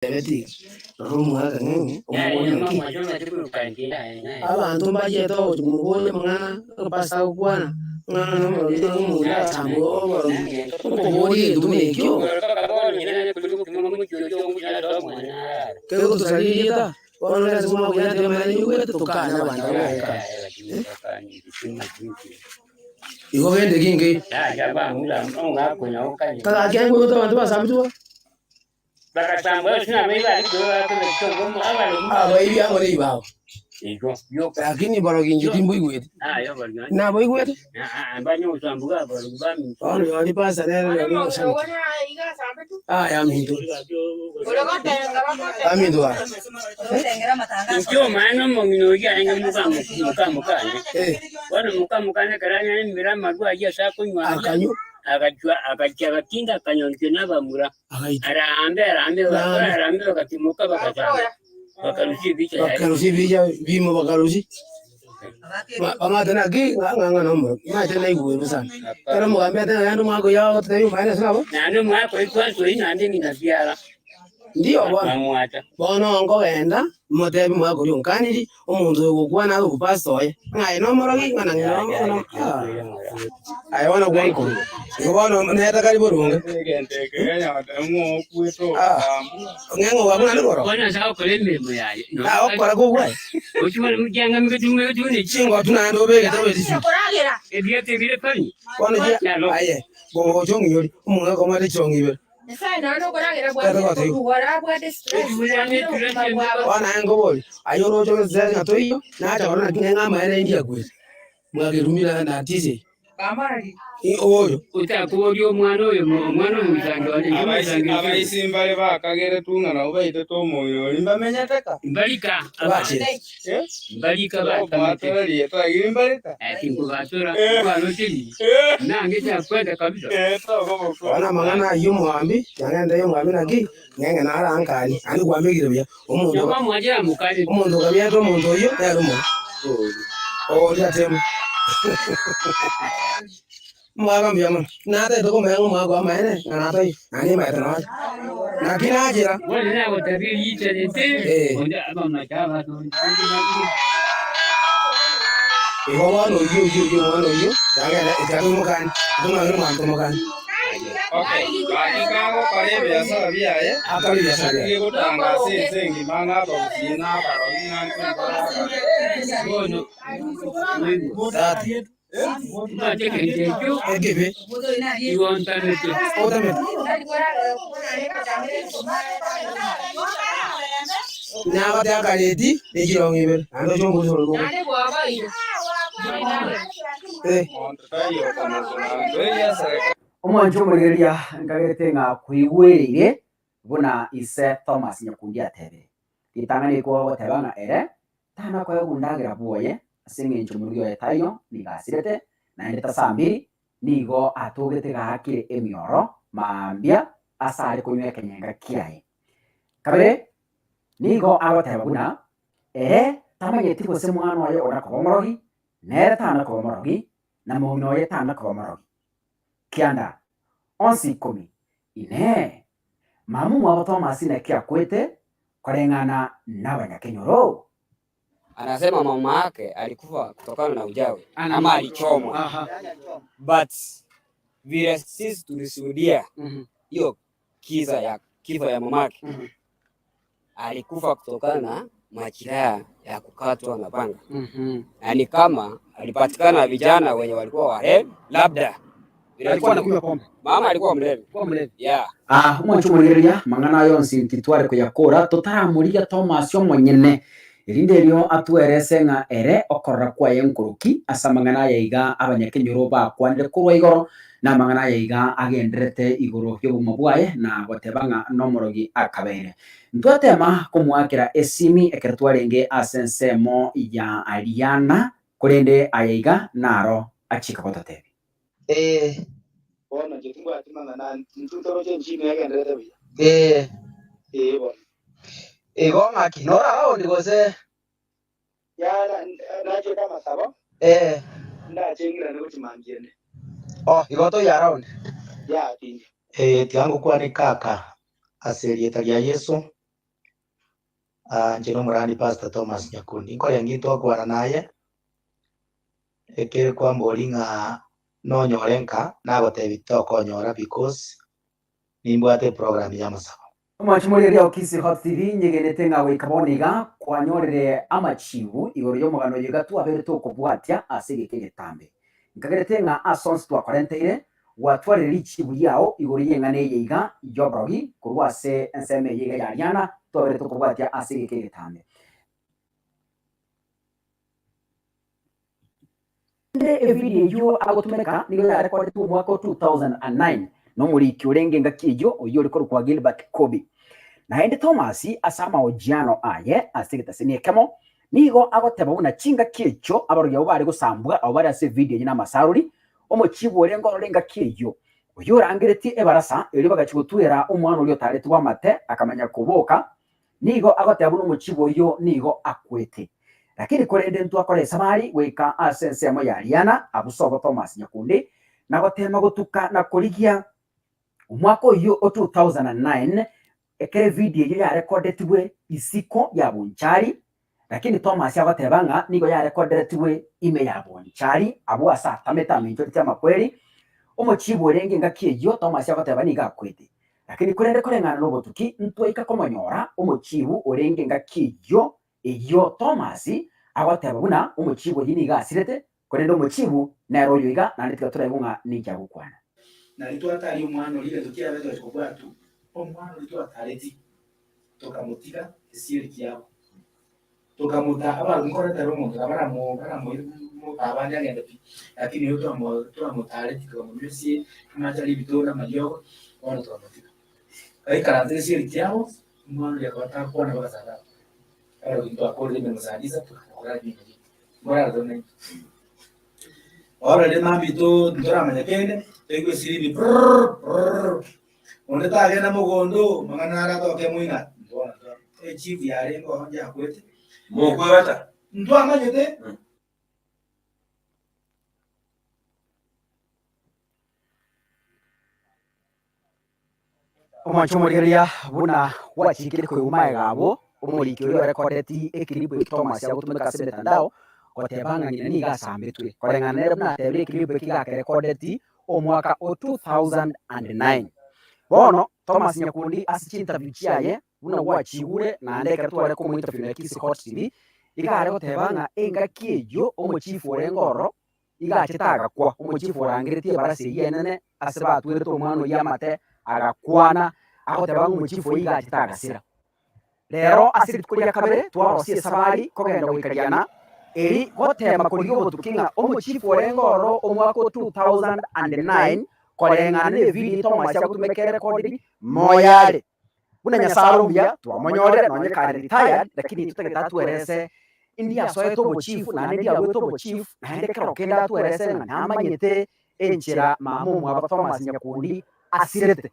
Ebeti, rora omogaka ng'eng'e, omoborie naki? Abanto mbachiete ogochia komoboria amang'ana pastor agokwana, ng'a nomorogi ng'a omonto agasambwa oborogi, okoboria egento buna ekio, kegotosaria erieta, bono nere ase omwaka oria amang'ana nyaigwete tokanye abanto abwo bagoka. Igo gende ki nkeiyo? Kagaki nkoigwete abanto basambetwe. Abaibi amo neibao, lakini borogi inche timboigweti. Naboigwete? Bono rirorio pastor nere rirorio ogosabete. Aya aminto. Aminto gaki. Inche omwana omong'ina oyio arenge moka mokane, Eh. bono moka mokane ekero anyaremire amarwa ayio ase akonywa aria, Akanywa. agachwa agachia agatinda akanyonchwa nabamura. Agaitwa. Arambe arambe bagakora arambe bagatimoka bagasamba bakarusia ebicha yaye. Bakarusia ebicha bimo bakarusia. Bamate naki ng'a ng'a nomoro. Mache naigwe sana. Ekero omogambi ateba naende omwaka oyio agotebia omaene ase nabo. Naende omwaka oyio twasoire naende ng'ina biara. Ndiyo bono. Bamwata. Bono nkogenda motebi omwaka oria onkaniri, omonto oyo ogokwana abe opastor oye, ng'a aye nomorogi ng'a na ng'ina no ah. Aye bono gwankorwa. Igo bono neta kari boronge. Ah, ng'eng'o gwa buna nigoro. Bono ase agokora emeremo yaye. Ah, okora kobwaye. Ochimane mukiang'ami getume getune chi. Chingotu naende obegete obetisuki. Ebiete bire kani. Bono chia aye, gogocha ong'inyori, omong'aka omwate chirong'i ibere. Bono aye nkoborie, aye oroche ore ng'a toiyo, nacha korora naki ng'a amaene aye ndiakwete, mwakerumire na tisi eye. Oyo. Otakoboria omwana oyo omwana omoisangi one, inche omoisangi oise. Abaisi mbare bakageretwe ng'a nabo baitete omoyo oria, mbamenyete ka? Mbarika Abachire. Mbarika batamete. Omwatora rieta agiri mbarika? Tinkobatora, nkwaroteri, nange tiakwete kabisa. Bono amang'ana ayio omogambi, nang'ende omogambi naki, ng'eng'e naro ankanie, naende kwambekire buya. Omonto Nabo amwanchera amokanie. omonto okabiata omonto oyio, nere omobe. Oria atemo. Omogaka mbuya mono, natagete komanya ng'a omogaka oamaene ng'a natoiyo, naende nimanyete nonya. Naki nachera. Bono nagotebia riicherete, Eh. onde abamache abanto Igo bono oyio oyio oyio omwana oyio, yagenda ekiagera tomokani, tomanyire omonto tomokani. Okay, gaki kagokora ebiasara biaye, Akore ebiasara biaye. naki gegotangasa ense engima ng'a abagusii na abarogi ng'a nkobora abare. Bono Tata. Omanyete egento ekio Ekibe. igo ntamete. Otamete. Nabate akareti ne chirong'i ibere, naende oche onkorusie orotuko. Eh. Monto taiyo okomosuna ntoiyesereka. Omwancho omorigereria nkagerete ng'a koigwereire buna ise Thomas Nyakundi atebire. Ritang'ani ekogoteba ng'a ere Tana koegwa endagera bwoye, ase engencho omorugi oye taiyo, nigo asirete, naende tasambiri, nigo atogete gaakire emioro mambia ase are konywa ekenyenga kiaye. Kabere, nigo agoteba buna ere tamanyeti gose mwana oye ora koba omorogi, nere tana koba omorogi, na mong'ina oye tana koba omorogi. Kianda, onsi ikomi, Inee! Mama omwabo Thomas naki akwete koreng'ana nabanyakenyoro? Anasema mama yake alikufa kutokana na uchawi ama alichomwa, but vile sisi tulishuhudia hiyo kisa ya kifo ya mamake alikufa kutokana na majeraha ya kukatwa na panga na ni kama alipatikana na vijana wenye walikuwa walevi, labda vile Alikuwa anakunywa pombe. mama alikuwa mlevi Alikuwa mlevi. yeah. Ah, omwancho omorigereria, mang'ana aya onsi ntitware koyakora, totaramorigia Thomas omonyene, erinde erio atwerese ng'a ere okorora kwaye nkoroki ase amang'ana aya iga abanyakenyoro bakwanire korwa igoro, na amang'ana aya iga agendererete igoro y'obogima bwaye na goteba ng'a nomorogi akabeire. Ntwatema komoakera esimi ekero twarenge ase ensemo ya Ariana, korende aya iga naro achika gototebia. Ee. Bono inche timbwati mang'ana, intwe toroche enchili negendererete buya. Ee. Ee bono. Igo ng'aki, nore around gose? Yaya nachete amasabo, Ee. ndache ng'irane gochia mambia ende. Oh, igo toi around? Yaya tindi. Ee, tiga ngokwane kaka ase erieta ria Yeso. Ah, inche nomorandi Pastor Thomas Nyakundi. Nkorenge intwakwana naye, ekere kwambori ng'a nonyore nka, nagotebi tokonyora because nimbwate eprogram y'amasabo. Omwanchi morigereria o Kisii Hot TV, nyegenete ng'a goika bono iga kwanyorire amachibu igoro y'omogano oyo iga twabeire tokobwatia ase egeka egetambe. Nkagerete ng'a ase onsi twakorenteire, gwatwarire richibu riao igoro y'eng'ana eye iga y'oborogi korwa ase ensemo eye iga ya Riana twabeire tokobwatia ase egeka egetambe. Naende evidio eyio agotumeka nigo yarekodetwe omwaka o 2009 nomoriki orenge engaki eyio, oyio ore korokwa Gilbert Kobi. Naende Thomas ase amahojiano aye ase egetaseni ekemo nigo agoteba buna chingaki echio abarogi abwo bare gosambwa abwo bare ase evidio eyio namasaruri, omochibu orenge ororo engaki eyio, oyio orangeretie ebarasa erio bagachia gotwera omwana oria otaretigwe amate akamanya koboka Nigo agoteba buna omochibu oyio nigo akwete. Lakini korende ntwakora esabari goika ase ensemo ya Riana abwo sobo Thomas Nyakundi na gotema gotuka na korigia omwaka oyio o 2009 ekero evidio eyio yarekodetigwe isiko ya Bonchari lakini Thomas agoteba ng'a nigo yarekoderetigwe ime ya Bonchari abwo ase atamete amenchoreti amakweri omochibu orenge engaki eyio Thomas agoteba nigo akwete. Lakini korende koreng'ana nobotuki ntwaika komonyora omochibu orenge engaki eyio, eyio Thomas agoteba buna omochibu oyio nigo asirete, korende omochibu nere oyo iga, naende tiga toraigwe ng'a ninki agokwana. Nari twataria omwana oria egento kiabe togachia kobwatwa, omwana oria twatareti tokamotiga esieri kiabo. Tokamota abarugi nkoretera omonto na baramo baramoire motabande agende pi, lakini oyo twamo twamotareti tokamonywa esie amache aria ebitondo amariogo, bono tokamotiga. Gaikaransire esieri kiabo, omwana oria akaba takwana mpaka saa tatu. Abarugi ntwakorire emeremo saa tisa tokagenda korara ebioma biaito, morare tore naintwe. Bono rende mambia to ntoramanya kende, toigwe esirimi brrrr brrrr, onde tagenda mogondo, mang'ana naro atoke moino aa, bono to echifu yarenge oo yakwete, Mokwebata. ntwamanyete. Omwancho omorigereria buna gwachikire koigwa magega abwo, omoriki oria orekodeti ekiribu eki Thomas agotumeka ase emetandao, goteba ng'a ng'ina nigo asambetwe. Koreng'ana nere buna atebire ekiribu eki gakerekodeti omwaka o 2009. Bono Thomas Nyakundi ase chinterview chiaye buna gwachigure naende ekero tware komointerview na Kisii Hot TV, iga are goteba ng'a engaki eyio omochifu orenge ororo Iga achete agakwa, omochifu orangeretie ebarasi eyio enene ase batwerete omwana oyio amate, agakwana, agoteba ng'a omochifu oyio iga achete agasira. Rero ase rituko ria kabere twarosia esabari kogenda goika Riana, eri gotema korigia obotuki ng'a omochifu orenge ororo omwaka o 2009 koreng'ana nevidio Thomas agotumeka erecorded moyo are. Buna Nyasae are omuya, twamonyorire nonye kare retired, lakini totagete atwerese indi asoete obochief naende ndi aruete obochief, naende ekero kende atwerese ng'a namanyete enchera mama omwabo Thomas Nyakundi asirete.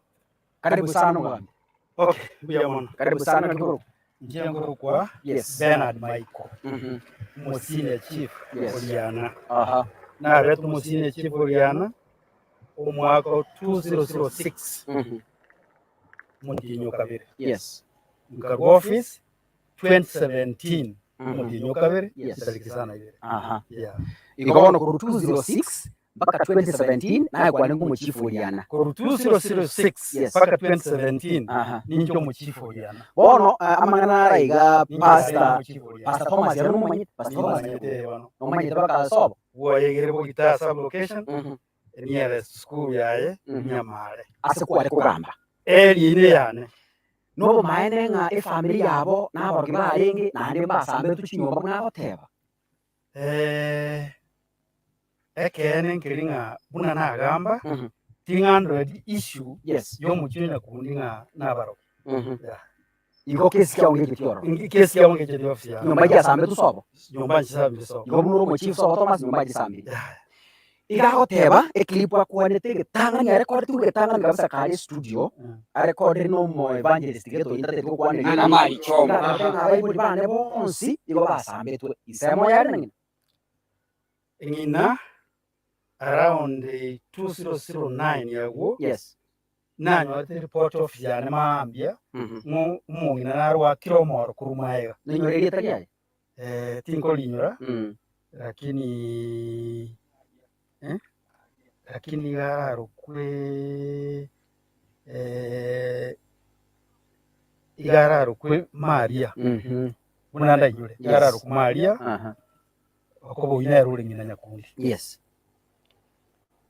Karibu sana omogambi. Okay, mbuya mono. Karibu sana naki okorokwa? Inche nkorokwa Yes. Bernard Michael, omosenior chief Oriana. Nabete omosenior chief Oriana omwaka o 2006. omotienyi o kabere. Yes. Nkarwa office 2017 omotienyi o kabere Yes. chitariki isano na ibere. Aha. Yeah. Igo bono korwa 206 mpaka 2017 naye kwarenge omochifu Oriana. Korwa 2006 Yes. mpaka 2017 Aha. ninche omochifu Oriana. Bono eh, amang'ana ara iga Ninche nare Pastor omochifu Oriana. Pastor Thomas ere nomomanyete Pastor Thomas Nimomanyete bono. nomomanyete baka sobo. Bwoyegere Bogita sub location Mhm. Nearest school yaye Nyamare. Ase kware kogamba. Eria ine yane. Nobomaene ng'a efamiri yabo nabarogi barenge, naende mbasamberetwe chinyomba buna agoteba. Ekeene nkeri ng'a buna nagamba, ting'andoreti issue Yes. y'omochie o Nyakundi ng'a nabarogi. Yeah. Igo kesi kiao ngechetie ororo. Kesi kiao ngechetie ofisi yane. Nyomba chiasambetwe sobo. Nyomba nchisambire sobo. Igo buna ore omochief sobo Thomas nyomba nchisambire. Yeah. Iga agoteba eclip akwanete egetang'ani arekodetigwe egetang'ani kabisa kare estudio arekodire na omo evangelist gete oyio ntateti gokwana erieta Ng'ana marichomo. Iga agateba ng'a abaibori bane bonsi igo basambetwe ise moyo are na ng'ina. Ng'ina around 2009 agwo Yes. Nanyorete report office yane mambia, ng'o omong'ina narwakire omoro korwa magega. Nainyore erieta riaye? Eh, tinkorinyora, lakini eh, lakini iga ararokwe eh, iga ararokwe Maria, buna ndainyore, iga ararokwe Maria, okoba oyio nere ore ng'ina Nyakundi. Yes.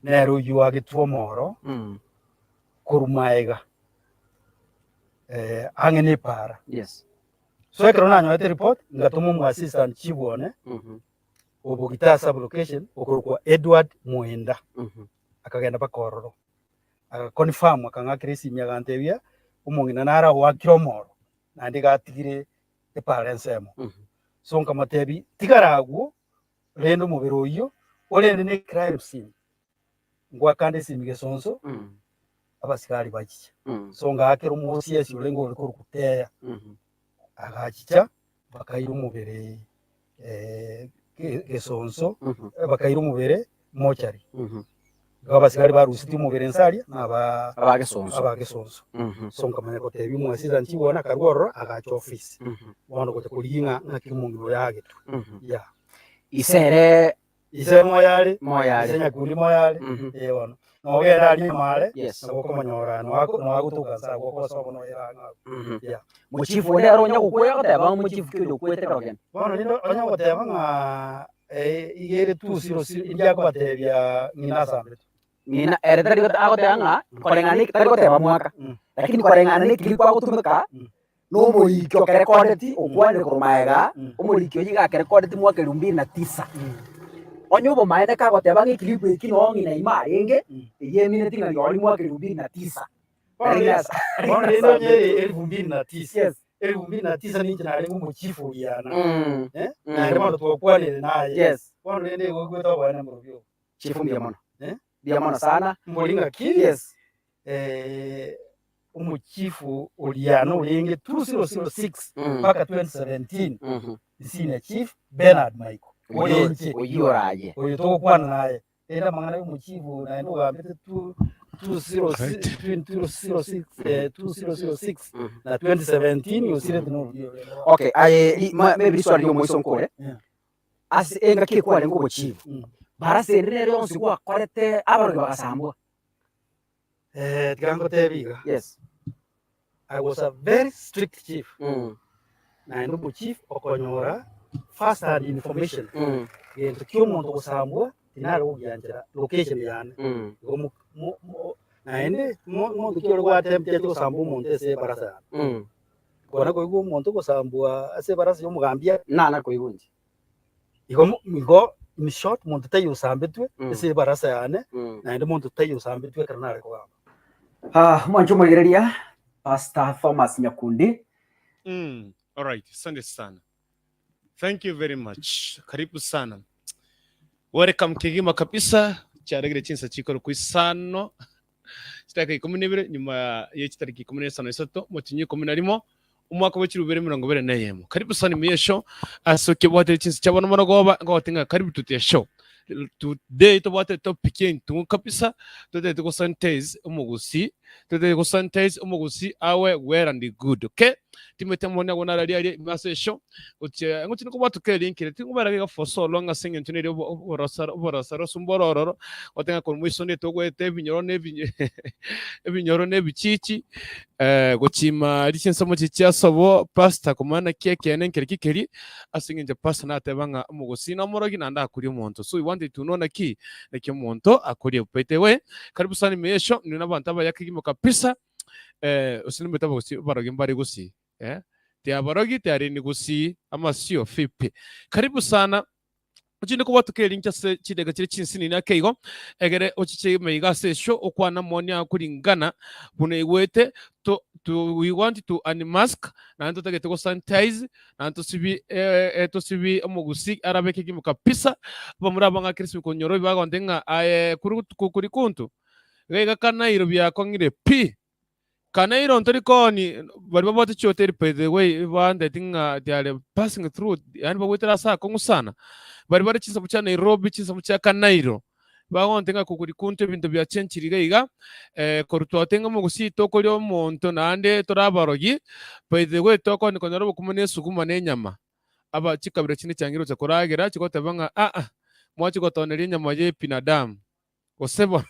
Nere oyio oagetwe omoro korwa magega, ang'e na epaara. Yes. So ekero nanyorete report, ngatoma omo assistant chief one, o Bogita sub location, okorokwa Edward Mwenda, akagenda mpaka ororo, aga confirm akang'akera esimi agantebia, omong'ina nare oakire omoro, naende iga atigire epaara ensemo. So nkamotebia, tigara agwo, Rende omobere oyio orende ne crime scene, ngwakande esimi gesonso, abasigari bachiche. So ngaakera omosiesi orenge ore korokwa Teya, agachicha bakaira omobere gesonso, bakaira omobere mochari. Igo abasigari barusetie omobere nse aria na aba Abagesonso. abagesonso. So nkamanya gotebia omoasisa nchigo one akarwa ororo agacha office. Bono gocha korigia ng'a ng'aki omong'ina oyo agetwe. Yeah. Ise ere Ise moyo are, moyo are. ise nyakundi moyo are, eh bono. Nogenda aria nyuma are, Yes. nabo okomonyora noako noagotoka nse agwo okosoa bono oira ang'e abwo. Yeah. Mochifu onde ere onya gokwera goteba omochifu ki oyo okwete kero kende. Bono rende onya goteba ng'a iga ere 200 ndiakobatebia ng'ina asambetwe. Ng'ina ere tari agoteba ng'a koreng'ana ne tari goteba mwaka, lakini koreng'ana ne ekeri kwagotumeka na omoriki okerekondeti okwanire korwa magega, omoriki oyio iga akerekondeti mwaka elfu mbili na tisa. Onye obomaene kagoteba ng'a ekilipu eki noo ng'ina ime arenge, eyio emineti ng'a rirorio mwaka elfu mbili na tisa. Bono rende onye ere elfu mbili na tisa, elfu mbili na tisa ninche narenge omochifu oriana, eh, naende bono twakwanire naye. Yes. Bono rende igo oigwete oboene mborobio obo. Chifu mbuya mono. Eh? Mbuya mono sana. Mbori ng'aki? Yes. Eh, omochifu oriana orenge 2006 mpaka 2017 senior chief Bernard Maiko orenche Oyio oraye. oyo togokwana naye Rende amang'ana y'omochifu naende ogambete 2006 na 2017 osirete norurio rende bono. Okay, aye ri- ma- maybe riswali riomoiso nkore Yeah. ase engaki ekwarenge obochifu barasa ende nere yonsi gwakorete abarogi bagasambwa. Eh, tiga ngotebie iga, Yes. I was a very strict chief, naende omochief okonyora first hand information gento kia omonto gosambwa tinare gogianchera location yane igo mo- mo- mo- naende mo- monto ki ore gwatemptetie gosamba omonto ase ebarasa yane kona koigwa omonto ogosambwa ase ebarasa ya omogambi Nana koigwa inche. igo mo- igo in short monto taiyo osambetwe ase ebarasa yane naende monto taiyo osambetwe ekero nare kogamba. Ah, mwanche omorigereria Pastor Thomas Nyakundi. Mm, alright, asante sana. Thank you very much. Karibu sana. Welcome kegima kabisa. Chiaregire chinsa chikoro isano. Chitariki ikomi na ibere nyuma ye chitariki ikomi na isano na isato motinyi ikomi na rimo omwaka bwe chirubere emerongo ebere na eyemo. Karibu sana ime y'eshow ase okebwatire chinsa chia bono morogoba ngogotenga karibu to the show. Today tobwate topic entugu kabisa totagete go sanitize omogusii totagete go sanitize omogusii awe well and good okay. Timanyeti amang'ana agwo nararia aria ime ase eshow gochia ngochia nikobwatoka elink ere tingobera iga for so long ase eng'encho nere obo oborosaro oborosaro mboro ororo gotenga korwa moiso onde togoeta ebinyoro na ebinyo ebinyoro na ebichichi gochima aria chinsemo chiria chia sobo pastor komanya naki ekeene nkeri ki keria ase eng'encho pastor nateba ng'a omogusii nomorogi naende akoria omonto so we wanted to know naki naki omonto akoria by the way karibu sana ime y'eshow inwe na abanto abaya kegima kabisa Gose nimanyete abagusii abarogi mbare gusii eh, tiabarogi tiareni gusii amasio vipi? Karibu sana ochinde kobwatoka erinki ase chidakika chire chinsinini ake igo egere ochiche ime iga ase esho okwane amoni ao kuringana buna oigwete to to we want to unmask naende totagete go sanitize naende tosibi eh, tosibi omogusii arabe kegima kabisa abamura abang'akire ase konyora obi bagonte ng'a aye kuri kuri kuntu Iga iga Kanairo biakong'ire pi. Kanairo ntori kooni baria babwate chihoteli by the way bandeti ng'a they are passing through yaani bagoetera ase akong'u sana. Baria bare chinsemo chia Nairobi, chinsemo chia Kanairo. Bagonte ng'a koguri kunto ebinto biachenchiri iga iga, eh, korwa twatenge omogusii tokoria omonto naende tore abarogi, by the way tokoni konyora obokima na esuguma na enyama. Aba chikabira chinde chiangire gocha koragera chigoteba ng'a aa, mwachi gotoneria enyama ye binadamu. Gose bono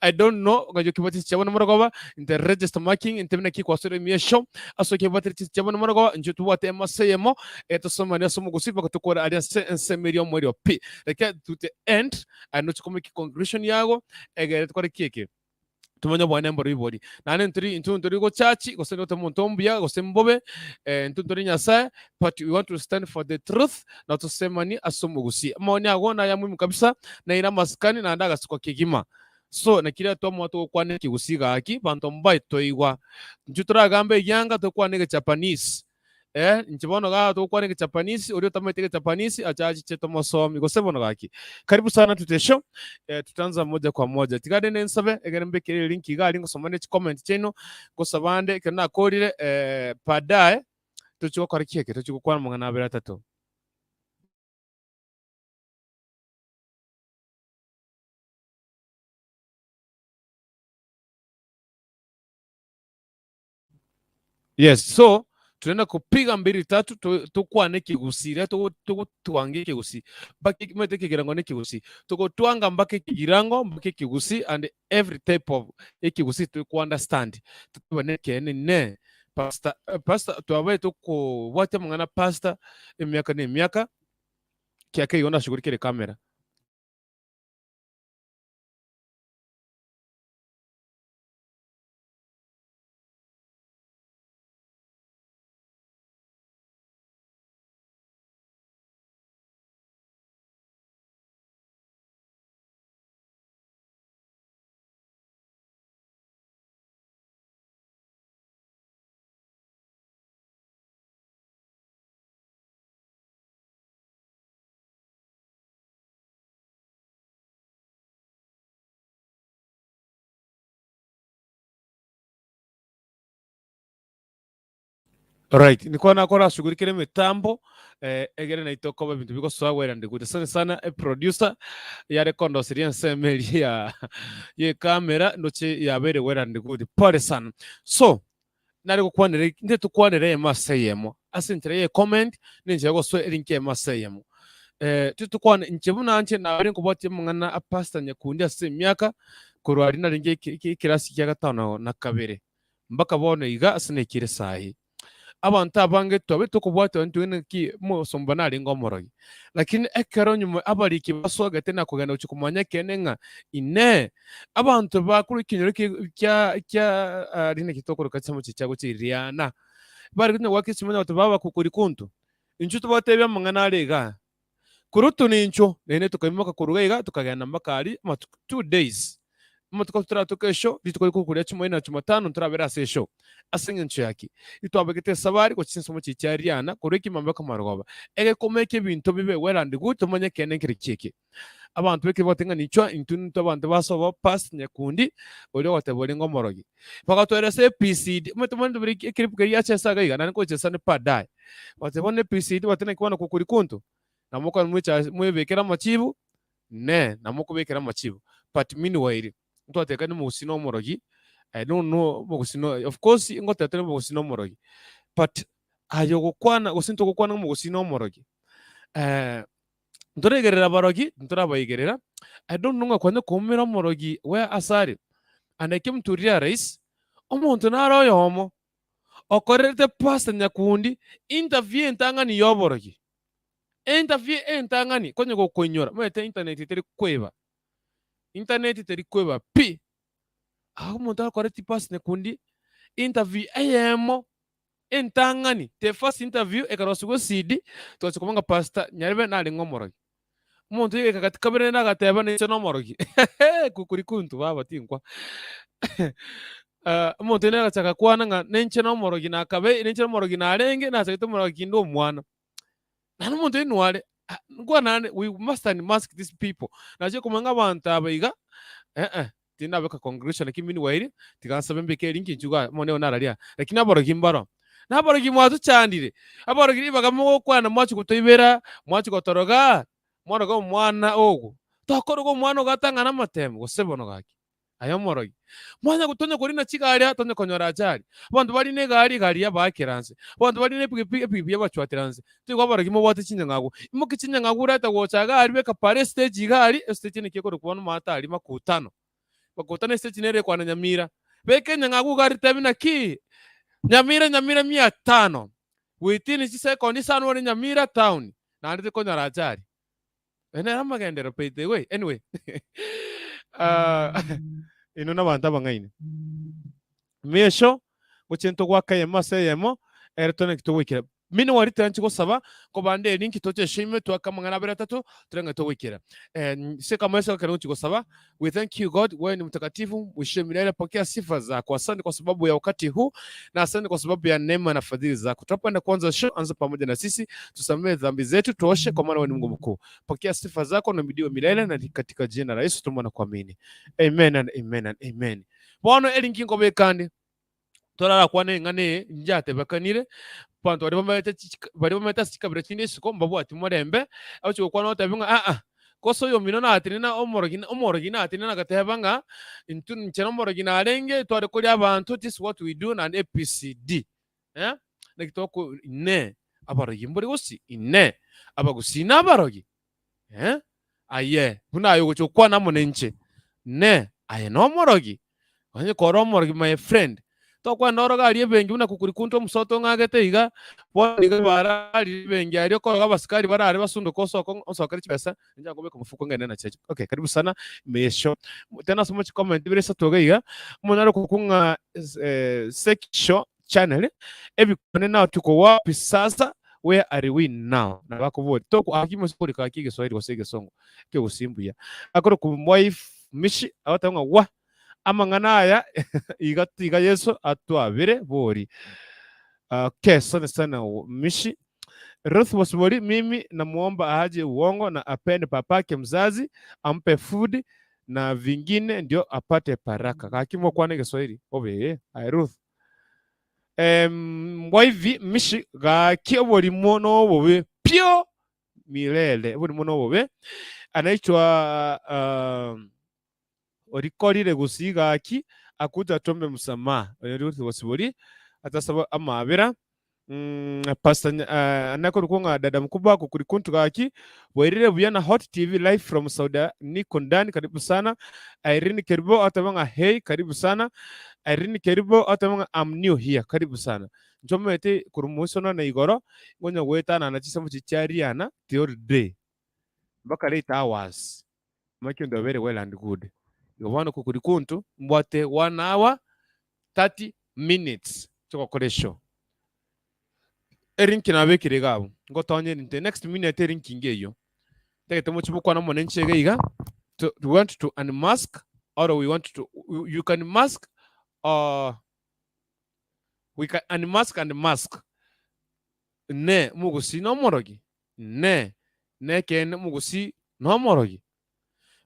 I don't know ng'a yoki bwate chiabo namorogoba inte register marking inte naki kwasore emiesho ase okebwatire chinse chiabo namorogoba inche tobwate emasa eyemo etosomani ase omogusii mpaka tokore aria ase ensemo eria omoerio pi. Reke to the end aye noche komake conclusion yago egere tokore ki eke tomanye oboene mboro ibori. Naende ntori intwe ntori gochachi gose ntote omonto omuya gose mbobe eh, intwe ntori Nyasaye but we want to stand for the truth na tosemanie ase omogusii. Amaoni ago naya muhimu kabisa naire amasikani naende agasikwa kegima. So naki riria twamoa togokwana ekegusii gaki banto mbae toigwa. Intwe toragambe egianga tokwane egejapanese. Eh, inche bono igaa togokwana egejapanese, oria otamanyete egejapanese ache achiche tomosomi, gose bono gaki. Karibu sana to the show, eh, tutaanza moja kwa moja. Tiga rende nsabe, ekero mbekere elink iga aria ngosoma ne chicomment chiaino, ngosaba ande ekero nakorire eh, baadaye, tochie gokora ki eke, tochie gokwana amang'ana abere atato. Yes, so tunaenda kupiga mbili tatu tu- tukwane ekegusii riria togo- togotwanga ekegusii mpaka omanyete ekegirango na ekegusii togotwanga mpaka ekegirango mpaka ekegusii and every type of ekegusii toku understand totebe na ekeene ne pastor eh, pastor twabaye tokobwatia amang'ana pastor emiaka na emiaka kiaka igo ndashughulikere camera. Alright, niko nakora ashughulikire emitambo eh, egere naito koba ebinto bigosoa well and good. Asante sana eh, producer yare kondoseria ensemo eria ya ye camera ndoche yabeire well and good. Pole sana. So nare gokwanera inde tokwanere eyemo ase eyemo ase enchera ye comment na enchera gosoa erinki eyemo ase eyemo. Eh, titokwana inche buna nche nabere nkobwatia amang'ana a Pastor Nyakundi ase emiaka korwa aria narenge ekerasi kia gatano na kabere mpaka bono iga ase nekire sahi. Abanto abange twabe tokobwatwa intwe naki omosomba narenge omorogi. Lakini ekero nyuma abariki basogete na kogenda gochia komanya ekeene ng'a Inee, abanto bakorwa ekenyoro kia kia aria naki tokoroka chisamu chicha gochia Iriana, bare konya goaka esimoni abanto babakukuri kuntu, intwe tobatebie amang'ana are igaa. Korwa toninchwo, naende tokaimoka korwa iga iga, tokagenda mpaka aria amatuko 2 days. Amatuko totaratoka eshow, rituko rikoro ria Jumaine na Jumatano ntorabere ase eshow. Ase eng'encho ya ki? Itwabegete esabari gochia chinsemo chiria chia Riana korwa ekimambia kw'amarogoba. Egekoma eke ebinto bibe well and good tomanye ekeene nkere ki eke. Abanto b'ekebwato ng'a ninchwa intwe nintwe abanto ba sobo past Nyakundi oria ogoteba orenge omorogi. Bagatweresa ABCD, omanyete omanyete buna ekiripu keria giachesa iga iga naende nkochesa ne baadaye. Bagateba bono ABCD bateba naki bono kokori konto, na mokore mwecha mwebekere amachibu, ne namokobekera amachibu. But meanwhile, ntwatekani omogusii na omorogi, I don't know omogusii no of course ngoteba tore omogusii na omorogi, but aye ogokwana gose ntogokwana ng'a omogusii na omorogi, Ntoregerere abarogi, ntorabaigerera, I don't know ng'a kwanya koumera omorogi where ase are, and I came to realize, omonto nare oyomo, okorerete Pastor Nyakundi interview entang'ani ya oborogi, interview entang'ani konya gokoinyora, omanyete internet teri kweba, internet teri kweba pi, aa omonto akoreti Pastor Nyakundi interview eyemo. Entang'ani, the first interview ekarosiwa esidi, togachia komanya ng'a Pastor Nyarebe narenge omorogi. Omonto oyo agaika gati kabere naende agateba ninche nomorogi kukuri kuntu baba tinkwa. Omonto oyio nere agachaka kwana ng'a ninche nomorogi nakabe ninche nomorogi narenge nachagete omorogi kinde omwana. Naende omonto oyio nware, nkwana naende we must unmask these people. Nachia komanya ng'a abanto aba iga, eh. Tindabeka congregation lakini meanwhile tiga nsabe mbeke erinki inchuo igaa omonene one araria lakini aborogi mbaro. Na aborogi mwatochandire, aborogi ribaga mogokwana mwachia gotoibera, mwachia gotoroga, mwaroga omwana ogo. Tokoroga omwana ogatang'ana amatemo, gose bono gaki. Aye omorogi. Mwanya tonya korina chigari aa, tonya konyora ajali. Abanto barine egari, egari yabaakera nse. Abanto barine epikipiki, epikipiki yabachwatera nse. Toigwa aborogi mobwate chinyang'agu. Imokia chinyang'agu orete gocha iga aria beka pare estage iga aria, estage naki ekorokwa bono maate aria makutano. Makutano estage nere ekwana Nyamira. Beka enyang'agu iga aria tebi naki, Nyamira Nyamira mia tano. Within chisekondi isano ore Nyamira town, naende tikonyora ajali. Aya nere amagenderero by the way. Anyway, ah, inwe nabanto abang'aini. Mesho, gochia ntogwaka eyemo ase eyemo, ere tore naki togoikera. Mini wari tiranchi gosaba, kobande eri nki toche esho ime twake amang'ana abere atato, tore ng'aki togoikera. Eh, se kama ase ekero ngochi gosaba, we thank you God, wewe ni mtakatifu, mwisho milele, pokea sifa zako. Asante kwa sababu ya wakati huu na asante kwa sababu ya neema na fadhili zako. Tunapoenda kuanza show, anza pamoja na sisi, tusamehe dhambi zetu, tuoshe, kwa maana wewe ni Mungu mkuu. Pokea sifa zako na umidiwe milele, na ni katika jina la Yesu tumeomba na kuamini. Amen and amen and amen. Bono eri nki nkobekande torarakwane eng'ana eye njatebekanire abanto baria bamaete chika baria bamaete ase chikabira chinde isiko mbabwati morembe, agochi gokwana otebe ng'a aa, gose oyomino natenena omorogi omorogi natenena agateba ng'a intwe inche nomorogi narenge tware koria abanto this is what we do naende ABCD eh, naki toko inee abarogi mbore gose inee abagusii nabarogi eh, aye buna aye ogocha gokwana amo nainche ne aye nomorogi onye kore omorogi my friend tokwenda oroge aria ebenki buna kukurikunta omosoto ong'agete iga bono iga bararire ebenki aria okoroga abasikari barare basundoke osoke osokere chibesa inche nkobeka omofuko ngende na cheche okay karibu sana mesho tena ase mochi comment bire isato iga iga omonyare okokwa ng'a eh, seksho channel ebikone nao tuko wapi sasa where are we now nabakobori toko aki mose korika aki egeswahili gose egesongo ekegusii mbuya akore ku wife mishi agoteba ng'a wa amang'ana aya iga tiga yeso atwabere bori okay asante sana mishi Ruth Bosibori mimi namuomba aache uongo na apende papake mzazi ampe food na vingine ndio apate baraka gaki mokwane egeswahili obe aye Ruth Em, waivi mishi gaki oborimo nobobe pio milele oborimo nobobe anaitwa um, orikorire gusii gaki akuja atombe msamaha oyo Ruth Bosibori atasaba amabera Mm, Pastor uh, anakorokwa ng'a dada mkubwa kukurikuntu gaki bwairire buya na Hot TV live from Saudi niko ndani karibu sana Irene Keribo ateba ng'a hey karibu sana Irene Keribo ateba ng'a I'm new here karibu sana nchomete korwa moisona na igoro ngonya goetanana chisemo chi chiariana the whole day mpaka late hours make ndo very well and good igo bono kukurikuntu mbwate 1 hour 30 minutes chogokora eshow erinki nabekire iga abwo ngotonye nte next minute erinki inga eyio ntagete mochi mokwane amo ninche iga iga to, we want to unmask or we want to you can mask or we can unmask and mask ne mogusii nomorogi ne nekeene mogusii nomorogi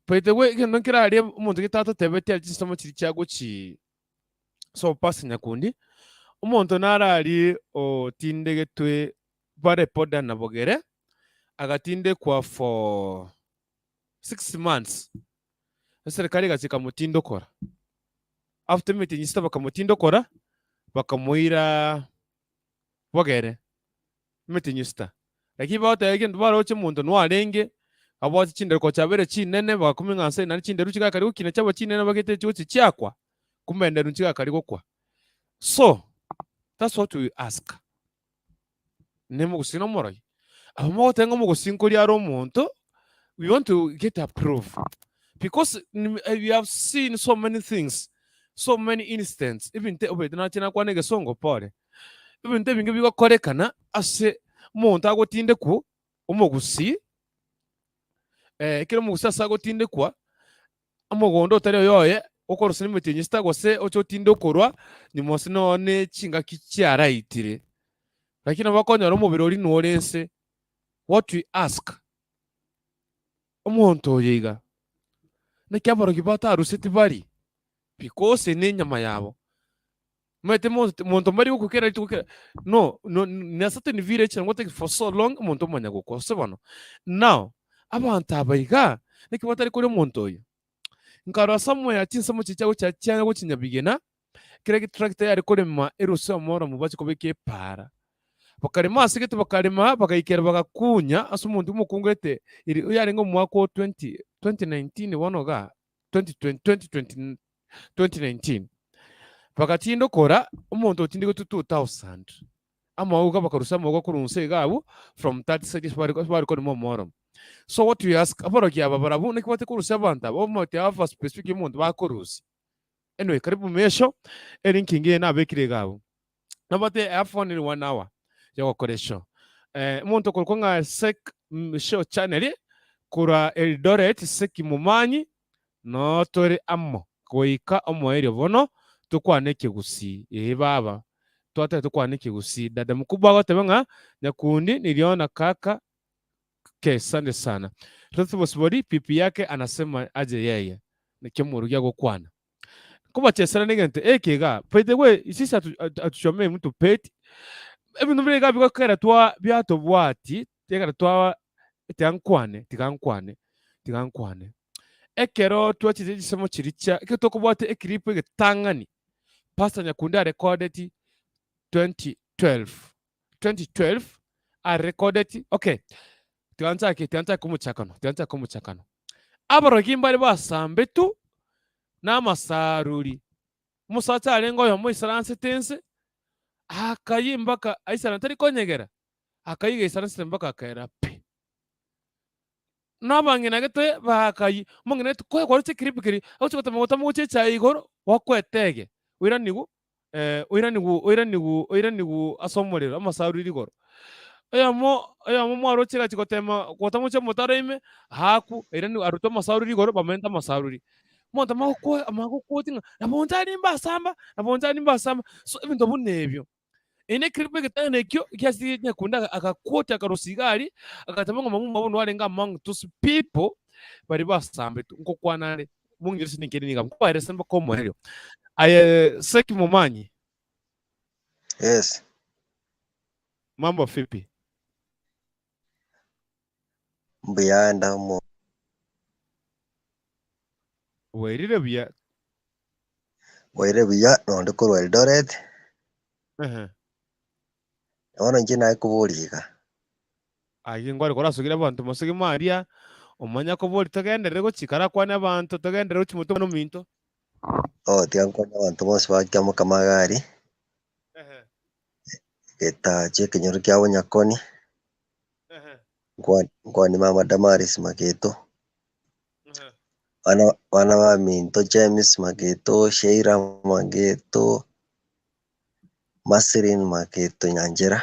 by the way egento nkerarie omonto gete atotebetie aria chinsomo chiria chiagochi So Pastor Nyakundi, omonto nare aria otindegetwe bare boda na bogere, agatindekwa for 6 months, eserikari egachia ekamotindokora. After emetienyi sita bakamotindokora, bakamoira bogere. Emetienyi sita. Lakini bagoteba egento baroche omonto nwarenge, abwate chinderu kocha abere chinene, bagakumia ng'a nse naende chinderu chigakari gokina chiaba chinene bagete chigochia chiakwa, kumbe enderu nchigakari gokwa. So, that's what we ask. Nemogusii nomorogi? Aba mogoteba ng'a omogusii nkoria are omonto, we want to get a proof. Because we have seen so many things, so many incidents, ebinto obete nache nakwana egesongo pore. Ebinto ebinge bigokorekana ase omonto agotindekwa omogusii, ekero omogusii ase agotindekwa, omogondo otari oyoye, okorosia nemetienyi sita gose oche otinde okorwa, nyuma ase nonye ne chingaki chiaraitire. Lakini nabo okonyora omobere oria nore nse, what we ask, omonto oyo iga, naki abarogi bataruseti bari? Because nenyama yabo. Omanyete monto monto mbari gokwa kera rituko kera no no in a certain village nabo gotaki for so long omonto omanya gokwa ase bono. Now, abanto aba iga, Naki batari koria omonto oyo? Nkarora somewhere chinsemo chiria chiagochia chianya gochia Nyabigena, kera etractor yare korema erusia omoromo bache kobeka epaara. Bakarema ase gete bakarema bagaikera bagakunya ase omonto omokungu ete eri oyarenge omwaka o 20 2019 bono igaa 2020 2020 2019. Bagatindokora omonto otindegetwe 2000 amauga bakarusia amauga korwa inse iga abwo from that side ase bare bare korema omoromo. So what we ask aborogi aba barabwo naki bate korusia abanto aba omanyete have a specific omonto bakorusia. Anyway karibu mesho elink inga eye nabekire iga abwo. Nabate I have only one hour yogokora eshow. Eh, omonto okorokwa ng'a Sek Show Channel korwa Eldoret Seki Momanyi Noo tore amo goika omoerio bono tokwane ekegusii. Ee baba, twateba tokwane ekegusii. Dada mkubwa agoteba ng'a Nyakundi niliona kaka ke sante sana. Ruth Bosibori pipi yake anasema aje yeye. Naki omorugi agokwana. Nkobachesera negento eke igaa. By the way, sisi atuchomei mtu peti. Ebinto bire igaa bigokera twa biatobwati, ekero twa tiga nkwane, tiga nkwane, tiga nkwane. Ekero twachete chisemo chiria chia ekero tokobwata eclip egetang'ani, Pastor Nyakundi arecordeti 2012, 2012 arecordeti okay, tiga nchake tiga nchake omochakano, tiga nchake omochakano. Abarogi mbare basambetu na amasaruri, omosacha arenge oyomo oisaransete ense, akayia mpaka aisarane tari konyegera, akayia gaisaransete mpaka akaera pi. Nabang'ina gete bakayia, omong'ina gete koe kwarusia ekiribu keria, agochia gotema gotama gochia echae igoro, gwakwetege, oiraniwu oiraniwu oiraniwu oiraniwu ase omorero amasaruri igoro. Oyomo oyomo mwaroche gachia gotema gotama gochia omotaro ime, aaku oiraniwu arutwe amasaruri igoro bamente amasaruri. Omonto amanye amanye gokwoti ng'a nabonchani mbasamba nabonchani mbasamba, so ebinto buna ebio. Eye nekeribu egetang'ani ekio giasirie Nyakundi agakwota akarusia iga aria, agateba ng'a mama omwabo nwarenge among those people baria basambetwe. Nkokwana are, mong'ire ase nekeene nigo nkobaeresa mpaka omoerio. Aye Seki Momanyi. Yes. Mambo vipi? Mbuya ndamo. Bwairire buya. Bwairire buya nonde korwa Eldoret. Ehe. Bono inche naye koboria iga. Ayio ngware korasogere abanto mosegemo aria, omanye akobori togenderere gochia karakwane abanto togenderere gochia motwe omwana ominto. Oh tiga nkwane abanto bonsi ba Kiamokama iga aria. Ehe. Getacha ekenyoro kia Bonyakoni. Nkwane mama Damaris Mageto, bana bana baminto James Mageto, Sheila Mageto, Marceline Mageto Nyanchera,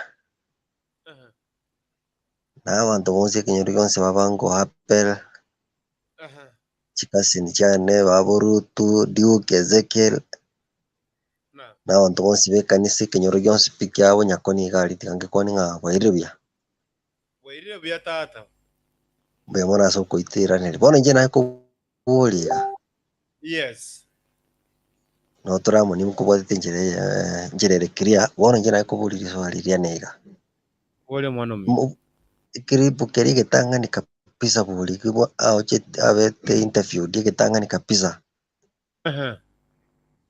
na abanto bonsi ekenyoro gionsi babango Abel, chikasini chiane babo Rutu, Duke, Ezekiel, na abanto bonsi ba ekanisa ekenyoro gionsi pi kiabo nyakoni iga aria tiga ngekwane ng'a bwairire buya. Bwairire buya tata. Mbuya mono ase okoiteeraneria. Bono inche naye koboria iga. Yes. No tore amo nigo nkobwatete enchera eye enchera ere clear, bono inche naye koboria riswali riane iga. Boria omwana ominto. Mo- Ekiripu keria egetang'ani kabisa bori kibwa aochete abete interviewed egetang'ani kabisa. Ehe.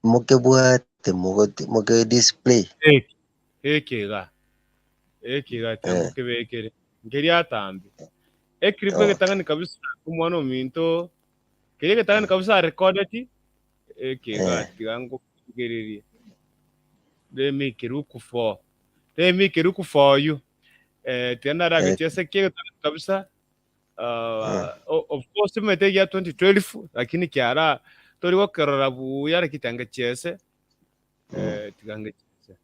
Mokebwate mogoti moke display. Eke eke iga. Eke iga Eh. tiga nkebekere. Nkeri atambe. Eclip Okay. egetang'ani kabisa omwana ominto keria egetang'ani kabisa arecordeti eke iga Eh. tiga nkorigererie. Let me look for. Let me look for you. Eh, tiga Eh. naragetie ase ki egetang'ani kabisa Uh, of course timanyete egia 2012 lakini kiara tori gokerora buya lakini tiga ngechiese eh, tiga ngechiese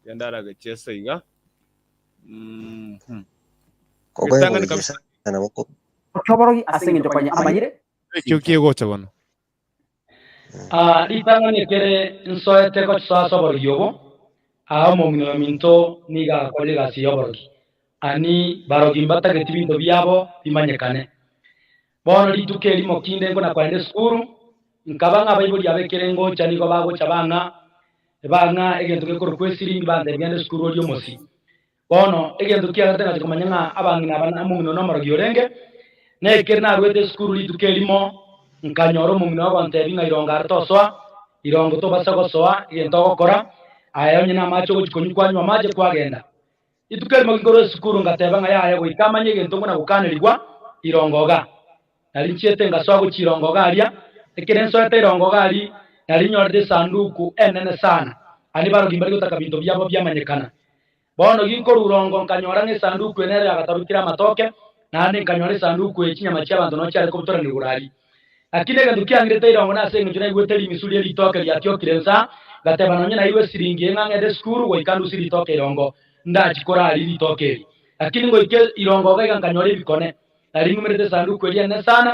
tiga ndaragechiese iga Mhm. Kokonya Getang'ani kabisa kogechesa nabo ko Okioborogi ase eng'encho konya amanyire. ekio kegocha bono Ah, ritang'ani ekere nsoete gochisoa ase oborogi obo, aa omong'ina ominto nigo agakorire egasi y'oborogi. Ani barogi mbatageti binto biabo bimanyekane. Bono rituko erimo kinde nkona kogenda esukuru, nkaba ng'a abaibori aba ekere ngocha nigo bagocha bang'a bang'a egento gekorokwa esiringi bantebia genda esukuru orie omosie. Bono egento kiagerete ngacha komanya ng'a abang'ina aba na omong'ina one nomorogi orenge, Na ekero narwete esukuru rituko erimo, nkanyora omong'ina ogontebia ng'a irongo are tosoa, irongo tobasa gosoa egento ogokora, aye onye namache ogochia konywa kwanywa amache kwagenda. Rituko erimo ginkorwa esukuru ngateba ng'a yaya goika amanye egento ngona gokanerigwa irongo iga. Nari nchiete ngasoa gochia irongo iga aria, ekero nsoete irongo iga aria, nari nyorete esanduku enene sana, aria barogi mbari gotaka binto biabo biamanyekana. Bono ginkorwa irongo nkanyora ng'a esanduku eye nero yagatarukire amatoke, naende nkanyora esanduku eye chinyama chi'abanto nao chiare kobutoranigwa igoro aria. Lakini egento kiang'irete irongo nase engencho naigwete rimisu rie ritoke riatiokire nsa, ngateba nonye nairwe esiringi eye ng'a ng'ende esukuru goika ndusie ritoke irongo, ndachi koraria ritoke eri. Lakini ngoika irongo iga iga nkanyora ebikone, Nari ng'umerete esanduku eria enene sana,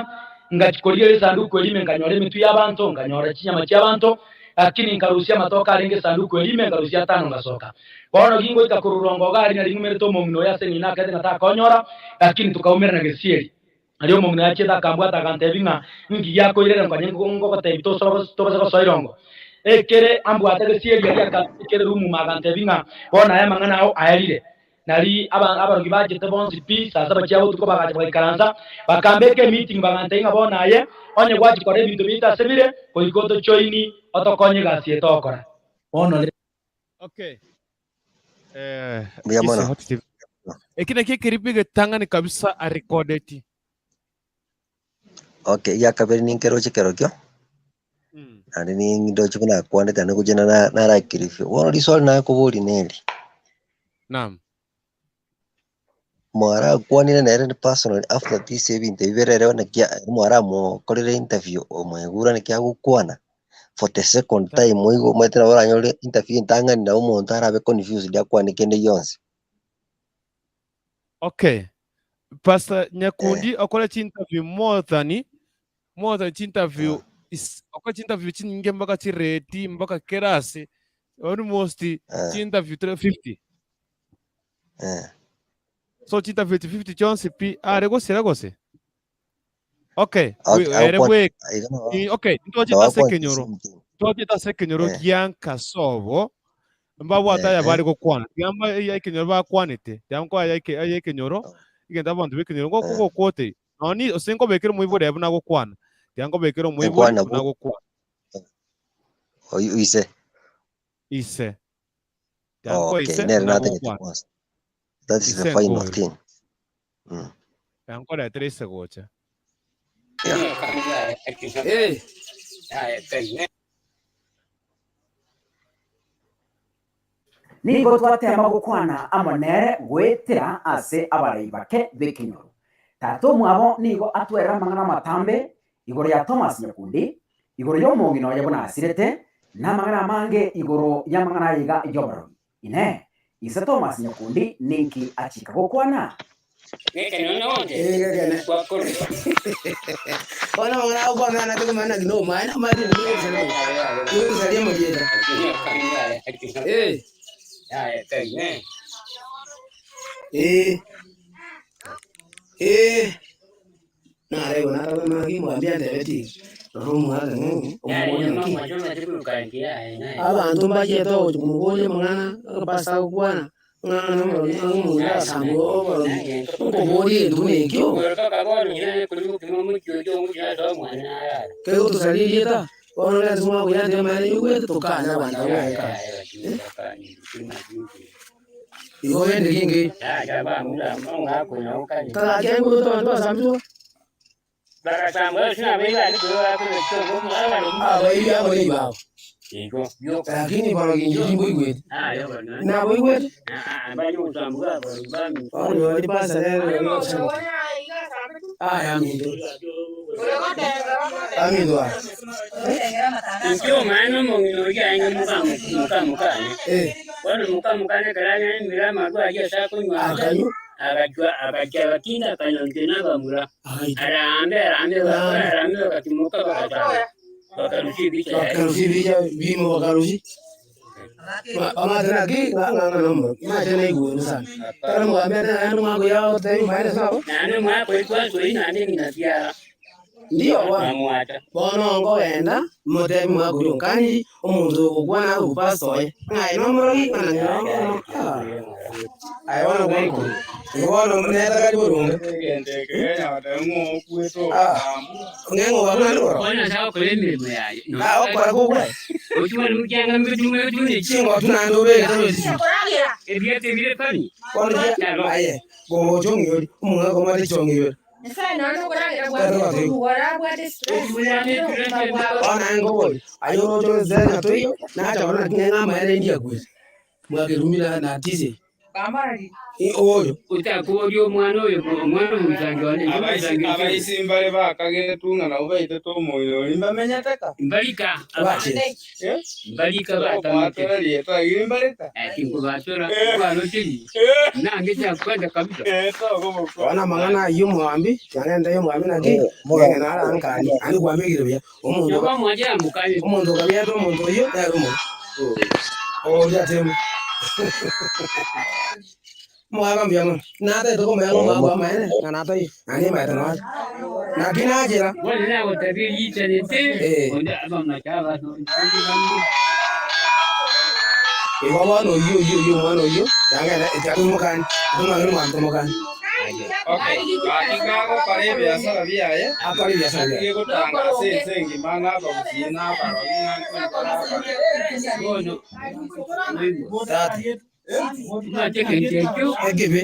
ngachia korigereria esanduku eria ime nkanyora emetwe y'abanto, nkanyora chinyama chi'abanto, lakini nkarusia amatoke arenge esanduku eria ime, nkarusia atano ngasoka. Bono gingoika korwa rongo iga aria nari ng'umerete omong'ina oyo ase eng'encho nakaete ng'a takonyora, lakini tukaumerana gesieri. Aria omong'ina oyo achiete akambwata agantebia ng'a ninki giakoirera nkonye ngogotebia tosoa tobasa gosoa irongo. Ekere ambwate gesieri aria akambekera erumu ime agantebia ng'a bono aya amang'ana ao aerire. Nari abarogi bachete bonsi pi saa saba chia botuko bagacha bagaikaransa, bakambeka emeeting bagantebia ng'a bono aye onye gwachia kora ebinto biaito ase bire, goika otojoini otokonye egasi eye togokora. Bono. Okay. Eh, Mbuya Kisii mono. Hot TV. Eki nakio ekeribu egetang'ani kabisa arecordeti. Okay, egia kabere ninkeroche kerokio, naende nindoche buna akwanete naende gochia na narakirifio. Bono riswali nakoboria neri, Naam. mwarakwanire nere personally after this ebinto ebi bire ere naki mwaramokorere interview omoigure naki agokwana for the second time oigwe omanyete nabo oranyore interview entang'ani nabo omonto arabe confused akwane kende gionsi. Okay. Pastor Nyakundi okore chinterview more than more than chinterview is okore chinterview chinyinge mpaka chireti mpaka kera ase almost chinterview 50. So chinterview echi 50 chionsi pi are gosira gose? Okay, Okay, ere agokwana bwe iga nabo okay, ntochete nabo ase akwanete ekenyoro. same thing. Ntochete ase ekenyoro Eh. gia Nkasobo, mbabwate aya Ehe. bare gokwana. Tiga mba aya ekenyoro bakwanete, tiga nkoe aya eke aya ekenyoro, egento abanto b'ekenyoro ngoko Eh. gokwote. Nonye ose nkobekere omoibori aye buna agokwana. Tiga nkobekere omoibori Enkwana buna bo agokwana. Oyi ise. Ise. Tiga nkoe Okay, ise nere buna natagete agokwana. kwanza. That is the Ise final nkoe. thing. Mm. Tiga nkoretere ise gocha. Eh. Nigo twatema gokwana amo nere goetera ase abarai bake b'ekenyoro. Tata omwabo nigo atwerera amang'ana amatambe igoro ya Thomas Nyakundi, igoro y'omong'ina oye buna asirete, na amang'ana amange igoro y'amang'ana ayaiga y'oborogi. Inee! Ise Thomas Nyakundi ninki achika gokwana? Abanto mbachiete ogochia komoboria amang'ana, pastor agokwana, ng'a omonto asambwe oborogi, nkoboria egento buna ekio, kegotosaria erieta, bono rero ase mwakoyantebia amaene nyoigwete tokanye abanto abwo baye kaa. Igo gende ringe. Tagakia igoro abanto basambirwe. Abaibi amo neibabo. Lakini borogi inche timboigweti. Naboigwete? Bono ripasa rero rigosaneka. Aya aminto. Aminto aya. Inche omwana omong'ina oria aenge moka-mokane. Bono moka-mokane ekero anyanyire amarwa ayio ase akonywa Akanywa. agachwa agachia agatinda akanywa na abamura. Agaita. Arambe arambe bagakora arambe bagatimoka bagatama bakarusia ebicha yaye. Bakarusia ebicha bimo bakarusia. Bamate naki ng'a nomorogi. Mache naigwere sana. Ekero omogambia naende omwaka oyio agotebi maene sawa. Naende omwaka oyio twasoi naende ng'ina biara. Ndiyo bono. Bono nkogenda motebi mwaka oria onkaniri, omonto ogokwana abe opastor oye, ng'a aye nomorogi ng'a nang'ina aye bono gwankori. Igo bono netakari boronge. Ng'a ng'o buna nde bororo. Agokora kobua. Chingotu naende obegete roche. Bono aye gogocha ong'iori, omong'ina komate chong'iori. Bono naye nkoboria, aye oroche ore ng'a toiyo, nacha korora naki ng'a amaene ndi akwete, mwakerumi na tisi eye, oyo. Otakoboria omwana oyo, omwana omoisangi one, inche omoisangi oise. Abaisi mbare bakageretwe ng'a nabwo baitete omoino oria mbamenyete ka? Mbarika Abachete. Mbarika batamete. Tokobatora rieta riria mbarika? Tinkobatora, nkwaroteri, nange tiakwenda kabisa. Bono amang'ana ayio omogambi, tianente aye omogambi naki, ng'ende naro ankanie, naende kwambekire buya. Omonto Nabo mwanchera amokanie. omonto okabiata omonto oyio nere omobe. Oria ateme. Omogaka mbuya mono, natagete komoya ng'a omogaka bw'amaene, ng'a natoiyo, naende nimanyete nonya. Naki nachera. Bono nagotebia riichanete, Eh. onde abamache abanto bande bande. Igo bono oyio oyio oyio omwana oyio, yagenda tiatomokani, atomwang'e nomwanto tomokani. Okay, gaki gagokora ebiasara biaye, Akore ebiasara biaye. atige gotanga ase ense engima ng'a abagusii na abarogi ng'a nkoikora abarogi. Bono naigwa. Tata. Omanyete egento ekio Ekebe.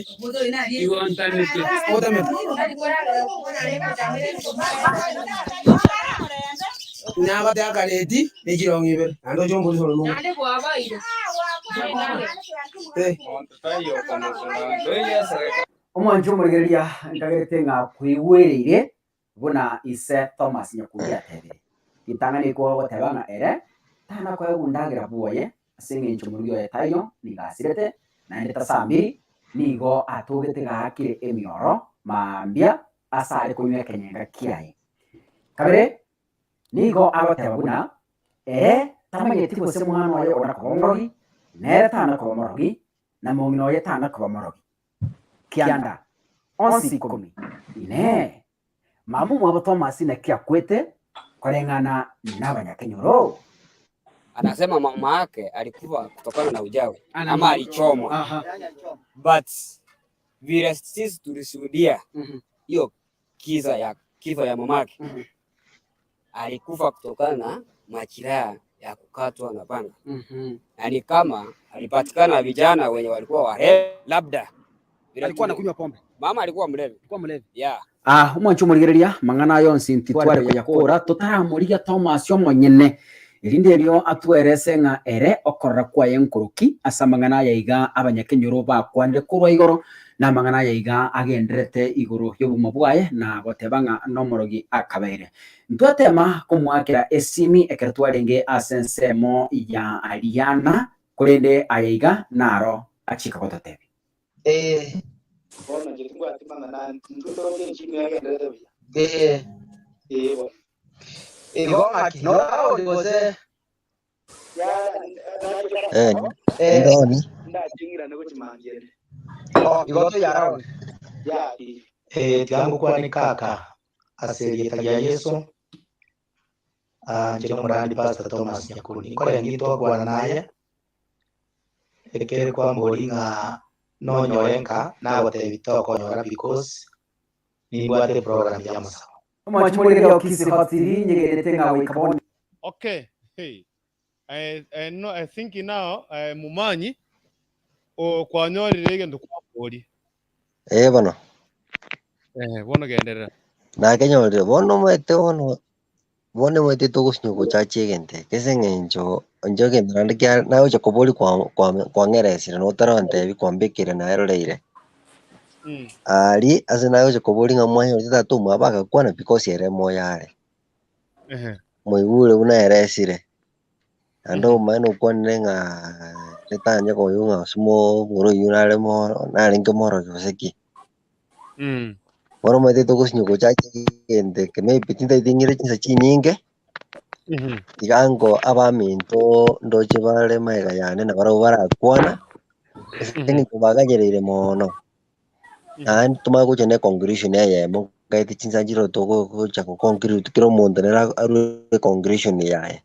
igo ntamete. Otamete. Nabate akareti ne chirong'i ibere, naende oche omborisia ore mogondo. Eh. Monto taiyo okomosuna ntoiyo esereka. Omwanchi omorigereria nkagerete ng'a koigwereire buna ise Thomas Nyakundi atebire. Ritang'ani ekwo goteba ng'a ere tana koegwa ndagera bwoye ase engencho omorugi oye taiyo, nigo asirete, naende tasambiri, nigo atogete gaakire emioro mambia ase are konywa ekenyenga kiaye. Kabere, nigo agoteba buna ere tamanyeti gose mwana oye ona koba omorogi, nere tana koba morogi, na mong'ina oye tana koba morogi. Kianda, onsi ikomi. Inee! Mama omwabo Thomas naki akwete koreng'ana nabanyakenyoro? Anasema mama yake alikufa kutokana na uchawi ama alichomwa, but vile sisi tulishuhudia hiyo kisa ya kifo ya mamake alikufa kutokana na majeraha ya kukatwa na panga na ni kama alipatikana vijana wenye walikuwa walevi, labda vile Alikuwa anakunywa pombe. Mama alikuwa mlevi. Alikuwa mlevi. Yeah. Ah, omwancho omorigereria mang'ana aya onsi ntitware koyakora totaramorigia Thomas omonyene erinde erio atwerese ng'a ere okorora kwaye nkoroki ase amang'ana aya iga abanyakenyoro bakwanire korwa igoro na amang'ana aya iga agendererete igoro y'obogima bwaye na goteba ng'a nomorogi akabeire. Ntwatema komoakera esimi ekero twarenge ase ensemo ya Ariana, korende aya iga naro achika gototebia. Ee. Bono inche timbwati mang'ana ande, intwe toroche enchili negendererete buya. Ee. Ee bono. Igo ng'aki, norarori gose? Eh, ndoni. Oh, igo toiyo around. Eh, tiga ngokwane kaka ase erieta ria Yeso. Ah, inche nomorandi Pastor Thomas Nyakundi. Nkorenge twakwana naye ekere kwambori ng'a nonyore nka nagotebi tokonyora because nimbwate program ya amasabo. Omwanchi morigereria o Kisii Hot TV, nyegenete ng'a goika bono. Okay, hey. I, I, know, I think now eh, mumanyi o kwanyorire egento kwambori. Eh bono. Eh, bono genderera. Nakenyorire bono omanyete bono bono omanyete togosinywa gochacha egento eke ase eng'encho inche egento naende kia nagocha koboria kwa kwa kwang'eresire notarantebi kwambekire naeroreire. Aria ase nagocha koboria ng'a mwanyorete tata omwabo agakwana because ere moyo are. Moigure buna eresire. Naende omomaene okwanire ng'a ritanya koigwa ng'a gose omoro oyio nare moro narenge morogi gose ki. Bono omanyete togosinywa gochacha egento eke maybe tintagete ng'ire chinsa chinyinge, tiga ango abaminto ndoche bare magega yane nabarabwo barakwana, ase eng'encho baganyereire mono, naende tomanye gocha ne conclusion eyemo. Ngaete chinsa nchire togocha go conclude kera omonto nere arue econclusion yaye.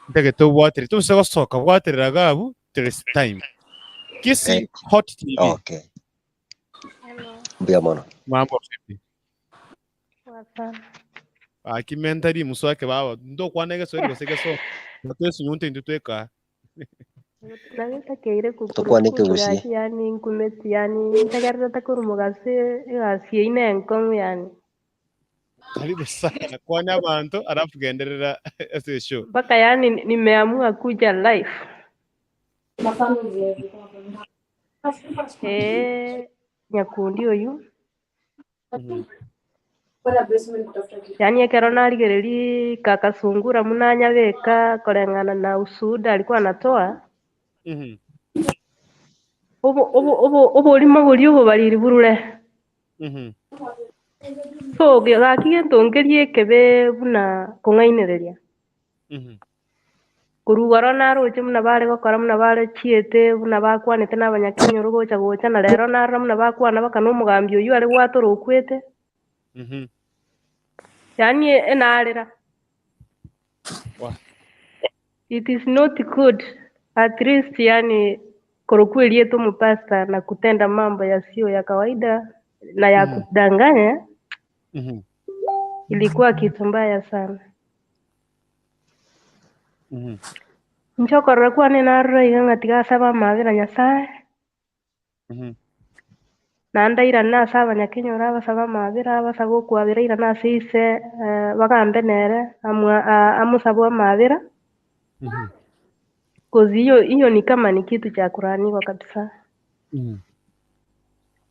Ntagete obwatere tobise gosoka bwaterera iga abwo there is time. Kisii Eh, Hot TV. okay. Mbuya mono. Mambo vipi? Poa sana. Aki mentally muswake baba ntokwana egeswahili gose egesongo twesunyunte intwe tweka. Nagetakeire Tokwane kukurukutu ekegusii. gaki yani nkumeti yani ntegererete korwa mogase egasi eyio na enkong'u yani. Karibu sana kwana abanto alafu genderera ase eshow. Mpaka yani nimeamua kuja live. Eeh nyakundi oyio. Yaani ekero narigereria kaka Sungura buna anyabeka koreng'ana na ushuhuda alikuwa anatoa, obo obo obo oborimo boria obobariri burure. So gaki gento nkeria ekebe buna kong'ainereria. Korwa igoro naroche buna bare gokora buna bare chiete buna bakwanete na abanyakenyoro gocha gocha na rero narora buna bakwana baka na omogambi oyio are gwatora okwete. Yaani enarera. Wah. It is not good at least yani korokwa erieta omopastor na kutenda mambo yasiyo ya kawaida na ya kudanganya ilikuwa kitu mbaya sana. Inche okorora kwane narora iga ng'a tiga asabe amabera Nyasaye, naende airane ase abanyakenyoro abasabe amabera, abasabe okwabera airane ase ise bagambe nere amwa amosabe amabera, coz hiyo hiyo ni kama ni kitu cha kulaaniwa kabisa.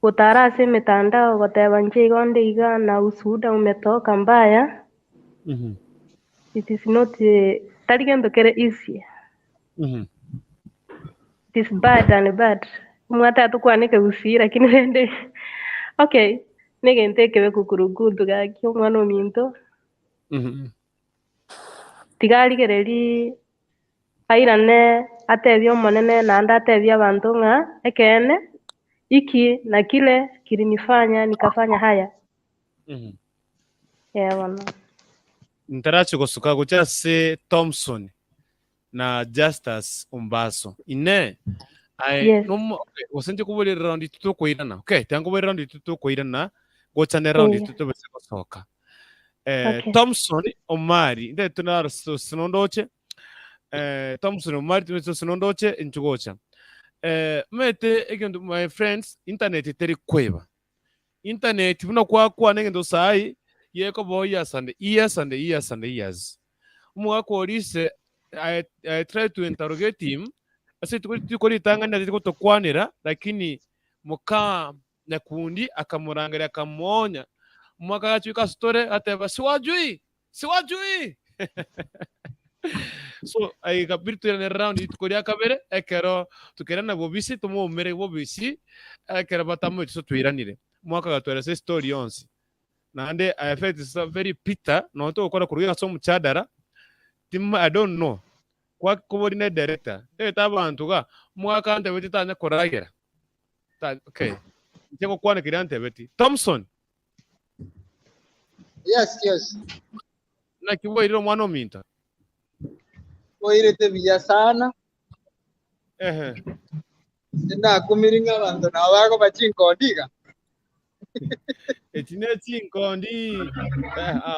Gotara ase emetandao goteba inche igo nde iga na ushuhuda umetoka mbaya, it is not tari gento kere easy. It is bad and bad. Omwate atokwane ekegusii lakini rende okay, negento ekebe kukurugutu gaki omwana ominto, tiga arigereria airane atebie omonene naende atebie abanto ng'a ekeene, hiki na kile kilinifanya nikafanya haya. Ee bono. Ntarache gosuka gochia ase Thompson na Justus Ombaso. Inee! Aye Yes. nomo okay, gose inche koboria round intwe tokoirana. Okay, tiga nkoborie round intwe tokoirana, gocha ne round Eeh. intwe tobese gosoka. Eh, Okay. Thompson Omari, nde naro sinondoche. Eh, Thompson Omari tobese sinondoche inche gocha. Eh, omanyete egento my friends, internet teri kweba. Internet buna kwakwana egento sayi yekoba years and years and years and years. Omogaka oria ise I, I try to interrogate him ase rituko rituko ritang'ani achete gotokwanera lakini moka Nyakundi akamorangeria akamoonya. Omogaka agachuika ase tore agateba siwajui siwajui so ikabidi toirane round rituko ria kabere ekero tokairana bobisi tomoumere bobisi ekero batamoeti so twairanire. Omogaka agatoeresa estory yonsi. Naende I felt so very bitter nonye togokora korwa ase omochadara tim I don't know kwa kobori ne director ntagete abanto iga omogaka antebeti tanya koragera ta okay inche ngokwana keria antebeti Thompson Yes, yes. naki bwairire omwana ominto Boirete buya sana. ehe Tinakumiri ng'a abanto nabo bakoba chinkondi iga. Echi ne chinkondi eh, ah,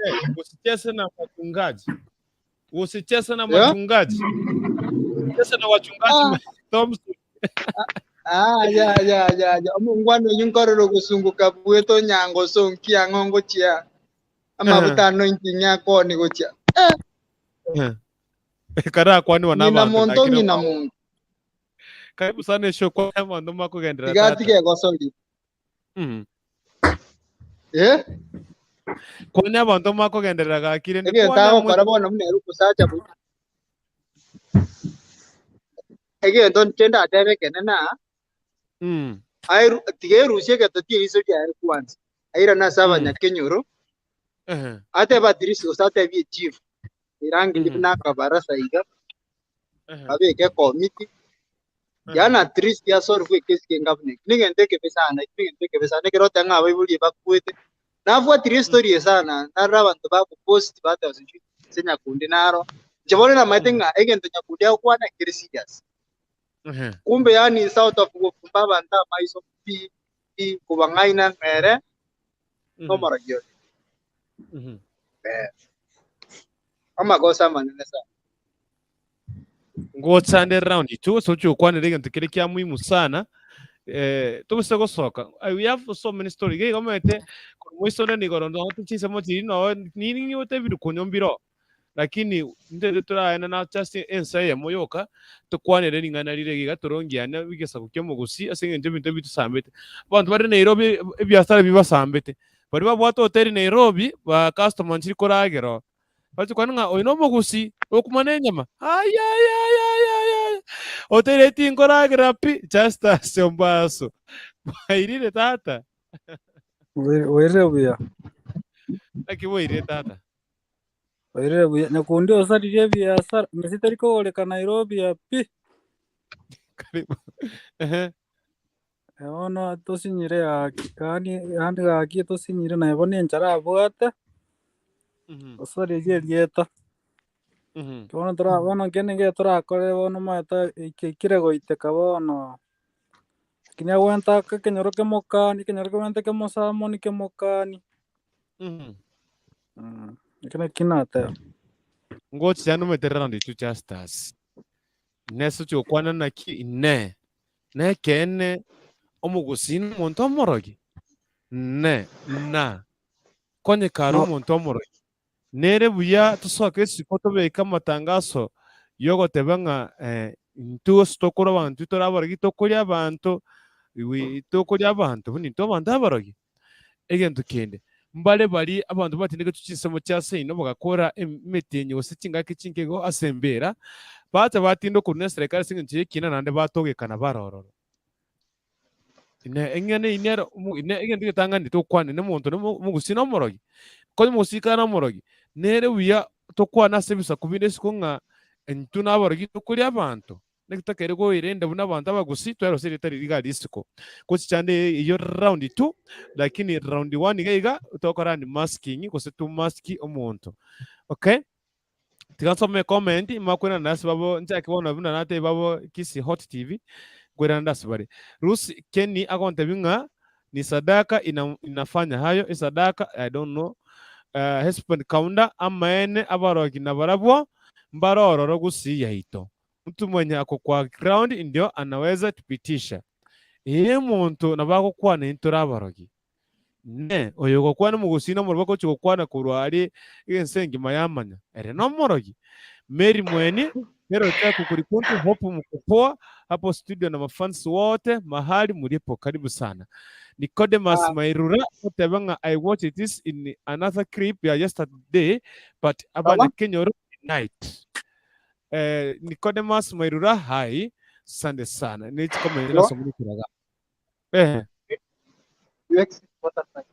eh, usicheze na wachungaji usicheze na Yeah? wachungaji cheza na wachungaji Ah, Thompson ah, ya, ya, ya, ya. Omongwana oyu nkorora ogosunguka bwete onyango sonkia ng'o ngochia amabuta anointing akoni gochia. Eh, Eh, karakwaniwa ng'ina n'abanto monto lakini ng'ina monto. karibu sana esho kwa abanto makogenderera Tiga tata tige egosori. Eh? Kwani abanto makogenderera gaki rende Egento kwana agokora bono buna ere omosacha bu. Egento inche ndatebe ekene na aeru tiga erusie egeto tie eriso riaye kwanza. Airane ase abanyakenyoro, atebe at least gose atebie echief, erangerie buna akabarasa iga, babeke ekomiti, Yaani at least asolve ekesi kenge buna eki. Negento ekebe sana, eki negento ekebe sana. Ekero oteba ng'a abaibori bakwete, nafuatirie estory eye sana, narora abanto bagopost bateba sijui ase Nyakundi naro. Inche bono namaete ng'a egento Nyakundi agokwana kere serious. Kumbe yaani sort of gofumba abanto amaiso pi pi kobang'aina ng'a ere nomorogi oye. Eh. Amagoso amanene sana. Ngochande round two ase ochi gokwanera egento kere kia muhimu sana eh, tobise gosoka I, we have so many story iga iga omanyete korwa moisonde nigo note chinsemo chiri noo nini nigote ebirukunyo mbiro lakini ntete toraende na just ensa eyemo yoka tokwanere ring'ana rire iga torongiane egesaku kia omogusii ase eng'encho ebinto ebi tosambete. Abanto bare Nairobi ebiasara bibasambete, baria babwate hoteli Nairobi ba customer nchiri koragera oo. Bache kwana ng'a oyo nomogusi okomana enyama ayayayayaya hoteli tinkoragera pi Justus Ombaso bwairire tata Bwairire buya. Naki bwairire tata? Bwairire buya. Nyakundi osaririe ebiasara, mesi tari kogoreka Nairobi aa pi. Karibu. Ehe. Bono tosinyire gaki, yaani yaani gaki tosinyire naye bono enchara abwate, osaririe erieta. Bono tora bono kende nkere torakore bono omanyete ekire goiteka bono, lakini agwente ake ekenyoro kemokani, ekenyoro kebwate kemosamoni kemokani. Ekio nakio nateba. Ngochia nomanyete round intwe Justus, nese ochi gokwana naki inee, Nekeene, omogusii nomonto omorogi? Ne, na, konye kare omonto omorogi, nere buya tosoke isiko tobeke amatangaso y'ogoteba ng'a eh, intwe gose tokore abanto tore abarogi tokoria abanto, we tokoria abanto buna intwe abanto abarogi. Egento kende, mbare baria abanto batindeketwe chinsemo chia seino bagakora emetienyi gose chingaki chinke igo ase embeera, bacha batinda okoruna eserekari ase engencho y'ekina naende batogekana bare ororo. Inee! Eng'ana eyio nero inee egento getang'ani tokwane nomonto omogusii na omorogi? Konya omogusii kare nomorogi, nere buya tokwane ase ebisaku binde isiko ng'a intwe nabarogi tokoria abanto? Naki totakeire koirenda buna abanto abagusii twerose erieta riria iga risiko. Gochichanda eyio round two, lakini round one iga iga tokora unmasking gose to mask omonto. Okay? Tiga nsome comment makoirana ase babo nchake bono buna natebia babo Kisii Hot TV nkoirana ase bare. Ruth Kenny agontebia ng'a ni sadaka ina, inafanya hayo esadaka I don't know. Uh, Hesbon Kaunda amaene abarogi nabarabwo mbare ororo gusii yaito. Mtu mwenye ako kwa ground ndio anaweza tupitisha. Ee omonto nabo agokwana intwe tore abarogi. Ne oyo ogokwana omogusii nomorogi bagochia gokwana korwa aria ense engima yamanya ere nomorogi. Mary Mweni Hero Jack Kurikuntu hope mko poa hapo studio na mafans wote mahali mulipo karibu sana. Nicodemus Mairura oteba ng'a I watched this in another clip ya yesterday but abanyakenyoro night. Eh, Nicodemus Mairura hi sande sana ne chikomenya Hello? nasomire kiraga eh You exit butterfly.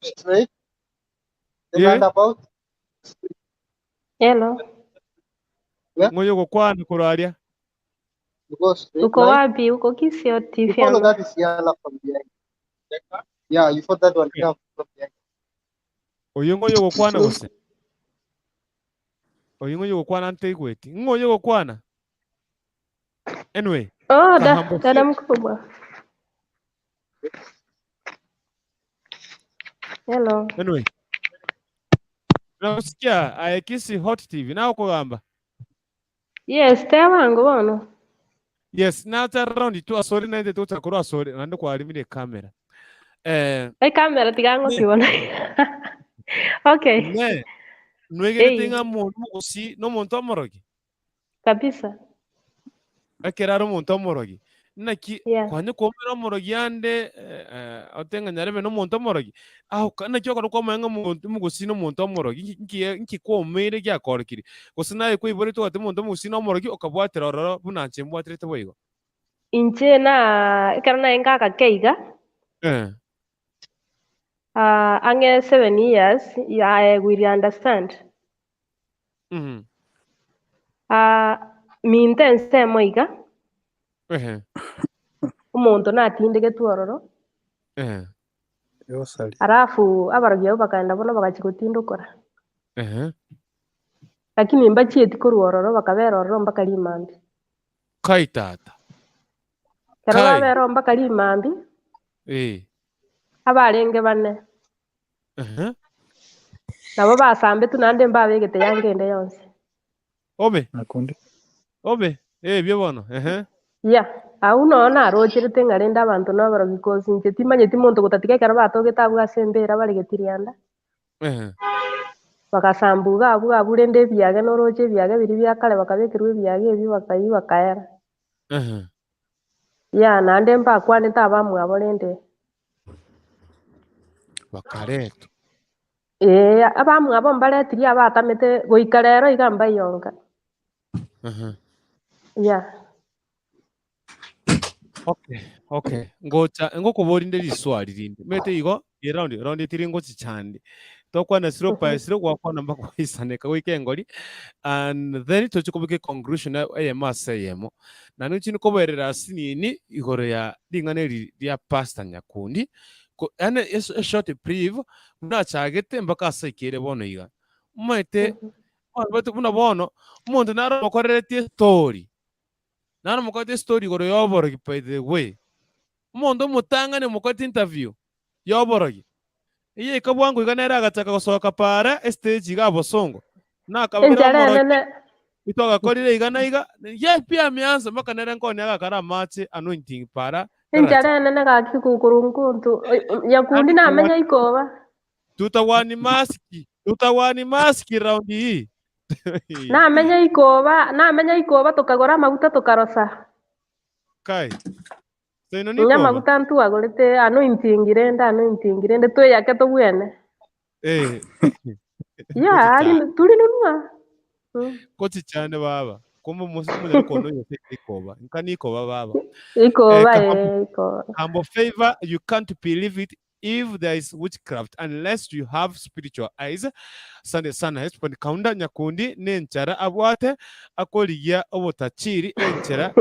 Straight. The Yeah. roundabout. Hello. Ngoyo gokwana kuraria You go straight. Uko line. wapi? Uko Kisii You TV follow ama? that Isiala from behind. Yeah, you follow that one come from behind. Oyo ng'oyo ogokwana gose? Oyo ng'oyo ogokwana ntaigweti. Ng'oyo ogokwana? Anyway, Oh, da, Kahambo dada mkubwa. Hello. Anyway. Nakusikia aye Kisii Hot TV nawe okogamba. Yes, tebango bono. Yes, nacha round tu asore naende tocha korwa asore naende kwarimire camera. Eh, Ekamera tiga ngokibona. Okay. ne nwegerete Ei. ng'a omonto omogusii na omonto omorogi Kabisa. ekero are omonto omorogi naki Yeah. kwanya koumera omorogi ande eh, eh, ote ng'a nyarebe na omonto omorogi aho ka- naki okora kwamanya ng'a omonto omogusii na omonto omorogi nki nki nki kwaumeire giakoorokire gose naye kwaiboretwe ogoteba omonto omogusii na omorogi okabwatera ororo buna inche mbwaterete boigo. Inche na ekero naye ngagake iga, Eh. ah, ang'e 7 years, I will understand. Ah, Minto ensemo iga, Ehe. omonto natindegetwe ororo, Ehe. alafu abarogi abwo bakaenda bono bagachia gotindokora. Ehe. Lakini mbachieti korwa ororo bakabera ororo mpaka rimambia. Kai tata. Ekero Kai. babera oo mpaka rimambia, Eh. abarenge bane Ehe. nabo basambetwe naende mbabegete yanga ende yonsi. Obe. Obe. Eh, ebio bono. Ehe. Yeah, agwo noo narocherete ng'a rende abanto nabarogi cause inche timanyeti monto gotatiga ekero batogete abwo ase embera bare getirianda. Ehe. Bagasambwa iga abwo abwo rende ebiage noroche ebiage biria bia kare bakabekerwa ebiage ebio bakayia bakaera. Ehe. Yeah, naende mbakwanete abamwabo rende. Bakaretwa. Ee, abamwabo mbaretirie abatamete goika rero iga mbaiyonka. Ehe. Yeah. Okay, okay. Ngocha ngokobori nde riswali rinde. Mete igo ye round round etiri ngochichande. Tokwana siro pa siro gwakwana mpaka gwaisaneka goika engori and then toche kobeka conclusion eyemo ase eyemo. Na ninche nikoberera asinini igoro ya ring'ana eri ria Pastor Nyakundi. Ko yaani a short brief buna achagete mpaka ase aikere bono iga. Omanyete abanto buna bono omonto nare omokoreretie estory Naro mokorete estory igoro y'oborogi by the way. Omonto omotang'ani omokorete interview y'oborogi, eyaika bwango iga nere agachaka gosoka paara estage iga abosongo, nakabera Enchara omorogi enene. itwagakorire iga na iga, ye pia ameanza mpaka nere nkone agakara amache anointing paara Enchara enene gaki kukurunkuntu. Nyakundi namenya ikoba. Tutawani maski, tutawani maski round hii. Namenya ikoba, namenya ikoba tokagora amaguta tokarosa. Kai. Seino Onye nikoba. amaguta ntwagorete anointing rende anointing rende tweyake tobwene. Eh. Yeah, Kochichane. ari tulinunua. Mm. Kochichane baba. Kumbe omonye kono yose ikoba. Nka nikoba baba. Eh, Ikoba Kambo, eh, ikoba. Kambo favor, you can't believe it if there is witchcraft unless you have spiritual eyes. Asante sana Hesbon Kaunda Nyakundi nenchara abwate akorigia obotachiri enchera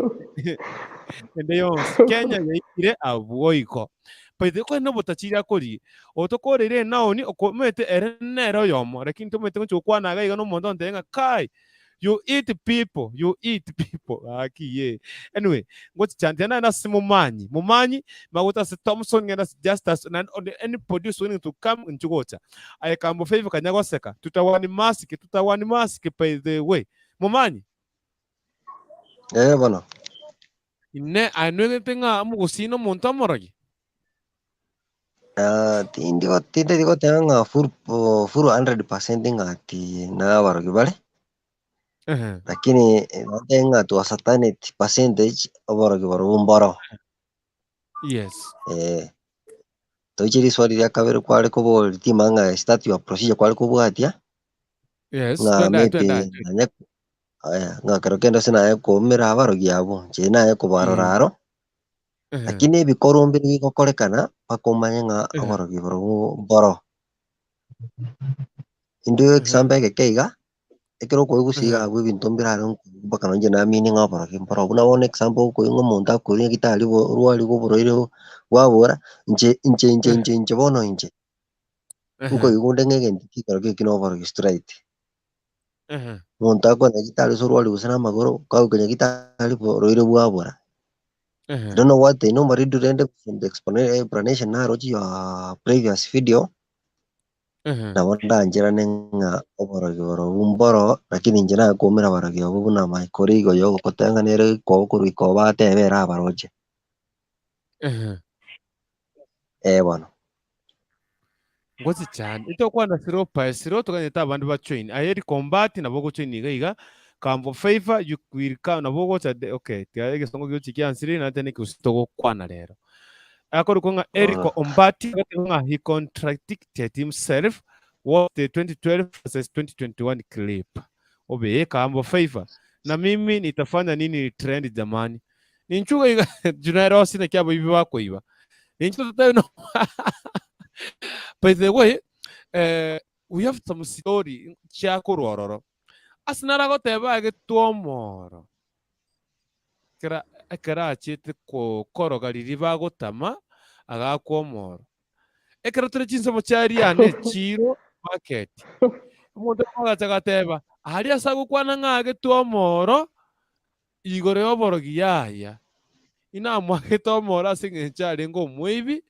ende yonsi Kenya yaikire abwo igo. By the way kore nobotachiri akorigia otokoreire enaoni okomete ere nere oyomo lakini tomanyete ngochi gokwana iga iga nomonto ontebie ng'a kai You eat people, you eat people. Gaki ye. Anyway, ngochichantia naende ase Momanyi. Momanyi, magocha ase Thompson, ng'ende ase Justus, naende on anybody who's willing to come, inchu gocha. Aye Kambo Favor kanya goseka. Tutawani masiki, tutawani masiki by the way. Momanyi. Eh, bono. Ine, aye nwegete ng'a omogusii nomonto amorogi? Ah, tindi go- tindeti goteba ng'a full full 100% ng'a ati nabarogi bare, Ehe. lakini notebe ng'a to a certain percentage oborogi borobwo mboro. Yes. Eh, toiche riswali ria kabere kware koboria timanya ng'a is that your procedure kware kobwatia, Yes, ng'a twende aye, maybe twende aye. nanye aya ng'a kero kende ase naye koumera abarogi abwo, inche naye kobarora aro. Lakini ebikorwa mbire bigokorekana mpaka omanye ng'a oborogi borobwo mboro. Intwe example egeke iga, ekero okoigwa iga abwo ebinto mbire aro mpaka nonye naamini ng'a oborogi mboro. Buna bono example okoigwa ng'a omonto akoirwa nyagetari orwarigwe oborwaire bwabora, inche inche inche inche inche bono inche, nkoigwa onde ng'a egento kekorokio eki na oborogi straight. Omonto akoenda nyagetari ase orwarigwe gose na amagoro, okagoika nyagetari oborwaire bwabora. I don't know what they normally do rende from the explanation naroche your previous video nabo ndancherane ng'a oborogi borobwo mboro lakini inche nakoumera abarogi abwo buna my colleague oyo ogoteba ng'a nere ikoba korwa ikoba atebe ere abaroche. Eh bono. Ngochichande intokwana siro pae siro toganyete abande ba join aye Eric Ombati nabo ogojoin iga iga Kambo Favor you will come nabo ogocha de okay tiga egesongo gigochi giansire naende tari nekegusii togokwana rero akorokwa ng'a Eric Ombati agoteba ng'a he contradicted himself watch the 2012 versus 2021 clip obee Kambo Favor na mimi nitafanya nini trend jamani Ninchuga iga juu nere ase naki abaibi bakoiba. Ninche totebe no By the way, eh, we have some story chia korwa ororo. Ase nare agoteba agetwe omoro. ekera ekero achiete koroga riria bagotama, agakwa omoro. Ekero tore chinsemo chia Riana echiro market, omonto oyomo agacha agateba, aria ase agokwana ng'a agetwe omoro, igoro y'oborogi yaya. Inamoagete omoro ase eng'encho arenge omoibi,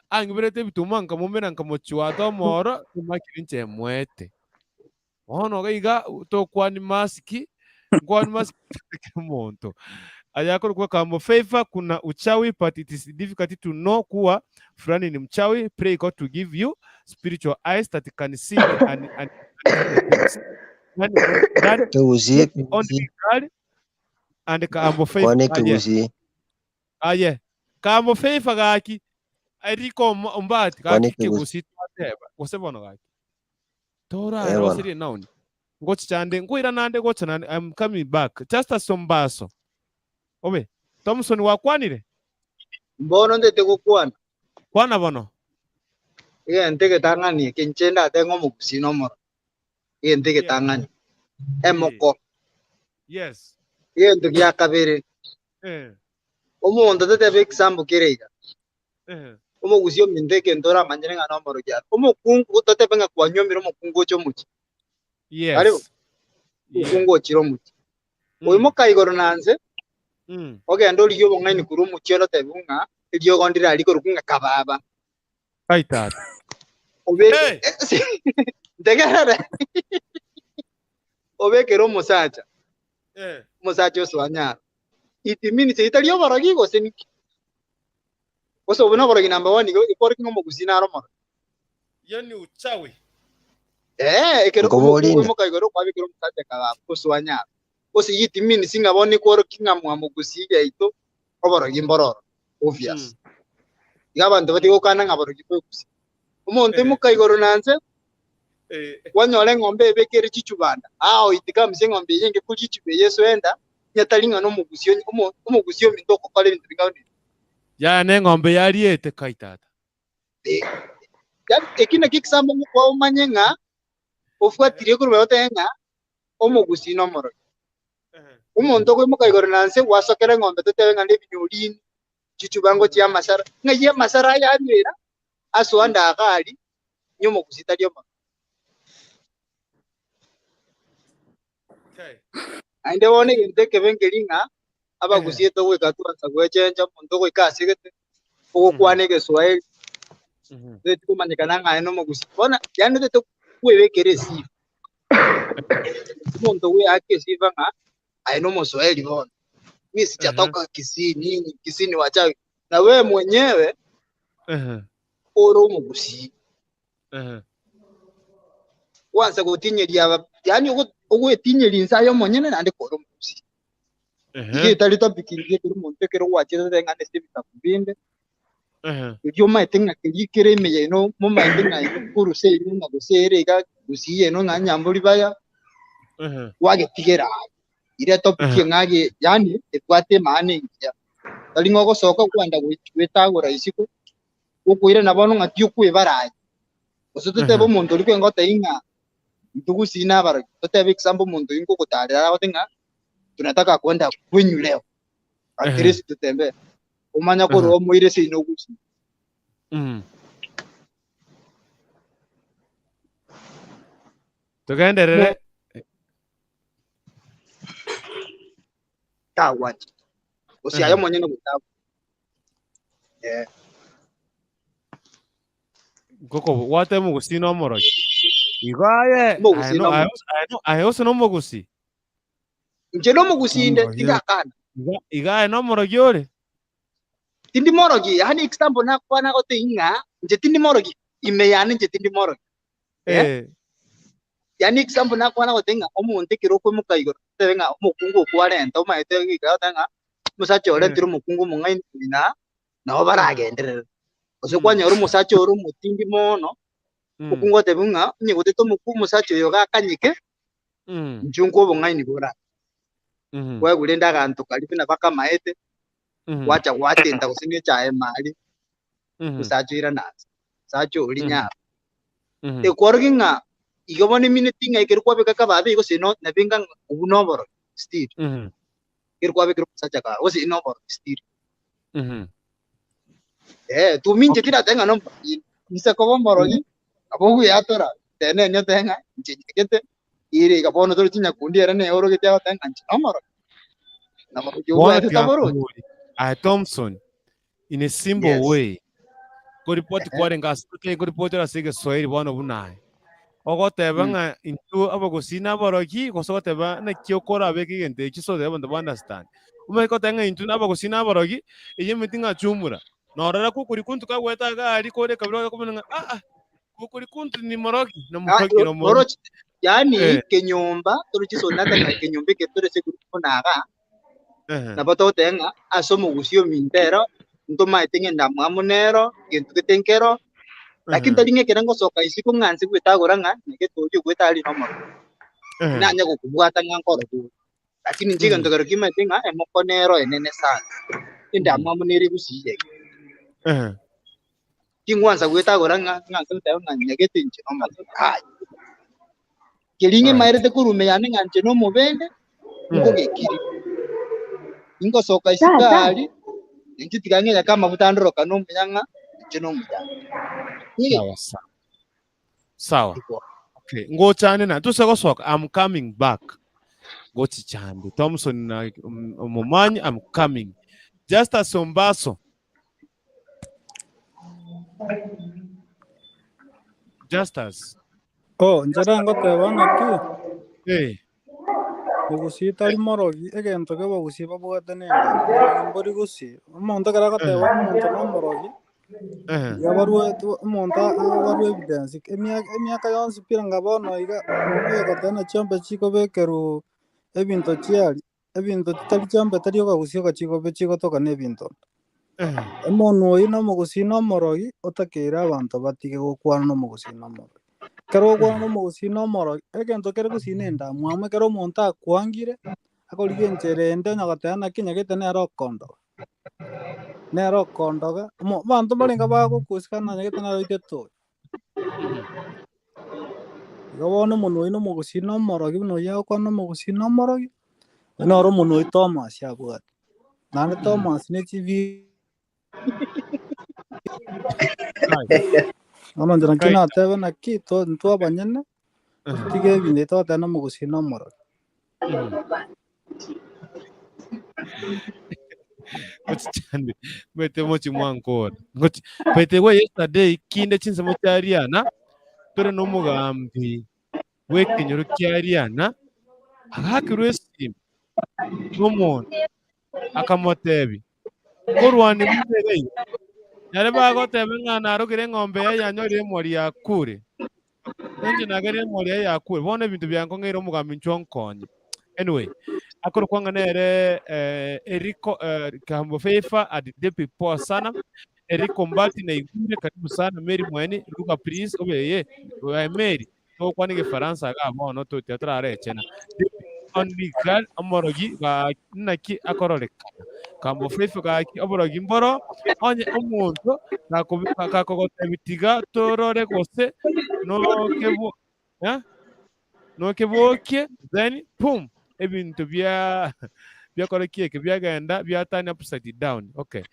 ang'iberete ebituma nkamomera nkamochwata omoro, timakire inche emoete. Bono iga iga tokwani masiki, nkwani masiki kera omonto. Aya akorokwa Kambo Favor, kuna uchawi but it is difficult to know kuwa fulani ni mchawi, pray God to give you spiritual eyes that can see the un, un, unseen things. Ndani, ndani, Kegusii, only kegusii. girl and Kambo Favor. Kwane Aye. kegusii. Aye. Kambo Favor gaki, Eriko Ombati Kwane gaki kegusii. kegusii twateba, gose bono gaki. Eh, bono. Toraroserie noun. Ngochicha nde, nkoirana nde gocha nande, I'm coming back. Justus Ombaso. Obe. Thompson gwakwanire? Mbono ntete gokwana. Kwana bono. Egento egetang'ani eke inche ndate ng'a omogusii na omoro. Egento egetang'ani. Emoko. Yes. Egento gia kabere. Eh. Omonto tatebe example kere iga. Eh. Omogusi ominto egento oramanyere ng'a nomorogi are. Omokungu totebe ng'a kwanyuomire omokungu oche omochie. Karibu. Yes. Yeah. Omokungu ochire omochie. Oimoka igoro na nse, ogende origie obong'aini korwa omochie onde otebiwe ng'a eriogo ndire rikorokwa ng'a kababa. Ai tata. Obeke ntegerere. Obekere omosacha. Eh. Omosacha osoa nyaro. It means etari oborogi gose niki? Gose obo noborogi number one igo ekorokia ng'a omogusii naro omorogi. Hiyo ni uchawi. Eh, ekero Nkoboria omokungu inde. oimoka igoro kwabekera omosacha kababa osoa nyaro. Gose it means ng'a bono ekworokia ng'a mwamogusii yaito oborogi mbororo. Obvious. Iga abanto batige gokana ng'a borogi bwegusii. Omonto oimoka igoro na nse kwanyora eng'ombe ebekere chichubanda. Ao it comes eng'ombe eye enge koria echuba eye esoe enda, onye tari ng'a nomogusii onye omo omogusii ominto ogokora ebinto bing'ao nebi. Yaya neng'ombe yariete kai tata. Eh, yaani eki nakio ekisambo ngokoa omanye ng'a ofuatirie korwa otebe ng'a omogusii nomorogi. Omonto okoimoka igoro na nse gwasokera eng'ombe totebe ng'a nebinyorini, chichuba ngochia amasara, ng'ai amasara aya arwera asoa ndaga aria, onye omogusii tari omorogi. Naende bono egento ekebe nkeri ng'a abagusii togoika twansa gwechencha omonto ogoika ase gete ogokwana egeswahili toteti komanyekana ng'a aye nomogusii. Bono yaani totete kwebekera esifa. Omonto gweaka esifa ng'a aye nomoswahili bono. Mi sijatoka Kisii nini Kisii ni wachawi. Na wewe mwenyewe ore omogusii. Gwansa gotinyeria aba yaani ogo- ogwetinyeria inse aye omonyene naende kore omogusii. Iga etari topic engiya ekero omonto ekero gwachete otebe ng'a nase ebitabu binde, erio omanyete ng'a keria kere ime yaino momaete ng'a inwe korwa seino ng'a gose ere iga gusii yaino ng'a nyambori baya, gwagetigera aye. Ere etopic eng'a age yaani ebwate emaana engiya. Tari ng'a ogosoka kwenda goetagora isiko, gokoirana bono ng'a tiokwebara aye. Gose totebe omonto oria kwenge gotebia ng'a intwe gusii nabarogi, totebe example omonto oyio nkogotarera aragote ng'a tunataka kwenda kwenyu leo, at least tutembee. Omanya korwa omoire seino gusii. Togenderere. Tagwancha. Gose aye omonyene gotabwa. Eh. Ngoko gwateba omogusii na omorogi. Igo aye Omogusii aye na no- aye omorogi. ose- aye no- aye ose nomogusii. Inche nomogusii inde, Omorogi. tindakana. Iga iga aye nomorogi ore. Tindi morogi, yaani example nakwana gotebia ng'a inche tindi morogi, ime yane inche tindi morogi. Eh? Eh. Yaani example nakwana gotebia ng'a omonto ekero okoimoka igoro, otebe ng'a omokungu okwarenta omaete goika otebe ng'a omosacha orentire omokungu omong'aini na nabo baragenderere. Gose kwanyora omosacha ore omotindi mono, okungu otebiwa ng'a onye gotete omoku omosacha oyo iga akanyeke, inchuo nkwe obong'aini bore aa. Kwaigwa rende aganto karia buna bakamaete, gwacha gwatenta gose ne echae emari, omosacha oirana ase, omosacha oria nyaro. Ekworokia ng'a igo bono emineti ng'a ekero kwabeka kababe igo gose no nabe ng'a obwo noborogi still. Ekero kwabekire omosacha kago, gose noborogi still. Eh, to me inche tindateba ng'a nomorogi, inse koba omorogi, nabo ogweatora, tenenia otebe ng'a inche nyegete, ere iga bono tore chinyakundi ere nere orogete agoteba ng'a inche nomorogi. Na morogi Bono obwate tiga taborochi. nkobori, aye Thompson, in a simple Yes. way, koripoti Ehe. kwarenge ase totari koripoti ase egeswahili bono buna aye. Ogoteba ng'a intwe abagusii na aborogi, gose ogoteba naki okorabeke egento ekio so that abanto ba understand. Omanye goteba ng'a intwe na abagusii na aborogi, eyio emeti ng'a chumura. Norora kukuri kuntu kagwete iga aria kore ekabira okomanya ng'a aa, kukuri kuntu ni morogi, na Ah, morogi na morogi. oroche yaani Eh. kenyomba toroche sonata ng'a kenyomba eke tore ase group buna iga, Ehe. nabo togoteba ng'a ase omogusii ominto ero, ntomaete ng'a endamwamu nero, egento gete nkero, lakini Ehe. tari ng'a ekero ngosoka isiko ng'a nse gwetagora ng'a nyagete oria ogwete aria nomorogi. Ehe. Nanye gokobwata ng'a nkorogi ore. Lakini inche egento kero kimanyete ng'a emoko nero enene sana, endamwamu nere gusii yaito. Ehe. Tingwansa gwetagora ng'a ng'a nse goteba ng'a nyagete inche nomorogi, yaya. Keria Alright. ng'imaerete korwa ime yane ng'a inche nomobende, nkogekiri. Ingosoka isiko Tata. aria, inche tiga ng'eyake amaguta andorokane omuya ng'a inche nomuya. Sawa sawa. Sawa. Okay. Ngochane na tose gosoka I'm coming back. Gochichande. Thompson na Omomanyi I'm coming. Justus Ombaso. Justus. Oh, inche ngoteba ng'aki Eh. Mogusii tari morogi, egento kebogusii babwate nende morogi mbori gusii. Omonto ekero agoteba omonto nomorogi, iga barwete omonto abarwe evidence. Emiaka emiaka yonsi pi anga bono iga, omonto oyogoteba ng'a chiombe chikobekerwa ebinto chiaria, ebinto titari chiombe tari okagusii oka chigotoka na ebinto. Omonwa oyio nomogusii na omorogi, otakeire abanto batige gokwana nomogusii na omorogi. Ekero ogokwana nomogusii na omorogi, egento kere gusii na endamwamu, ekero omonto akwangire, akorigia enchera ende onye goteba naki nyagete nere okondoga, nere okondoga, omo abanto mbarenge bagokosika na nyagete nere oitete oyo. Igo bono omonwa oyio nomogusii na omorogi buna oyio agokwana nomogusii na omorogi, oyio noro omonwa oyio Thomas abwate. Naende Thomas ne chibi Bono inche naki natebe naki to intwe abanyene, totige ebinto ebi togoteba nomogusii na omorogi. Gochichande bete mochi mwankora Gochi- by the way yesterday kinde chinsemo chia riana tore nomogambi bw'ekenyoro kia riana agakirwe esimi nomonto akamotebia korwani buna iga iga nare bagoteba ng'a narogire eng'ombe yaye yanyorire emori yakure Inche nagerire emori yaye yakure bono ebinto biankong'eire omogambi inchuo onkonye anyway akorokwa ng'a nere eh, Eriko eh, Kiambo Favor at Depi poa sana Eriko Mbati naigure karibu sana Mary Mweni Luka please obeye oye Mary togokwana egefaransa iga bono totiga torarechena Depi only girl omorogi gaki naki akororekana Kambo Favor gaki oborogi mboro onye omonto gakobe gakogotebia tiga torore gose nokebo eh, nokebokie then pum ebinto bia biakora ki eke biagenda biatani upside down okay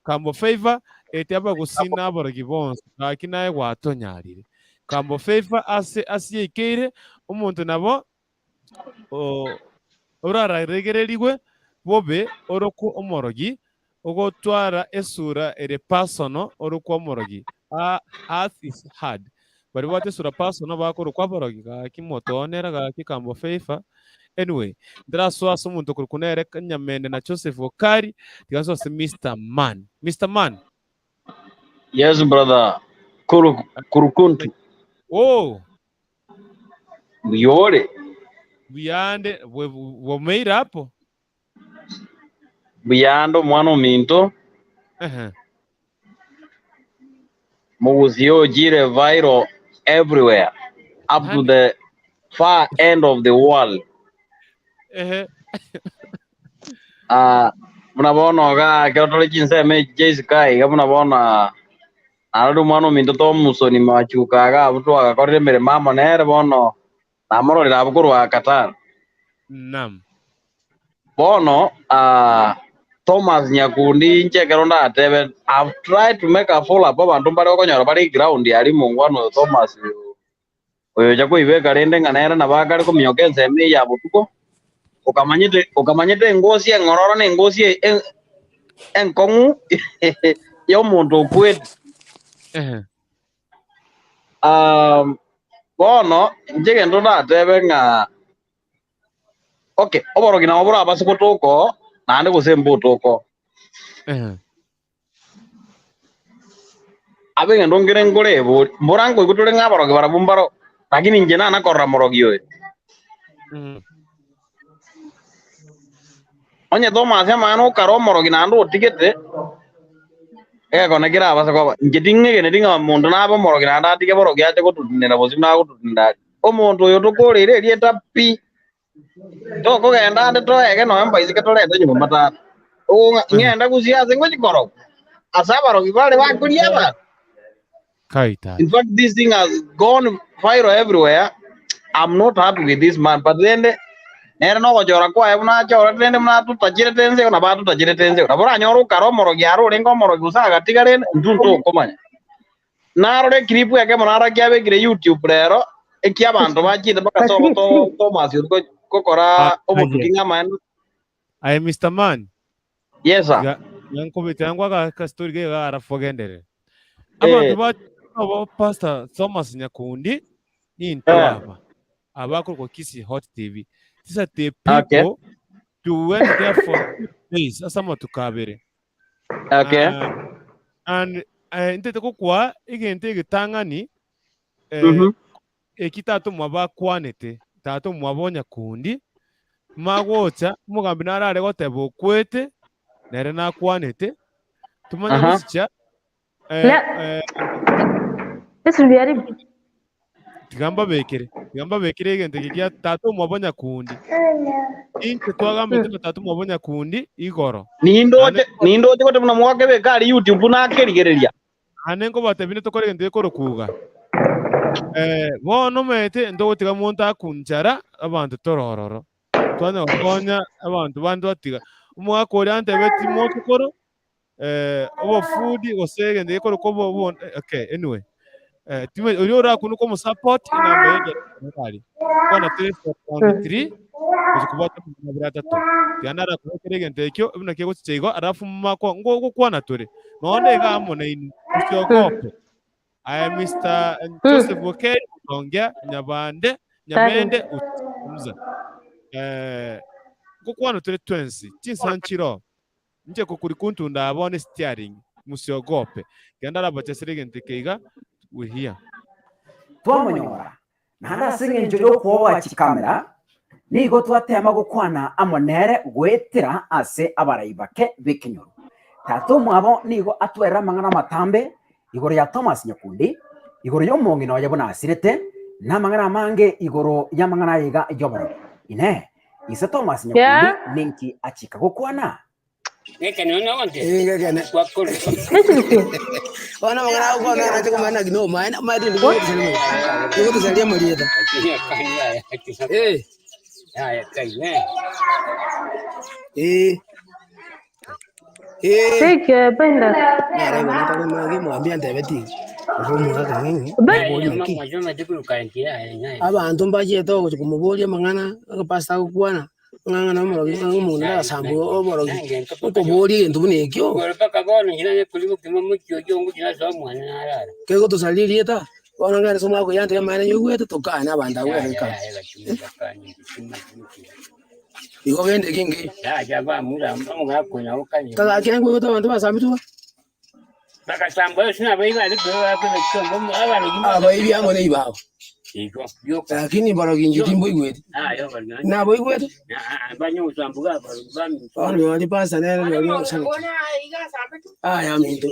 Kambo Favor eti abagusii na aborogi bonsi gaki naye gwatonyarire Kambo Favor ase ase yaikeire omonto nabo orararegererigwe bobe orokwe omorogi, ogotwara esura ere personal orokwe omorogi. Earth is hard. Baria babwate esura personal bakorokwa aborogi gaki motoonera gaki kambo favor. Anyway, ntarasoa ase omonto okorokwa nere Nyamende na Joseph Okari, tiga nsoe ase Mister Man. Mister Man. Yes brother. Kuru kurukuntu. Oh, Mbuyore. Mbuyande bwomeire apo. Mbuyande omwana ominto. Ehe. Mogusie ochire viral everywhere up to the far end of the world. Ehe. Ah, buna bono iga ekero tore chinsemo echi chia isiko aiga buna bono ah, Narori omwana ominto Thompson machuka iga abwo twagakorire emeremo amo nere bono namororire abwo korwa Qatar. Naam. Bono ah, Thomas Nyakundi inche ekero ndatebe I've tried to make a follow up abanto mbare okonyora bare ground aria mongwana oyo Thomas oyo oyocha koibeka rende ng'a nere nabo akare kominyoka ensemo eye ya botuko okamanyete okamanyete engosi eng'ororo na engosi e- e- enkong'u ya omonto okwete. Ehe. Um, bono inche egento ndatebe ng'a okay, oborogi nabo borabase gotoka oo, naende gose mbotoka oo. Ehe. Abe egento nkere nkore ebori, mbora nkoigwa tore ng'a abarogi barabwo mbaro, lakini inche nana korora morogi oyo. Onye Thomas amang'ana okare omorogi naende otigete, egekone kerabase koba. Inche ting'egeneti ng'a omonto nabe omorogi naende atige borogi ache gototinera bosio buna agototinera aria. Omonto oyo tokoreire erieta pi, tokogenda ande toege nonya mbaiseke torete nyomba tata. Ogo ng'enda gusii ase ngochi korogwa, ase abarogi bare bakoria abanto. Kai tata. In fact, this thing has gone viral everywhere. I'm not happy with this man. But rende, nere nogochora kwaye buna achorete rende buna atotachirete ense nabo atotachirete ense. Nabo oranyore okare omorogi aro orenge omorogi gose agatiga rende, intwe ntokomanya. Narore clip ekemo naro kiabekire YouTube rero, eki abanto bachire mpaka sobo to Thomas ori go- gokora Ah, obotuki aye. ng'a amaene. Aye Mr. Man. Yes sir. Tiga tiga nkobete ka story gaiga alafu ogenderere. Abanto Eh. ba abo Pastor Thomas Nyakundi nintwe Eh. aba abakorokwa Kisii Hot TV. These are the Okay. people to went there for 2 days ase amatuko abere. Okay. And ntete gokwa egento egetang'ani Mhm. eki tata omwabo akwanete, tata omwabo Nyakundi, magocha omogambi naro are goteba okwete, nere nakwanete, tomanye Aha. gosicha La. Yesu jaribu. tiga mbabekere, tiga mbabekere egento eke gia tata omwabo Nyakundi. Inche twagambete na tata omwabo Nyakundi igoro. Nindoche nindoche gote buna mwakebeka aria YouTube nakerigereria. Naende nkobatebia tokore egento gekorokwa iga. Bono omanyete ntogotiga monto akunchara abanto tore ororo. Twanya gokonya abanto bande twatiga. Omogaka oria antebetie mochokoro, obofudi gose egento gekorokwa obo obo okay anyway. Timanyeti oria orakune komosupport enamba ye ebiasara aria. Kwana 3 4 gochia kobwata amagana abere atato. Tiga narakobekere egento ekio buna kegochicha igo alafu mako ngokwana tore. Nonya iga amo nainwe, mosiogope. Aye Mister Joseph Okeri utaongea Nyabande Nyamende utazungumza. Ngokwana tore twensi chinsa nchiroo. Inche kokuri kuntunda aa bono steering, mosiogope. Genda arabachesere egento eke iga, we here. Twamonyora, naende ase engencho y'okwoboa chikamera, nigo twateema gokwana amo nere goetera ase abarai bake b'ekenyoro. Tata omwabo nigo atwerire amang'ana amatambe igoro ya Thomas Nyakundi, igoro y'omong'ina oye buna asirete, na amang'ana amange igoro y'amang'ana aya iga y'oborogi. Inee! Ise Thomas Nyakundi Yeah. ninki achika gokwana? Bono amang'ana agokwana nache komanya naki nomaene, omanyete rinde nigotosaria nigotosaria amarieta. Eh. Eh. Eh. Take benda. Nare bono tari mage mwambia ntebe ti omogaka ng'e moborie naki. Abanto mbachete ogocha komoboria amang'ana agapastor agokwana ng'a ng'a nomorogi ng'a omonto nagasambwe oborogi okoboria egento buna ekio. Kegotosaria erieta bono ng'ende ase omwaka oyo antebi amaene nyoigwete tokane abanto abwo egekare. Igo gende kinki? Kagakire nkoigwete abanto basambetwe. Abaibi amo neibao. Lakini borogi inche timboigweti. Naboigwete? Bono rirorio pastor nere rirorio osabete. Aya aminto.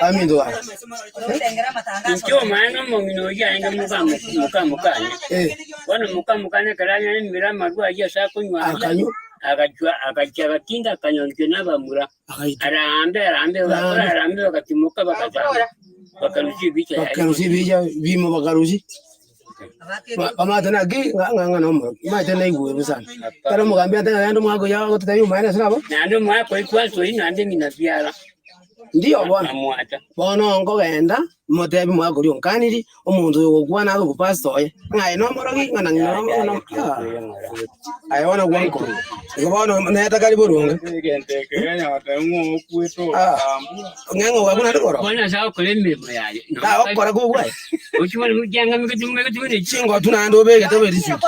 Aminto aya. Inche omwana omong'ina oyio aenge moka mokane. Bono moka mokane ekero anywa amarwa ayio ase akonywa aria, Akanywa. agachwa agachia agatinda akanyonchwa nabamura. Arambe arambe bakora arambe bagatimoka bagasamba. Bakarusia ebicha yaye. Bakarusia ebicha bimo bakarusia. Bamate naki ng'a ng'a ng'a nomorogi, omanyete naigwe bobe sana. Ekero omogambi ateba ng'a genda omwaka oyio agototebia omaene ase nabo. Naende omwaka oyio kwasoire naende ng'ina biara. Ndiyo bono, Akamwacha. bono nkogenda motebi omwaka oria onkaniri, omonto oyo ogokwana abe omopastor oye, ng'a aye nomorogi ng'a na ng'ina ng'a na ah, aye bono gwankora. Igo bono neta kari boronge. Ah, ng'a ng'a ogakwa naende koroka. Bono ase agokora emeremo yaye. Tagokora kobwaye. Ochimane mukianga miketu Chingotu naende obegete obe risuti.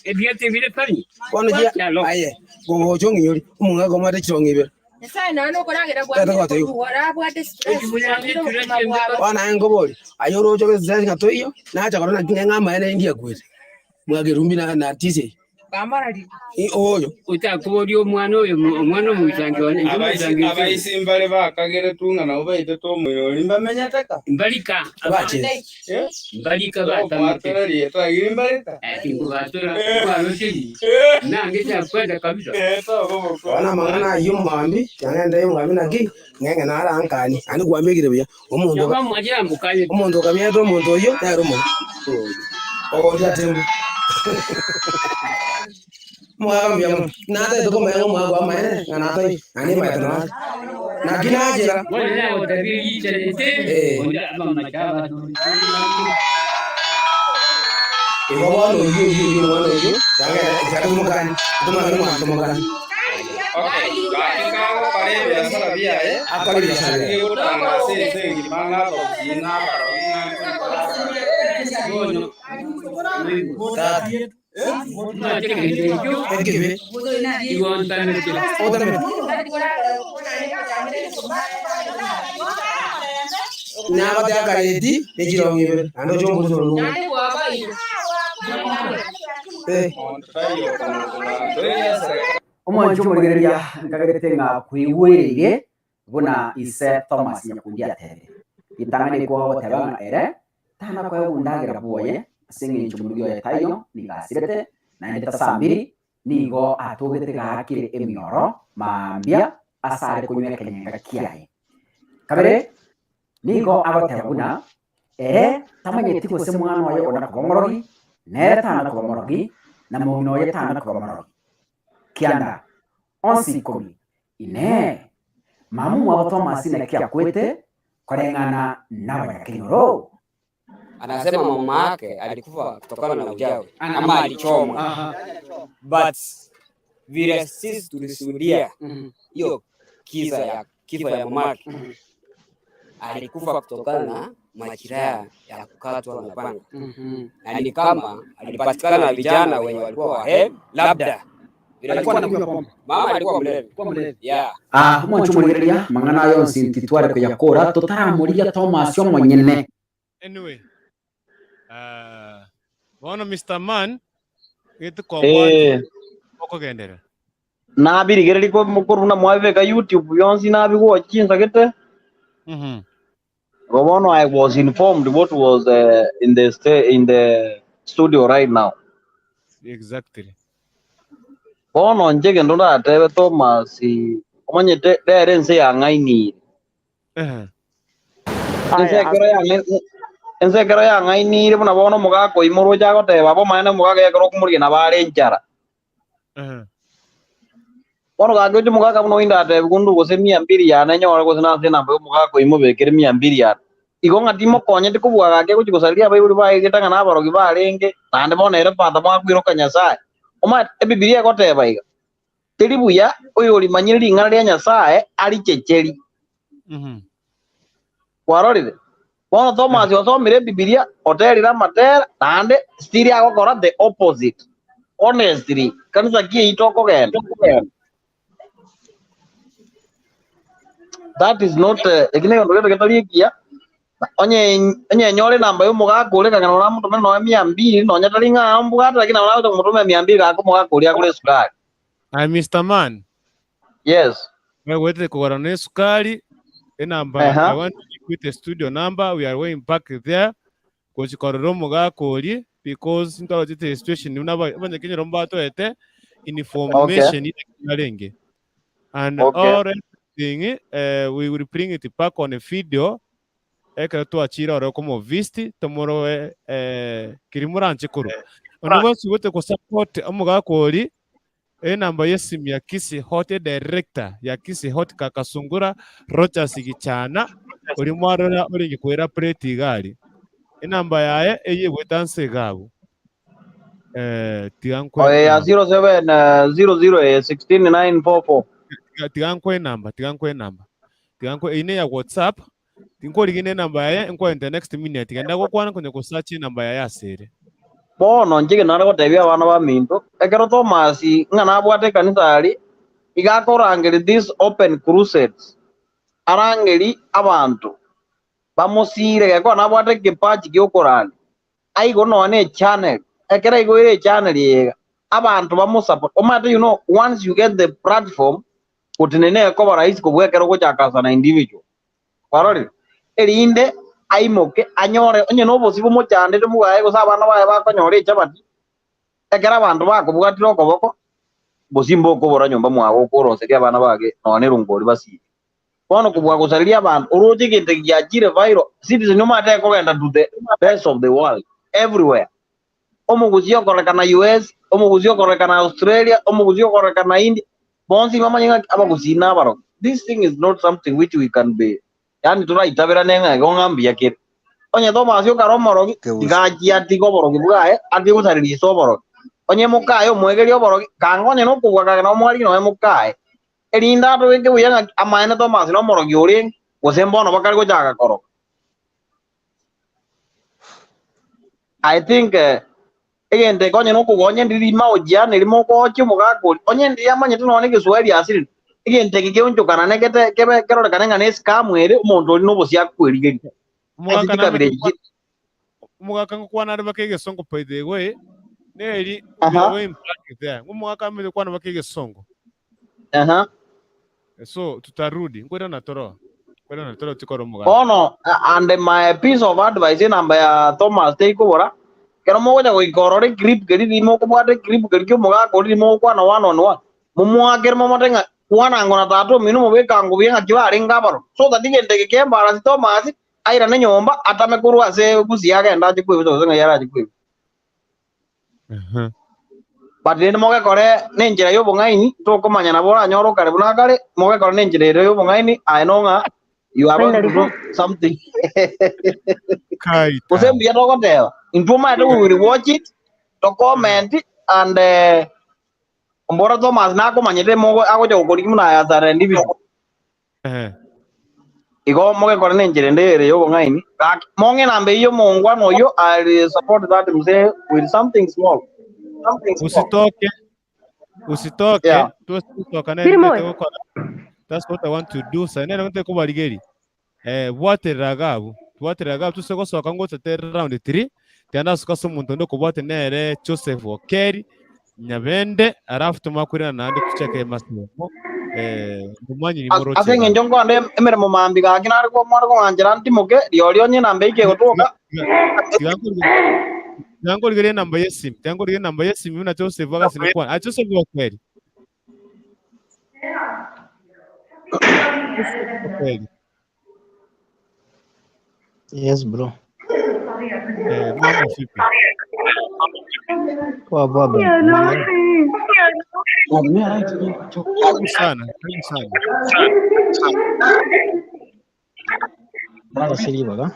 Ebiato ebire kani. Bono chia aye gogocha ong'inyori omong'aka omwate chirong'i ibere. Tata gotoigwa. Bono naye nkobori, aye oroche obe stress ng'a toiyo, nacha korora naki ng'a amaene indi akwete. Mwagerumbi na na tisi eye. I oyo. Otakoboria omwana oyo omwana omoisangi one, inche omoisangi oise. Abaisi mbare bakageretwe ng'a nabo baitete omoyori, mbamenyete ka? Mbarika Abachire. Mbarika batamete. Omwatora rieta agiri mbarika? Tinkobatora, nkwarosiri, nange chakwenda kabisa. Bono amang'ana ayio omogambi, nagende omogambi naki, ng'enge naro ankanie, naende kwambekire buya. Omonto Nabo mwachire mokanye. omonto okabiete omonto oyio nere omobe. Ogocha atembu. Omogaka mbuya mono. Natagete komanya ng'a omogaka oamaene ng'a natoi, naende nimanyete nore. Naki nachera. Bono nagotebirie riichanete, Eh. onde abamache abanto Igo bono oyio oyio oyio omwana oyio, tiga tomokanie, tomanye omwana tomokanie. Okay, gaki kagokora ebiasara biaye, Akore ebiasara biaye. atige gotangasa ense engima ng'a abagusii na abarogi ng'a Bono Tata. omanyete egento ekio Ekibe. igo ntamete. Otamete. Nagote akareti ne chirong'i ibere, naende oche ombusu orwo. Eh. Omwanchi omorigereria nkagerete ng'a koigwereire buna ise Thomas Nyakundi atebire. Ritang'ani ekwo agoteba ng'a ere tana koegwa endagera bwoye ase eng'encho omorugi oye taiyo, nigo asirete, naende tasambiri, nigo atogete gaakire emioro mambia ase are konywa ekenyenga kiaye. Kabere, nigo agoteba buna ere tamanyeti gose mwana oye ona koba omorogi, nere tana koba morogi, na mong'ina oye tana koba morogi. Kianda, onsi ikomi, Inee! Mama omwabo Tomasi naki akwete koreng'ana nabanyakenyoro? Anasema mama yake alikufa kutokana na uchawi ama alichomwa, but vile sisi tulishuhudia hiyo kisa ya kifo ya mamake, alikufa kutokana na majeraha ya kukatwa na panga, na ni kama alipatikana na vijana wenye walikuwa wahe, labda vile Alikuwa anakunywa pombe. mama alikuwa mlevi, Alikuwa mlevi. yeah. Ah, omwancho omorigereria, amang'ana aya onsi ntitware koyakora totaramoria Thomas omonyene. Anyway, uh, bono Mr. Man, gete Eh. kobwati okogenderera. Nabirigereria korwa buna mwabibeka YouTube bionsi nabigwochi chinsagete. Mhm. Igo bono I was informed what was uh, in the sta in the studio right now. Exactly. Bono inche egento ndatebe Thomas, omanyete rero ense yang'ainire. Ehe. Ense ekero yang'ai- ense ekero yang'ainire buna bono omogaka oimorwe oche agoteba aba omanyene omogaka ekero okomorigia nabo are enchara. Ehe. Bono gaki oche omogaka buna oinde atebi kundu gose mia mbili yane nyore gose nase enamba ya omogaka oyio mobekere mia mbili yane. Igo ng'a timokonyeti kobua gaki agochia gosaria abaibori baye egete ng'a nabarogi barenge, naende bono ere pata mwakoiroka Nyasae. Omanyete, Ebibilia egoteba iga, Teri buya oyorimanyire ring'ana ria Nyasae arichecheri. Kwarorire? Bono Thomas osomire Ebibilia, oterire amatera, naende still agokora the opposite. Honestly, kanisa ki eyio tokogenda? That is not, eh, eki negento gento getari ekiya. Onye onye nyore enamba ya omogaka ore kang'ana oramotomere nonya mia mbili, nonya tari ng'a mbwate lakini nabo nagocha komotomera mia mbili gaka omogaka oria agore esukari. Aye Mister Man. Yes. Wegoetete kogora na esukari, enamba Eha. I want to give you the studio number, we are going back there gochi korora omogaka oria because ntorochete situation buna aba- abanyakenyoro mbatoete information okay. yarenge and Okay. all everything uh, we will bring it back on a video. Ekero twachire ororo komovisit tomoroe keri moranche korwa. Onde bwensi oigwete gosupport omogaka oria, enamba y'esimi ya Kisii Hot, edirector ya Kisii Hot Kaka Sungura Rogers Gichana, oria mwarora orenge koira plate iga aria. Enamba yaye eyio egoeta nse iga abwo. Tiga nkwe Oye ya enamba. 0700 eh, 16944. Tiga nkwe enamba, tiga nkwe enamba. Tiga nkwe, eyio neya WhatsApp, Tinkorigina enamba yaye nkoe in the next minute, genda gokwana nkonya gosearch enamba yaye ase ere. Bono inche nare gotebia abana baminto, ekero Thomas ng'a nabwate ekanisa aria, iga akorangeria these open crusades, arangerie abanto bamosiire, gekoba nabwate ekipachi giokorandia, aigo nonya ne echannel, ekero aigoire echannel eye iga, abanto bamosupport. Omanyete you know once you get the platform, gotenena ekoba rahisi kobua ekero ogochaka as an individual. Kwarorire? Erinde aimoke anyore onye nobosio bomochandete bwaye gose abana baye bakonyora echabati, ekero abanto bakobwatire okoboko, bosio mbokobora nyomba mwago okoroseria abana bage nonya nerongori basibe. Bono kobua gosareria abanto, oroche egento eke giachire viral, Citizen omanyete ekogenda to the best of the world, everywhere. Omogusia okorekana US, omogusia okorekana Australia, omogusia okorekana India, bonsi bamanye ng'a abagusii nabarogi. This thing is not something which we can be, yaani toraitaberane ng'a igo ng'a mbuya kere. Onye Thomas okare omorogi, tiga achie atige oborogi bwaye, atige gosareria ise oborogi. Onye mokaye omoegerie oborogi, kanga onye nokobua kage nomwarigi nonya mokaye. Erinde atobeke buya ng'a amaene Thomas nomorogi orenge, gose mbono bakare gochaka koroga. I think eh, egento eke onye nokogwa onye ndiri mahojiano eri mogochia omogaka oria, onye ndiri amanyete nonya na egeswahili asirire, egento eke keonchokana negete kebe kerorekane ng'a ne scam ere, omonto oria nobosie akwerigeria. Ase Omogaka chikabira namanyete echi gokwana omogaka ngokwana are baka egesongo by the way, neri we Aha. are going back there. Omogaka amanyete gokwana baka egesongo. Aha. So tutarudi, nkoirana toro. Nkoirana toro tikora omogaka. Bono, and my piece of advice enamba ya Thomas teikobora, ekero mogocha goika orore eclip keria riria mokobwata eclip keria kia omogaka oria riria mogokwana one on one, momoakere momote ng'a kwana ango na tata omino mobeke ango buya ng'aki barenge abaroro. So that egento eke kia embarrass Thomas, airane nyomba atame korwa ase gusii agende ache kwebisa gose ng'ai arache kwebisa. But rende mogekore nenchera y'obong'aini, tokomanya nabo oranyore okare buna akare, mogekore nenchera ere y'obong'aini, aye no ng'a you are going to do something. Gose mbuya togoteba, intwe omanyete we will watch it, to comment and eh, mbora Thomas nakomanyete mogo agocha gokorigia buna aye as an individual. Igo mogekora nenchera ende ere y'obong'aini. Gaki, mong'e enamba eyio y'omongwana oyio, I'll support that mzee with something small. Something small. Usitoke, usitoke, Yeah. tusoka nere Biri ntete moyo. gokora. That's what I want to do. Sa nere ntete kobarigeri. Eh, bwaterera agabu. Bwaterera agabu tuse gosoka ngocha round 3. Tianda asuka ase omonto onde okobwate nere Joseph Okeri. Nyabende alafu tomakwirana naende tuchake emasomo eh, momanyiri Ase moroche eng'encho nkonde emeremo mambia gaki nare kwamware kong'anchera ntimoke, rirorio onye enamba eyio kegotoka. Tiga nkorigereria enamba y'esimi, tiga nkorigereria enamba y'esimi buna Joseph agasini kwana. Ah, Joseph Okeri. Joseph Okeri. Yes bro. Eh, mambo vipi? Poa poa bro. Karibu sana, karibu sana. Ndasiribaga.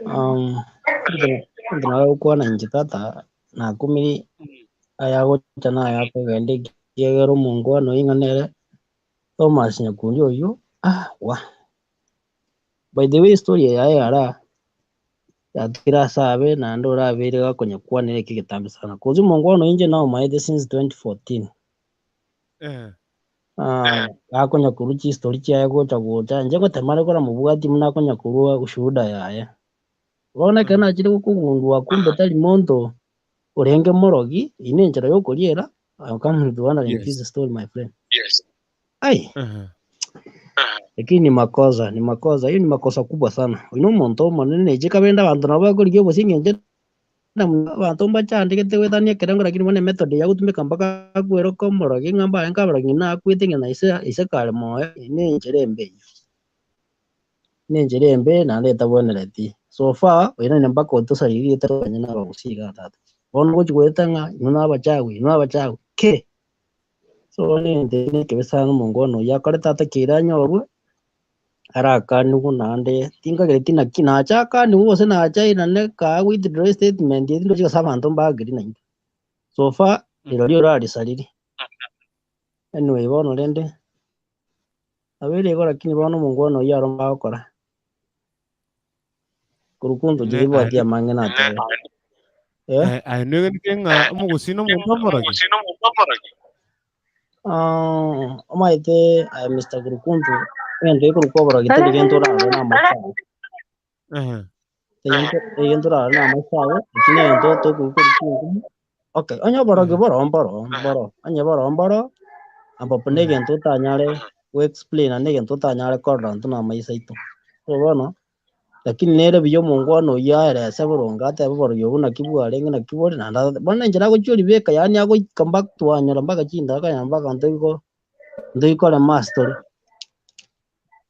Um, ndinara gukwana inche tata nakumiri aya gocha na aya kogenda ekiagera omongwana oyo ng'a nere Thomas Nyakundi oyio ah wa by the way story yaye ara yatigire ase abe naende orabeire gakonyekwanera eke egetambe sana cause omongwana oyo inche namomaete since 2014 Eh. Ah, gakonya korwa chistory chiaye gocha gocha inche ngotema are koramobwatia buna akonya korwa ushuhuda yaye. Bono ekero nachire gokogundua kumbe tari monto orenge morogi, eyio nenchera yokoriera, I come to wondering Yes. this story my friend. Ai, Uh-huh. lakini ni makosa, ni makosa, hiyo ni makosa kubwa sana. Oyo nomonto omonene neche kabende abanto nabo bakorigia obosie eng'encho abanto mbachandegete goetania ekerengo lakini bono emethod ya gotumeka mpaka akweroka omorogi ng'a mbarenge abarogi ng'ina akwete ng'ina ise ise kare moyo, eye nenchera embe eyio. Nenchera embe naende etabwenereti. So far, oiranire mpaka otosaririe rieta riane na abagusii igaa tata. Bono ogochi goeta ng'a inwe na abachawi, inwe abachawi, ki? So bono egento eke nekebe sana omongwana oyio akorete atakeire anyorwe, arakanigwe naende tinkagereti naki nacha akanigwe gose nacha airane kaa withdraw estatement eria tindochi gose abanto mbaageri naintwe. So far, rirorio orarisariri. Anyway bono rende. Abeire igo lakini bono omongwana oyio aro mbagokora. Korukuntu Ne tiribwati aye amang'ina atebe. Eh? aye aye noegenete ng'a omogusii nomonto omorogi? Ah, omaete aye Mr. Kurukuntu, egento gekorokwa oborogi tari gento orarore namaiso aye. Ehe. Egento egento orarore namaiso aye, eki negento tokoigwa chinkumu. Okay, onye oborogi Ehe. boro mboro mboro, onye boro mboro, ambapo na Ehe. egento otanyare go explain na egento otanyare korora intwe na amaiso aito. So bono, lakini nere buya omongwana oyio aerese boronge atebe oborogi obwo naki bwarenge naki bore naende ate bono enchera agochia oribeka yaani agoika mpaka twanyora mpaka chindagera akanyora mpaka ntoiko ntoikorema ase tore.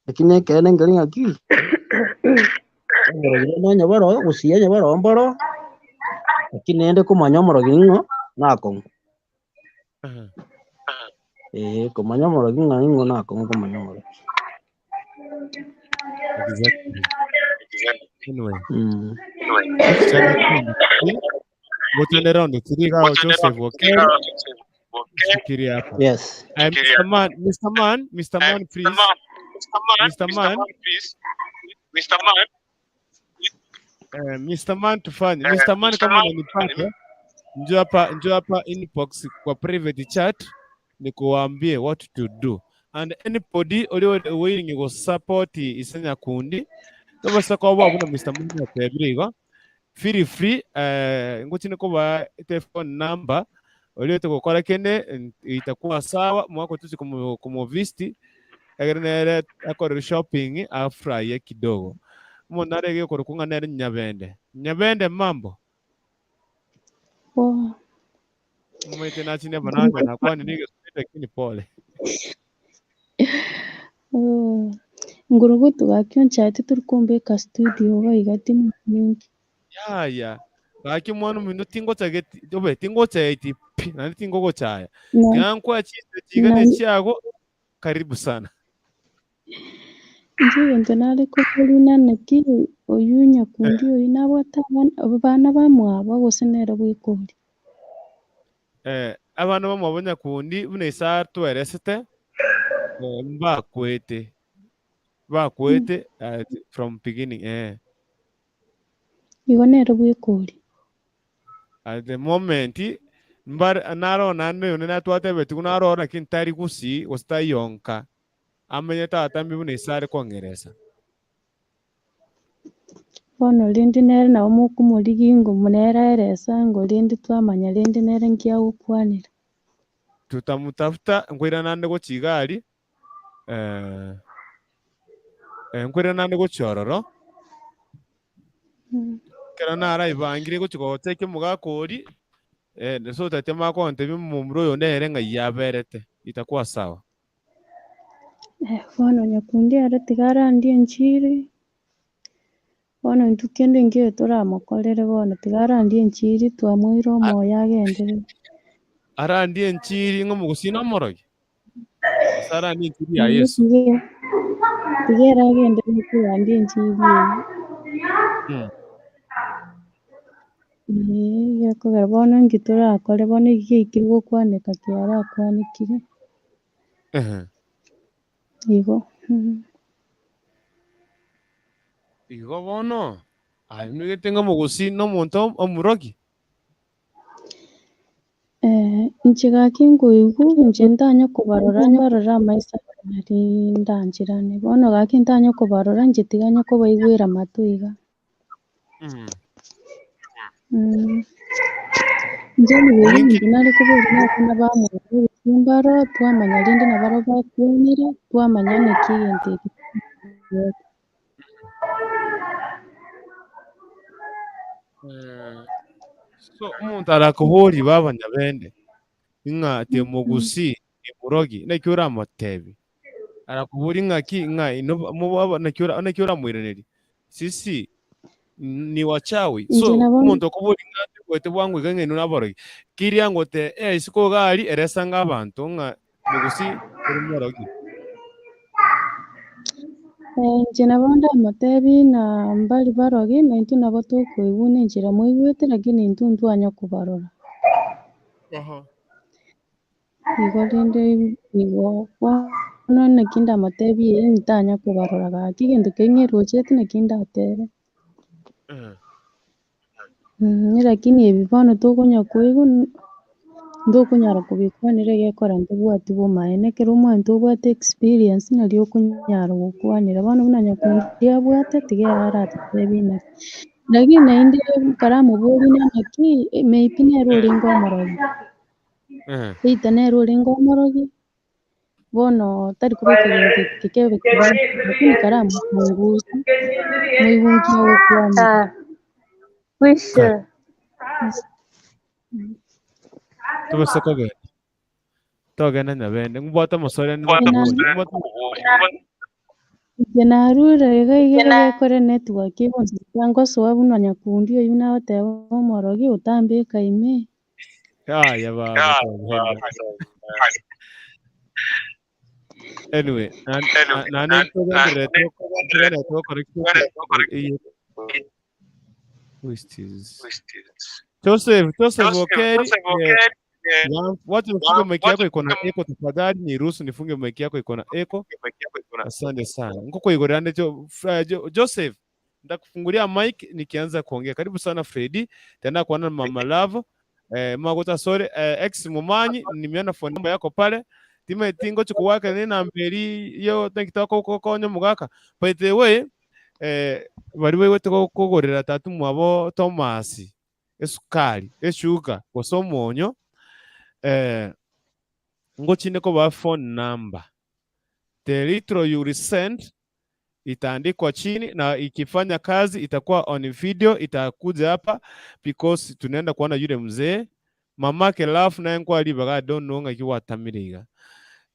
Lakini ekeene nkeri ng'aki, omorogi rende onye boro gusii onye boro mboro, lakini rende komanya omorogi ng'o nakong'u. Eeh komanya omorogi ng'a ning'o nakong'u komanya omorogi. Exactly. Anyway. Mm. Ngochane round three iga Joseph Okello. Fikiria hapa. Yes. Mr. Man, Mr. Man, Mr. Man, please. Mr. Man. Eh, Mr. Man tufanye. Mr. Man kama unanipata, njoo hapa, njoo hapa inbox kwa private chat nikuambie what to do. And anybody ori willing go support isenya kundi tobasa koba buna Mr. Man atebire igo feel free eh, ngochine koba telephone number oria togokora kende itakuwa sawa mwako tuchi kumu kumuvisit egere nere akorere shopping afurahie kidogo omonto arege okorokwa ng'a nere Nyabende Nyabende mambo Poa. Omanyete nachine banange nakwanire negeswahili lakini pole. Oh, Ngurugutu gaki onchaete tori kombeka studio iga iga timinki. Yaya, gaki omwana ominto tingochageti, obe tingochaeti pi, naende tingogochaya. Na- Tiga nkoe chinsa echi iga na- nechiago, karibu sana. Inche egento nare koborina naki oyio nyakundi oyio nabwate abana abana bamwabo gose nere bweka oria? Eh, abana bamwabo nyakundi buna ise atweresete, eh, mbakwete, bakwete eh, from beginning eh. Igo nere bweka oria. At the moment mbare naro naende onde natwatebetigwe naro lakini tari gusii gose tayonka amenye tata mbi buna ise are kong'eresa. Bono rende nere nabo mokomorigia ng'o nere aeresa ng'o rende twamanya rende nere nki agokwanera. Tutamutafuta nkoirana ande gochia iga aria, eh, eh, nkoirana ande gochia ororo, ekero naraibangire gochia gocheki omogaka oria, eh, so otachia manye kontebia momura oyo nere ng'ai aberete, itakuwa sawa. Eh, bono nyakundi ere tiga arandie enchiri, bono intwe kende nkeiyo toramokorere bono tiga arandie enchiri twamoire omoyo agenderere. Arandie enchiri ng'a omogusii nomorogi? Gose arandie enchiri ya Yeso? Tiga tiga ere agenderere korandia enchiri eyio. Eeh, gekogera bono inki torakore bono eki giaikire gokwaneka kiarakwanekire. Ehe. Igo. Mm. Igo bono, aye noigete ng'a omogusii nomonto omurogi? Eh, inche gaki nkoigwa, inche ntanye kobarora mbarore amaiso aya nari ndancherane. Bono gaki ntanye kobarora inche tiga nye kobaigwera amato iga. Mm. Inche nigo Ninki omonto nare koboria nabana bamwabo gose mbaro, twamanya rende nabarabwo bakwanire, twamanya naki egento eke kegokwa. Eh, so omonto arakoborie baba nyabende, ng'a ati omogusii ni murogi, naki oramotebi? Arakobori ng'aki ng'a ino mobo naki ora naki oramoiranerie. Sisi ni wachawi. Inche So nabo omonto okobori ng'a ntoigwete bwango iga ng'a inwe naborogi. Kiria ngote eh isiko iga aria eresa ng'a abanto ng'a mogusi ore morogi. Eh, inche nabo ndamotebi ng'a mbari barogi, na intwe nabo tokoigwa buna enchera moigwete, lakini intwe ntwanya kobarora. Igo rende igo bono naki ndamotebie eye ntanya kobarora gaki egento keria ng'erochete naki ndatebe. Lakini ebi bono tokonya koigwa ntokonyara kobikwanera egekora ntobwati bomaene, ekero omwanto obwate experience nario okonyara gokwanera. Bono buna nyakundi abwate tiga ere aratotebie naki. Lakini naende ekero amoboria naki, maybe nere orenge omorogi. Either nere orenge omorogi, bono tari kobeka egento eke kebe kebe, lakini karamochungusa, moigwe nki agokwana. Kai. Tobase kogenda. Togenda nyabende. Ngobwate omosore ngokoboria. Ngobwate Inche narure iga iga egekore network egonsuka ngosoa buna nyakundi oyio nagoteba omorogi otambeka ime. Yaya baba togenda. Anyway, nane togendererete togendererete gokora ki Who is this? Joseph, Joseph Okeri, eh, wacha nifunge mic yako iko na echo tafadhali, niruhusu nifunge mic yako iko na echo. Asante sana. Nko ande jo, Joseph, nitakufungulia mic nikianza kuongea. Karibu sana Freddy. Tena kuona Mama Love. Eh, magota sorry, eh, ex Mumanyi, nimeona phone number yako pale. Time tingo chikuwake ni namberi yo tekitako kokonya mugaka. By the way, eh, bari baigwete kogorera tatu mwabo Thomas esukari, eshuga gose omonyo eh, ngochinde koba phone number. The little you resend itaandikwa chini na ikifanya kazi itakuwa on video, itakuja hapa because tunaenda kuona yule mzee mamake love naye nkwaribaga I don't know ng'aki gwatamire iga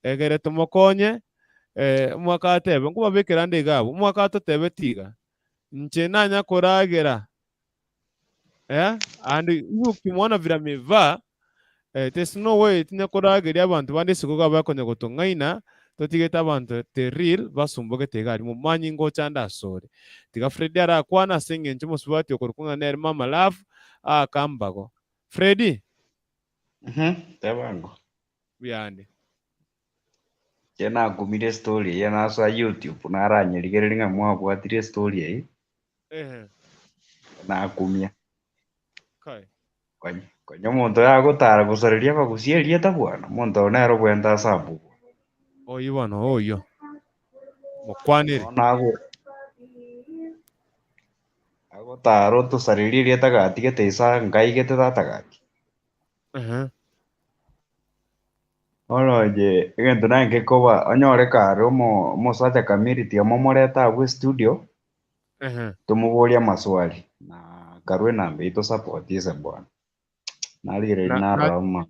egere tomokonye eh, omwaka atebe nkobabekera nde iga abwo omwaka atotebeti iga nche nanya koragera eh, and igo ukimwona vile amevaa eh, there's no way tinya korageria abanto bande isiko iga bakonya gotong'aina totigete abanto the real basumbogete iga aria momanyi ngocha ande asore tiga Freddy arakwana ase eng'encho omosubati okorokwa ng'a nere mama love aaka mbago Freddy Tebango. Buyande. Inche nakumire estory eye nasoa YouTube naranyerigereria ng'a mwabwatire estory eye. Ehe. Nakumia. Kai. Konya konya omonto oyo agotara gosareria abagusia erieta bwana, omonto oyo nere obwente asambwe bwana. Oyio bono oyio. Mokwanere. Bono ago agotara otosareria erieta gatigete isa nkaigete tata gaki. Ehe. Bono inche egento naye ngekoba onyore kare omo omosacha kamiri tiga momorete abwo estudio, Ehe. tomoborie amaswali na karwe enamba eyio tosupport ise bwana. Narigereria Na- na- narora ma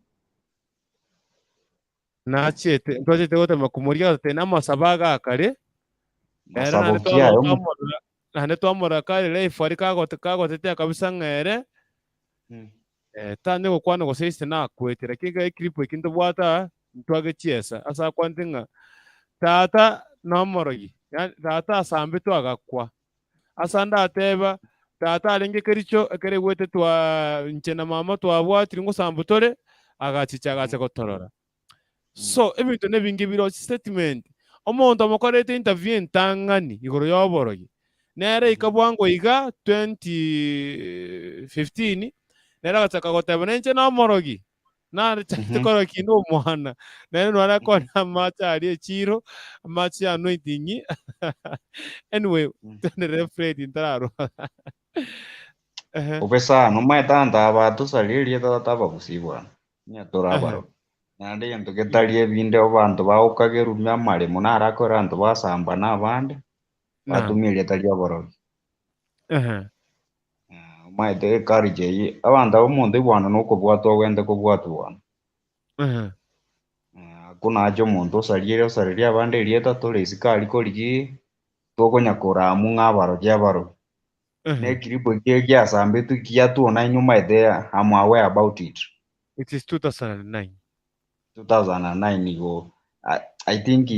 Nachiete ntwachete gotema komoria gose tena amasabo aga akare ere masabo naende ki aye twamo omo twamorora naende twamorora kare life aria kagote kagotetea kabisa ng'a ere eh, tanya gokwana gose ise nakwete lakini ekero eclip eki ntobwate aa ntwagechiesa ase akwanete ng'a tata nomorogi yaani tata asambetwe agakwa. Ase ande ateba, Tata arenge kericho ekero aigwete twa inche na mama twabwatire ngosambu tore, agachicha agacha gotorora. So ebinto nebinge bire statement. Omonto omokorete interview entang'ani igoro y'oborogi, nere ika bwango iga 2015, nere agachaka goteba nainche nomorogi, Narachagete korora kinde omwana, nere naro akore amache aria echiro, amache ya anointing. Anyway, twenderere Fred ntararwa. Ehe. Obe sana, omanyete abanto aba batosaria erieta tata abagusii bwana, onye tore abarogi. Naende egento getari ebinde abanto bagokagerwa amaremo naro akore abanto basamba na abande, batumia erieta ri'oborogi. Ehe. Omanyete ecourage eyio, abanto aba omonto bwana nokobwatwa ogende kobwatwa bwana. Ehe. Hakuna haja omonto osariere osarerie abande erieta tore isiko aria korigia tokonya koramwa ng'a abarogi abarogi. Ne eclip ekio giasambetwe giatuona inwe omanyete am aware about it. It is 2009. 2009 igo I, I think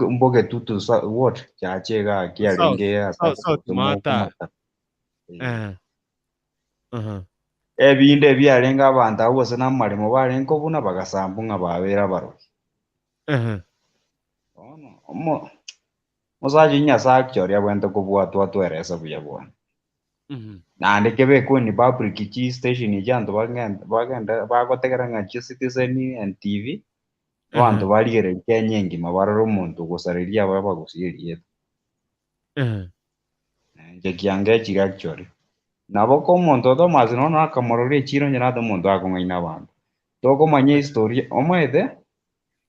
mboge tutu what chache iga South, kiarenge ase South, South akogotomwa Mata. okomata. Eh. Aha. Ebinde ebiarenge abanto abwo gose namaremo barenge kobuna bagasambwa ng'a babeire abarogi. Ehe. Bono omo omosacha oyio Nyasae actually abwenerete kobwatwa atwerese buya bwane. Naende kebekwe in public chi station echi abanto bagende bagende bagotegera ng'a chi Citizen, NTV, abanto barigereria Kenya engima barore omonto ogosareria aba abagusia erieta. Inche kiangechire actually. Nabo ko omonto o Thomas nonya nakamorora echiro onye nate omonto akong'aina abanto. Tokomanya ehistory omanyete,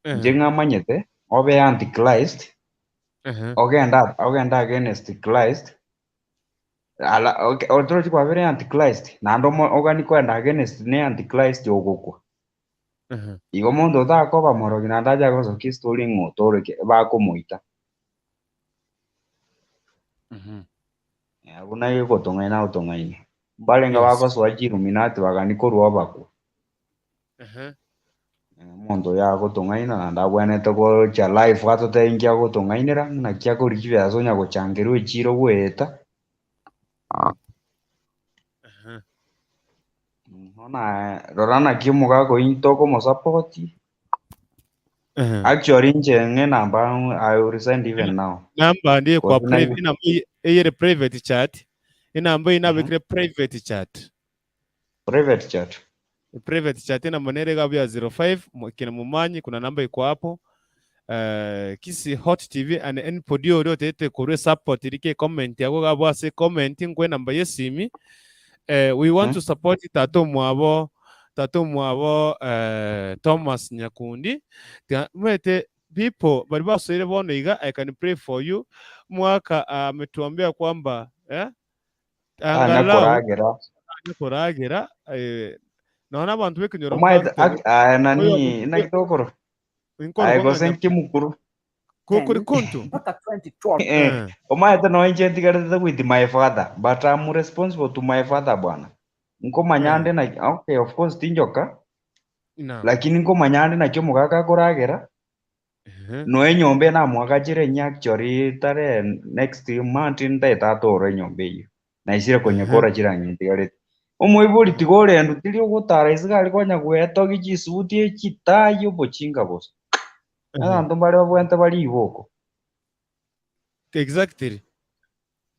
inche ng'amanyete, obe anti-Christ, ogende ogende against Christ, ala oke otorochi kwabere anti-Christ, naende omo ogani koenda against ne anti-Christ ogokwa. Igo omonto otakoba morogi naende ache agosokia estory ng'a otoreke, bakomoita. Buna egotong'aina agotong'aina. Mbarenge bagosoa chiluminati bagani korwa obakwa. Omonto oyo agotong'aina naende abwenerete gocha live atotebie inki agotong'ainera, naki akorigia chibesa onya gochangerwa echiro goeta. Bono aye rora naki omogaka oyio tokomosupport. Actually inche ng'e enamba I will send even now. Namba ndiye kwa Gose nai- private inamba eyere private chat. Enamba eye nabekire private chat. Private chat. Private chat enamba nere iga ya 05 kina mumanyi kuna namba iko hapo. Uh, Kisii Hot TV and anybody ori otete korwa support rike comment yago gabo ase comment nkwe namba yesimi. Eh, we want to support tata omwabo tata omwabo eh, Thomas Nyakundi. Tia- Mwete people bari basoire bono iga I can pray for you. Mwaka ametuambia kwamba eh, Tanya angalau koragera. tanya koragera eh, nonya abanto b'ekenyoro Omanyete mbagoteba ak- aya oyo nani naki tokoro? Inkorokwa Aye ng'a gose Nyakundi. nki mokuru? Kokori konto. Mpaka 2012. Eh, Eh. omanyete nonya inche ntigarete with my father but I'm responsible to my father bwana. Nkomanya Eh. ande naki okay of course tinjoka Naam. lakini nkomanya ande naki omogaka akoragera Ehe. nonya enyomba eye namwagachire enyia actually tare next month ntaete atore enyomba eyio. Naisire Ehe. konyekora chirangi ntigarete. Omoibori tiga orendwe tiri ogotara isiko aria konya gwetogia chisuti echitai obochinga bosa. Ehe. Abanto mbare babwenerete bare iboko. Exactly.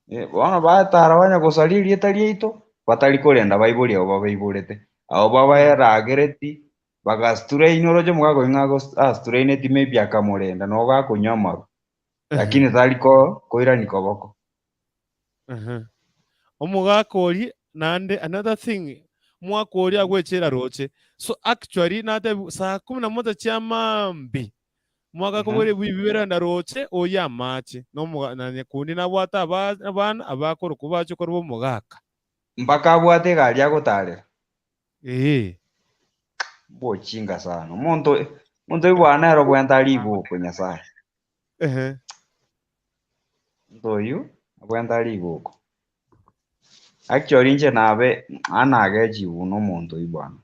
Eh, bono batara banya gosaria erieta riaito, batari korenda baibori abo babaiborete. Abo baberagereti, bagastrain oroche omogaka oyio ng'a agos- astraineti maybe akamorenda nabo gakonywa amarwa. Lakini tari ko koirani koboko. Ehe. Omogaka oria naende another thing omogaka oria agwechera roche so actually natebiwa saa kumi na moja chia maambia omogaka akobora ebibera na roche oyie amache na omoga na nyakundi nabwate aba abana abakorokwa bache korwa omogaka. Mpaka abwate egari agotarera. Ee. Mbochinga sana. Omonto omonto oigwana nere obwenerete are igoko Nyasaye. Ehe. Omonto oyio abwenerete are igoko. Actually inche nabe anagechiwu na omonto oyio bwana.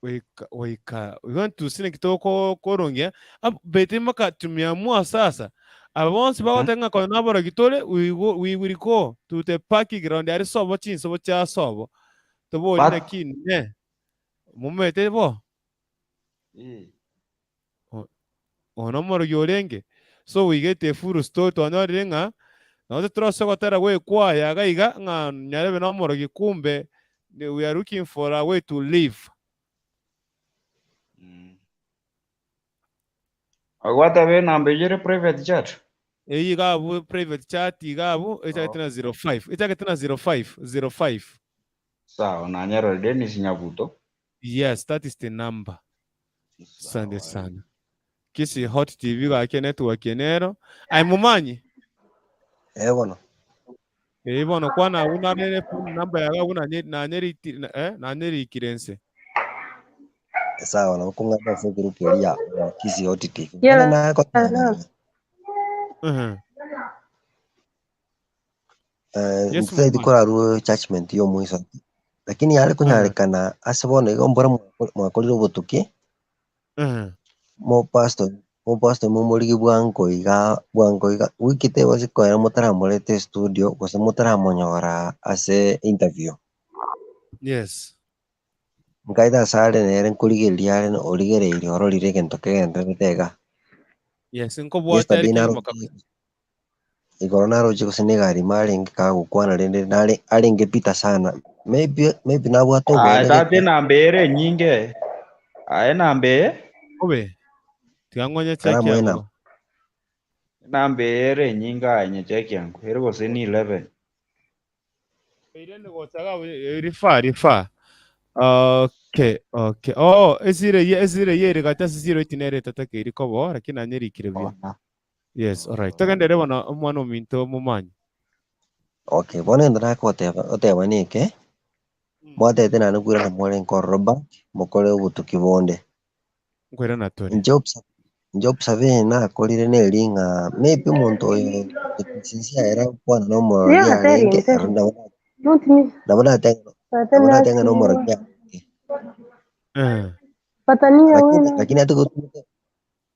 Goika goika we want to see naki tokorongia bete mpaka tumeamua sasa aba bonsi bagoteba ng'a konya naborogi tore we go we will go to the parking ground aria sobo chinsobo chia sobo tobori But naki inee momanyete bo? Oyo nomorogi orenge. So we get a full story twanyorire ng'a nonye torase gotera gwekwaya iga iga ng'a nyarebe nomorogi kumbe we are looking for a way to live. Ogwateba enamba eyio ere private chat? Eyio iga abwo private chat iga abwo echagete na 05 echagete na 05 05. Sawa nanyerore Dennis Nyabuto. Yes that is the number. Asante sana. Kisii Hot TV gaki network nero. Aye momanyi? Eh bono. Eh bono kwana abwo narere phone number yago abwo nanye nanyeriti eh nanyerikire nse. Sawa nabo kong'ata ase egroup eria ya. Kisii Hot TV. Bono Yala, nagoteba no. Yes, ntaeti mama. korarue judgment ya omoiso lakini yare konyarekana ase bono igo mbora mwakorire obotuki mopastor mopastor momorigi bwango iga bwango iga wiki tebasi koera motaramoreta estudio gose motaramonyora ase interview. Yes. Nkaete ase are nere nkorigereria are origereirie ororire egento kegendererete iga. Yes, nkobwate Yesterday are kegima naroche kabisa. igoro naroche gose na egari ime arenge kagokwana rende nare arenge bitter sana maybe maybe nabwate Aye oboene tata gete enamba ere enyinge. Aye enamba eye. Obe. Tiga ng'onye Karamoe check enamba. yango. Enamba eye ere enyinge aye nyecheck yango. Ere gose ni 11. Eirende gocha iga refer refer. Okay, okay. Oh, esire eye esire eye ere gati ase zero eight nere etatakeiri koba oo, lakini nanyerikire buya. Yes, alright. Togenderere bono omwana ominto omomanyi. Okay, bono egento nagoteba goteba neke, mwatebete naende nkoirana more nkorora back, mokore obotuki bonde. Nkoirana tore. Inche obs inche observation nakorire neri ng'a maybe omonto oyo since ere agokwana na omorogi Yeah, tell arenge, him, tell ero him. nabo Don't me. nabo nateba Ate nabo nateba ng'a na omorogi nasiriwa. arenge. Patania Lakini wena. lakini ati gotumeka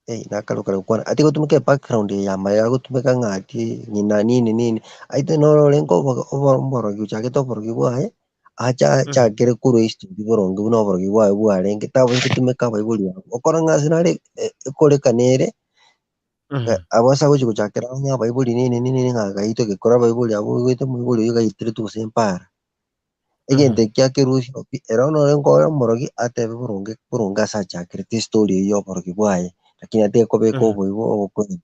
eh nakarokare gokwana ati gotumeka ebackground eye ya maega agotumeka ng'a ati ng'ina nini nini aite noro orenge obo obo oborogi ochagete oborogi bwaye acha achakere korwa history boronge buna oborogi bwaye bwarenge tabasa gotumeka abaibori babo okora ng'a ase nare ekorekana ere abo ase agochi gochakera ng'a abaibori nini nini nini ng'a gaitwe gekora abaibori abwo oigwete omoibori oyio gaiteretwe gose mpara. Egento ekio akerusia pi, ere nore nkore omorogi atebe boronge boronge ase achakerete estory eyio ya oborogi bwaye, lakini atige kobeka oboibo obokweri.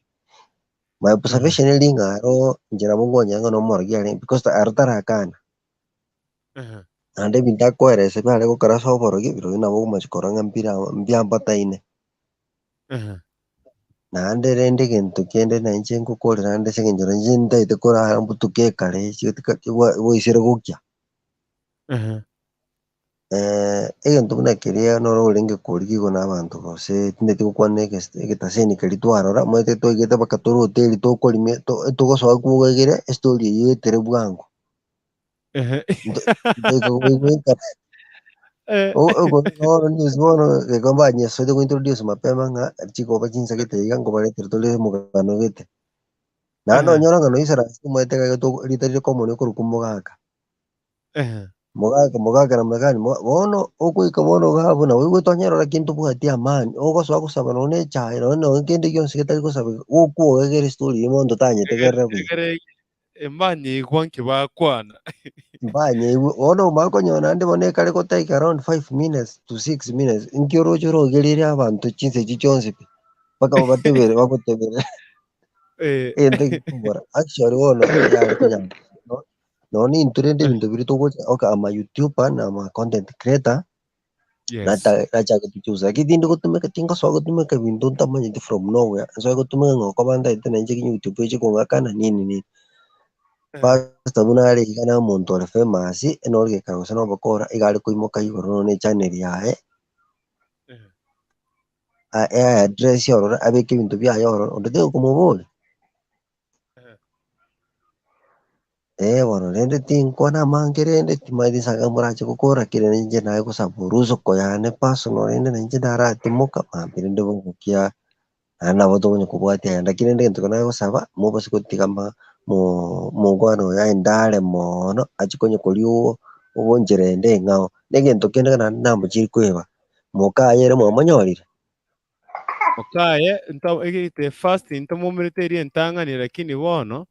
My observation eri ng'a aro inche nabo nkonyora ng'a nomorogi arenge because aro tarakana. Naende ebinto akoeresa biare gokora ase oborogi, birobio nabo ogomochia korora ng'a mbira mbiambataine. Naende rende egento kende na inche ngokorera ande ase eng'encho inche ntagete korara mbutuke ekare boisire gokia. Egento buna keria noro orenge korigigwa na abanto gose tintagete gokwana eges egetaseni keria twarora omanyete twaigete mpaka tore hoteli tokorimia to togosoa kwogegere estory eywo etere bwango. Ntoika koigweka bono news bono geko banyesoete go introduce mapema ng'a chikoba chinsa gete iga nkobaretera tore omogano gete. Naende onyore ng'a noisaranse omanyete gake to rita rire common okorokwa omogaka. Mogaka mogaka namna gani bono ogoika bono iga abwo nabo oigwete onyerora ki ntobwati amani, ogosoa gosaba nonye na echae nonye nonye kende gionsi getari gosabeka, gokwoegera estory eywo monto tanyetegerera buya. Embanyeigwa nki bakwana. Mbanyeigwe, bono omanye konyora naende bono ekare go take around 5 minutes to 6 minutes, nki oroche orogereire abanto chinsa echio chionsi pi, mpaka babatebere bagotebere egento gekobora. Actually bono yare konyara nonye intwe rende ebinto biria togocha okay I'm a youtuber na I'm a content creator, Nachagete choose lakini tindi gotumeka tingosoa gotumeka ebinto ntamanyeti from nowhere, nsoe gotumeka ng'a okoba ntaete nainche YouTube eche kong'akana nini nini. Pastor buna are iga na omonto ore famous, nore gekara gose na obokora, iga are koimoka igoro nonya na echannel yaye, address ororo abeke ebinto biaye ororo, onde tagokomoboria. Ee bono rende tinkwana amange rende timanyeti nsange morache gokora ki rende inche naye gosaba orusa koyane personal rende na inche naratimoka mambia rende bogokia naende nabo tokonya kobwatia ayande lakini rende egento ekio nagosaba mobase gotiga ma mo mokwana oyo aende are moono achie konya koria obonchera ende eng'ao. Na egento kende naende namochie koeba, mokaye ere mwamonyorire? Mokaye nto egete first ntomomerete eria entang'ani lakini bono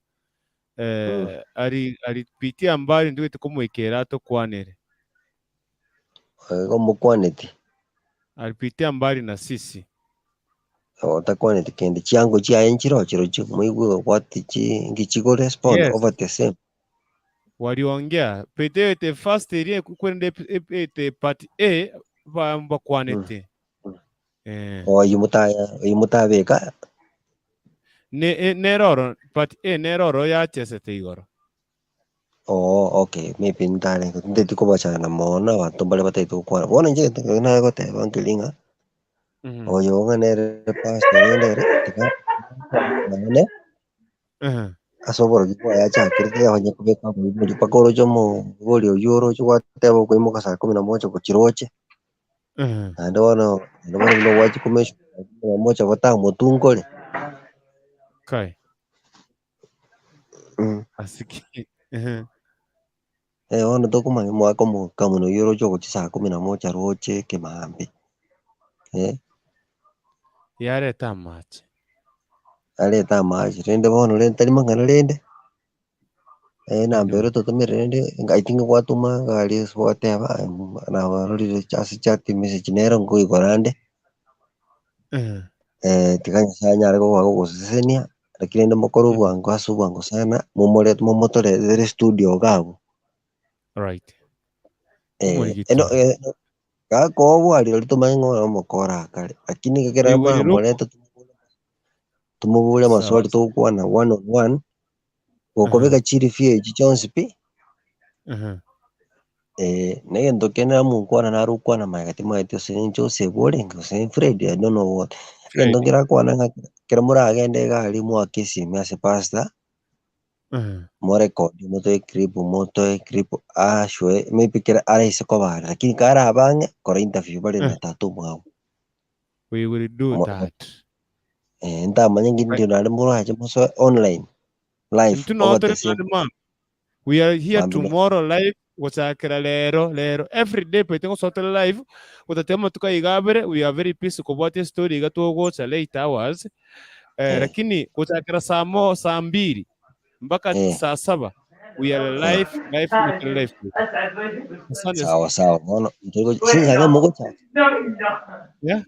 eh, ari alipitia mbali ntobwate komoikera atokwanere. Igo mokwaneti. Alipitia mbali na sisi. Otakwaneti kende chiango chiaye nchiro chirochio moigwe what chi nki chigo respond over the same. Waliongea pete first eria kwerende ete part A bakwanete. Eh. Oyio motaya oyio motabeka. Ne eh, nere oro part A nere oro yachesete igoro. Oo okay maybe ntarenge nteti kobachana mono abanto mbare batagete gokwana. Bono inche egento ekero naye goteba nkeri ng'a. Oyo ng'a nere pastor rende ere tiga nonye ase oborogi bwaye achakerete onye kobeka omoibori mpaka oroche omoibori oywo oroche gwateba okoimoka saa kumi na moja gochia roche, naende bono naende bono buna gwachia komesha saa kumi na moja botamotunkore. Kai. Asiki. Eh, bono tokomanya omwaka omokamuna oywo oroche ogochia saa kumi na moja roche ekemaambia, eh. Yareta amache. Arete amache, rende bono rende tari mang'ana rende, enamba ere ototomere rende I think gwatoma gari ase gwateba nabarorire ase chat message nero nkoigora ande, tiga Nyasaye anyare koba gogosesenia, lakini rende mokore obwango ase obwango sana, momorete momotoretere studio iga abwo. Right. Eh, Omorigiti. eno eh, gakoobwa rirorio tomanye ng'a ore omokora akare, lakini ekero Igoro ro- mwamoreta tomobore Sawa. amaswali togokwana one on one, gokobeka chireview echi chionsi pi, Aha. eh, na egento kende namokwana naro okwana magega timanyeti gose ninche Joseph orenge gose Fred I don't know what. Egento Fred. nkerakwane ng'a ekero moragende iga aria moake esimi ase pastor, Aha. morekodi motoe clip motoe clip ashwe maybe kera araise koba are lakini karabe ang'e kora interview bare na tata omwabo. We will do Mo- that. Eh, ntamanye nki Right. ndio naende morache mosoe online live Intwe noo tore obatese naende mambia. We are here mambia tomorrow live gochakera rero rero every day paite ngosoa tore live gotatia amatuko aiga abere we are very busy kobwatia estory iga togocha late hours eh, eh, lakini gochakera saa mo saa mbiri mpaka eh, saa saba we are eh. live live nigo tore live asante Sawa sawa bono chinsaga mogochaka yeah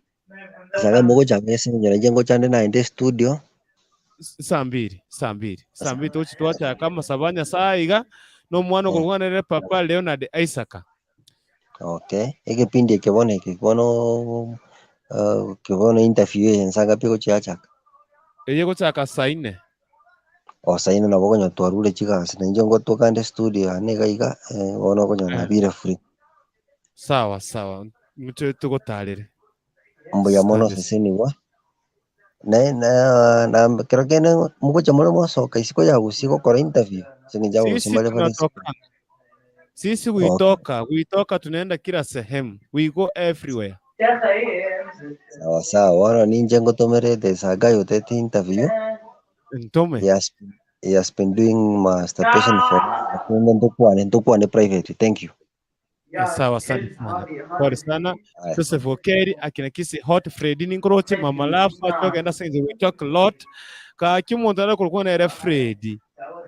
chinsaga mogochaka ase eng'encho nainche ngochande naende estudio Saa mbiri, saa mbiri, saa mbiri togochi twachaka amasabo a Nyasaye iga, na omwana Eh, okorwana nere Papa Leonard Isaka. okay egepindi eke bono eke bono bono interview eye nsa ngapi egochi yachaka? Eye egochaka saa ine. O saa ine nabo okonyora twarure chigasi nainche ngotoka inde studio yane iga iga bono okonyora nabire free. Sawa sawa, inche togotarere. Mbuya mono Asante. sesenigwa. Na na na kero kende mogocha more mwasoka isiko ya Gusii gokora interview ase eng'encho abagusii Sisi mbare bare isiko. tunatokanga. Sisi Okay. huitoka, huitoka tunaenda kila sehemu. We go everywhere. Sawa sawa, bono ninche ngotomerete Isaac otete interview. Ntome. He has, he has been doing masturbation for lakini ntokwane ntokwane private. Thank you. Eh, Sawa, asante sana. Pole sana. Haya. Joseph Okeri akina kisi hot Freddy ninkoroche mama love atogenda since we talk a lot. Ka kimuntu ara kulikuwa na era Freddy.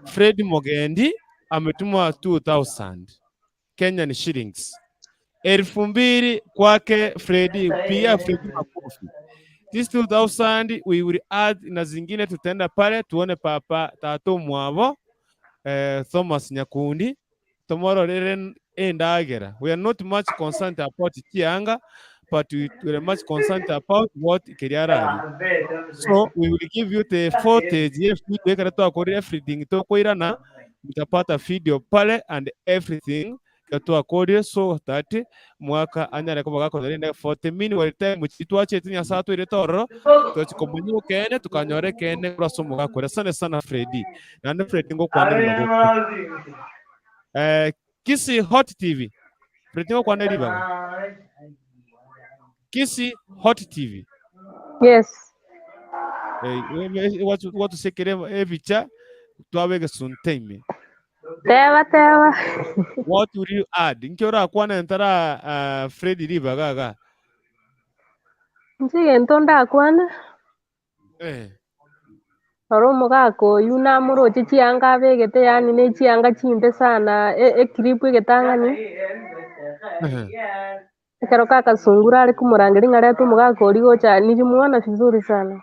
Freddy Mogendi ametuma 2000 Kenyan shillings. 2000 kwake Freddy, pia Freddy makofi. This 2000 we will add na zingine tutaenda pale tuone papa tatu mwabo eh, Thomas Nyakundi tomororere endagera. We are not much concerned about chianga but we, we are much concerned about what keriarari. So we will give you the footage ye video ekero twakorire everything tokoirana mutapata video pale and everything ekero twakorire so that mwaka anyare koba gakorera rende 40 min wari time chitwachete nyasaye atwairete ororo twachikomanya okene tukanyora ekene korwa ase omogaka oria. Asante sana Freddy. Naende Freddy ngokwanere magoko. Eh, Kisii Hot TV. Freddy ngokwanere ribaga. Kisii Hot TV. Yes. Eh, watusekere ebicha twabege sunteime. Teba teba. What will you add? Inki orakwane ntara Freddy ribaga iga. Inche egento ndakwane, Eh. ore omogaka oywo namoroche chianga abegete yaani ne chianga chimbe sana e- eclip egetang'ani, ekero kaka Sungura are komorangeria ng'a reta omogaka oria gocha nilimuona vizuri sana.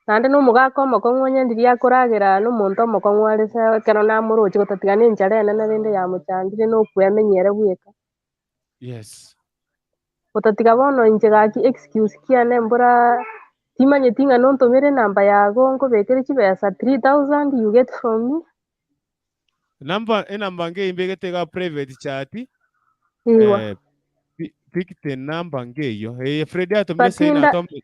Naende na omogaka omokong'u onye ndiria akoragera na omonto omokong'u are se ekero namoroche gotatiga na enchara enene rende yamochandire na okwemenya ere bweka. Yes. Gotatiga bono inche gaki excuse kiane mbora timanyeti ng'a nontomere enamba yago nkobekere chibesa 3000 you get from me. Number enamba nge imbegete iga private chat. Iwa. Eh, pick the number ngeiyo. Eh, Fred atomire But sahi inda natome.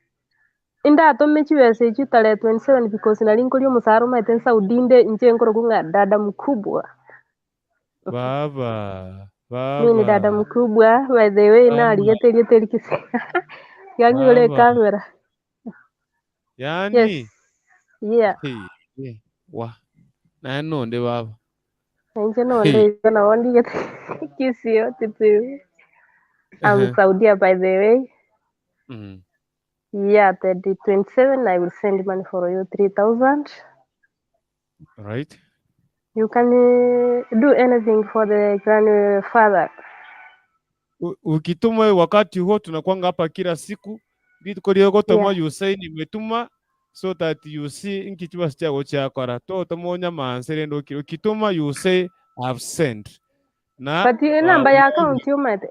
indatome chibesa echio tarehe 27 because nari nkoria omosara omanyete nsaudi inde inche nkorokwa ng'a dada mkubwa. Baba, Mi ni dada baba, mkubwa by the way baba, narigete erieta eri Kisii. Tiga ng'igore baba. ekamera. Yaani, Yes. Yeah. hey, eh, wa. Naye nonde baba. Inche nonde Hey. igo nabo ndigete Kisii otitubu. I'm Uh-huh. Saudia by the way. Yeah, the 27 I will send money for you 3000. Right. You can do anything for the grandfather. Ukituma wakati huo tunakwanga hapa kila siku rituko ryogotoma Yeah. you say nimetuma so that you see nkichiba chiago chiakora totoma onyamanse rende okire ukituma you say I've sent na But number ya account you might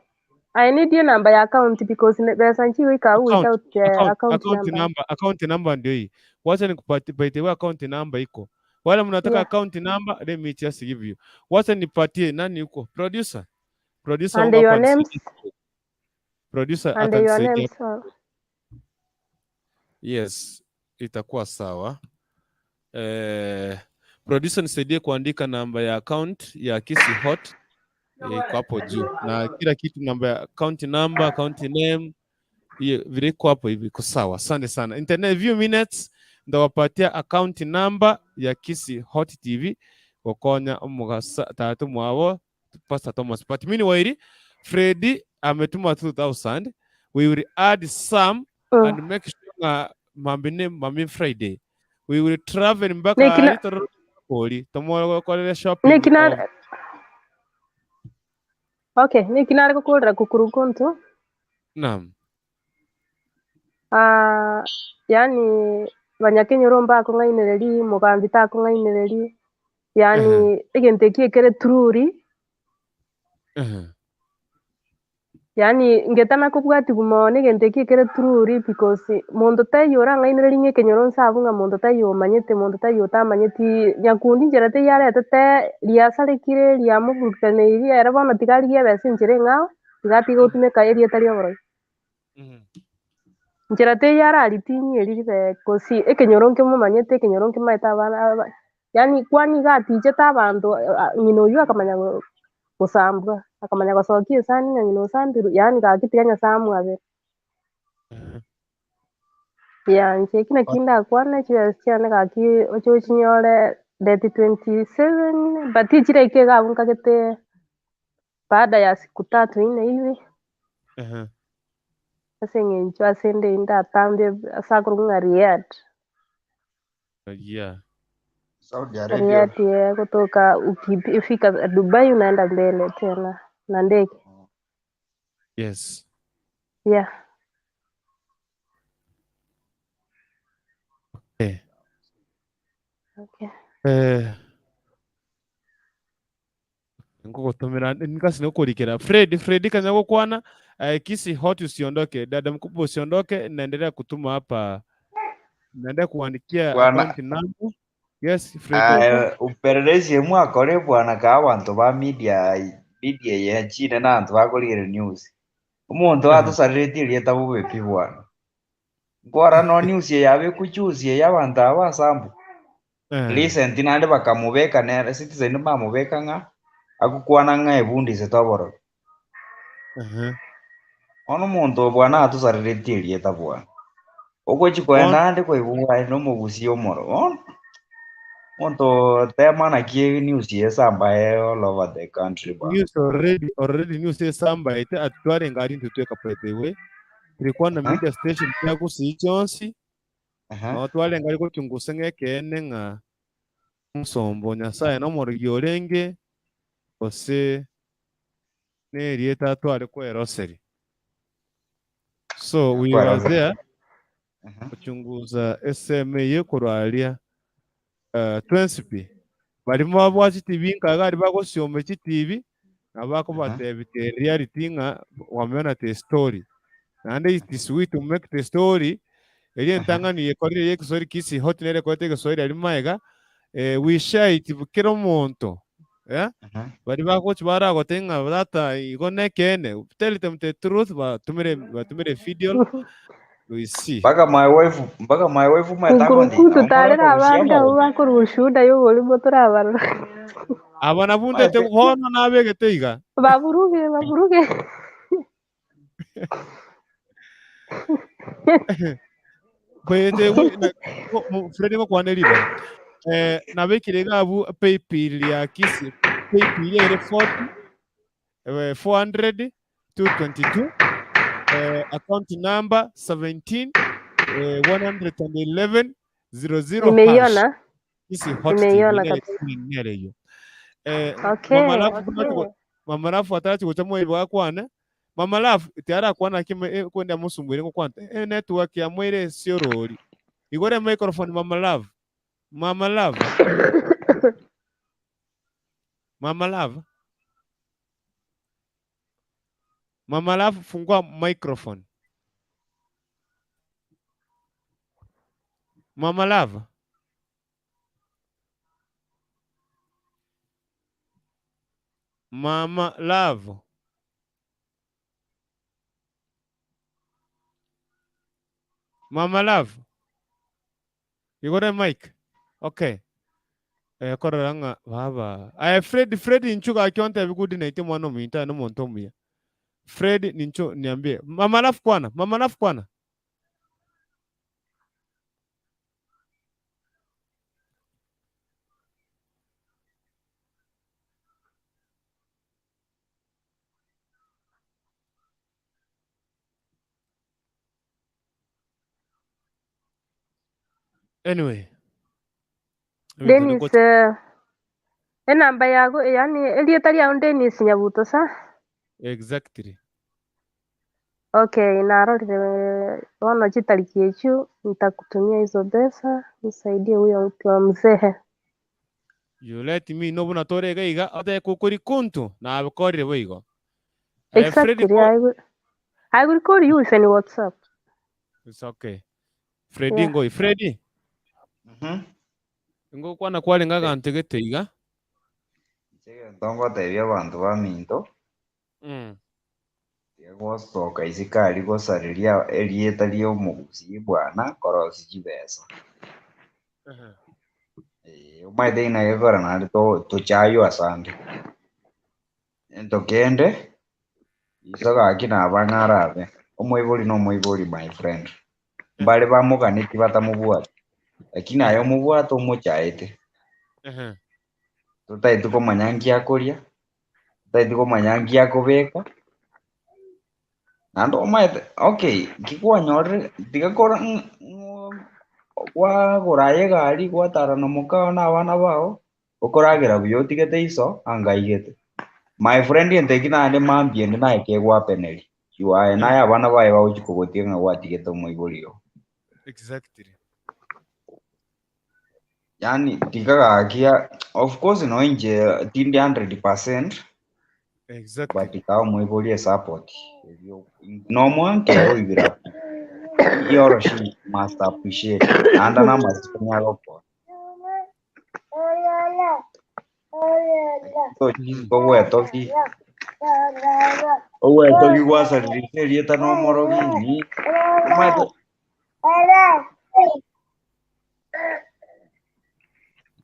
I need your number ya account because besa nchiwika account without the account account account number. number account number ndio hii wacha nikupatie by the way account number iko wale mnataka Yeah. account number let me just give you wacha nipatie nani huko producer producer And wangu your hapa names anisaidie producer and your atanisaidia names. So. Yes, itakuwa sawa. Eh, producer nisaidie kuandika namba ya account ya Kisii Hot iko hapo juu na kila kitu, namba ya account number, account name, hiyo vile iko hapo hivi, iko sawa. Asante sana. Internet few minutes ndawapatia account number ya Kisii Hot TV gokonya omogasa tatu mwabo Pastor Thomas. But meanwhile, Freddy ametuma 2000. We will add some and make sure nga mambine mami Friday. We will travel mpaka Nikina Little Koli tomokorere shopping nikina of okay, nikinare gukurira kukurukuntu. Naam. Ah, yani banyakenyoro mbakong'ainereri mugambi takong'ainereri yani egento eki ekere truly yani ngetana kobwatigwa mono egento eki ekere truly because monto taiyo orang'ainereri ng'a ekenyoro nse abwo ng'a monto taiyo omanyete monto taiyo otamanyeti nyakundi nchera teiyo aretete riasarekire riamoburukaneirie ere bono tiga arigie ebesa enchera eng'ao, tiga atige gotumeka erieta ria oborogi. Nchera teiyo araritinyie eri ribe kosi ekenyoro nkemomanyete ekenyoro nkemaete abana aba yaani kwani iga atichete abanto ng'ina oywo akamanya gosambwa, akamanya gosokia esani ng'a ng'ina osambirwe, yaani gaki tiga Nyasaye amwabere. Yeah, inche eki naki ndakwane chibesa chiane gaki oche ochinyore date 27 but chiraika iga abwo nkagete baada ya siku tatu nne hivi ase eng'encho ase ende ndatambie ase akorokwa ng'a Riyadh. Yeah. Saudi Arabia. Riyadh eh, kutoka ukifika Dubai unaenda mbele tena na ndege. Yes. Yeah. Eh. Okay. Eh. Ngogotomera nikasi nokorikera Fred Fred kanya gokwana eh, Kisii Hot usiondoke, dada mkubwa usiondoke, naendelea kutuma hapa, naendelea kuandikia Bwana account number. Yes, Fred. aya upelelezi mwakore bwana ka abanto ba media media ye chine na antu bakorire news omonto atusareretie rieta bobe pi bwana nkora no news ye yabe kuchusie ya abanto aba asambu recent nande bakamubeka nere citizen bamubeka ng'a agukwana ng'a ebundise toborogi ono omonto bwana atusareretie rieta bwana ogochi koenda ande koigwa nomogusia omoro bono omonto tema naki news yesamba all over the country bwana News already already news esamba ete atware ngari ntutweka by the way tulikuwa na media station ya Gusii chonsi no tware ngari gochungusa ng'ekeene ng'a omusombo Nyasaye nomorogi orenge gose nerieta atware kweroseri so we were Kweroseri. there kuchunguza SMA yekorwaria Twensipi barimo babwa chitibi nkaga ari bagosioma chitibi nabo the reality ng'a wameona the story naende it is we to make the story eri entang'ani yekorire ya ekeswahili Kisii Hot nere ekorete egeswahili aria maega eh, we share it kera omonto Eh? Bari bagochi baragote ng'a tata igo nekeene. Tell them the truth batumire batumire video we see. Mpaka my wife, mpaka my wife omanyete agondi, Nkurukutu nabo tarera morakorusia abande abwo amarogi. bakorwa ushuhuda y'oborimo torabarora. Aba nabwo ndete Omanyete bono nabegete iga. Baburuge baburuge. Kwete Fred ngokwane riba. Eh, nabekire iga abwo paybill ya Kisii, paybill ere 40 400 222 eh, account number 17 eh, 111 00 hash. Nimeiona. Kisii Hot TV Nimeiona nere kabisa. screen nere eyio. Eh, Okay. Mama Love buna Mama Love atarachi gocha moibo akwane. Mama Love tiarakwana ki eh, kwenda amosumbwire ngokwana. Eh, network yamoire esiorori. Igore microphone Mama Love. Mama Love. Mama Love. Mama Love fungua microphone. Mama Love. Mama Love. Mama Love. Igore mic. Okay. Eh, korora ng'a baba. Aye Fred, Fred inchu gaki ontebi good night mwana ominto aye nomonto omuya. Fred ninchu niambie. Mama Love kwana, Mama Love kwana. Anyway, ebinto Dennis niko eh, enamba yago yani erieta riao Dennis Nyabuto sa? exactly. Okay, narorire bono chitariki echio nitakutumia hizo pesa nisaidie huyo mtu wa mzee. You let me know buna tore iga iga otebe kokori kuntu nabikorire boigo. Eh, Freddy Exactly, ko I will call you if any WhatsApp. It's okay. Freddy Yeah. ngoi Freddy. Ngokwana kwarenge aganto gete iga. Inche egento ngotebia abanto baminto, tiga gosoka isiko aria gosareria erieta ria omogusii bwana korosia chibesa. Eh, omanyete ng'a egekora naende to- tochaywe asande. Egento kende, iso gaki naba ng'a arabe, omoibori na omoibori my friend. Mbare bamoganeti batamobwati, lakini aye omobwate omochaete. Totaeti komanya nki akoria, totaeti komanya nki akobeka, naende omanyete okay, nki kwanyorire tiga kora ng'a kwagora aye egari gwatara na mokao na abana bao, okoragera buya otigete iso anga aigete. My friend egento eki naende mambia ende naye kegwapeneria, you aye naye abana baye bagochi kogotiga ng'a gwatigete omoibori oo. Exactly. Yaani tiga gaki of course nonya inche tindi 100% Exactly. but kaa omoibori esupport erio nomoanke oibira he or she must appreciate naende na amasiko niagokoa ogwetogi ogwetogi gwasaririe erieta na omorogi ni omanyete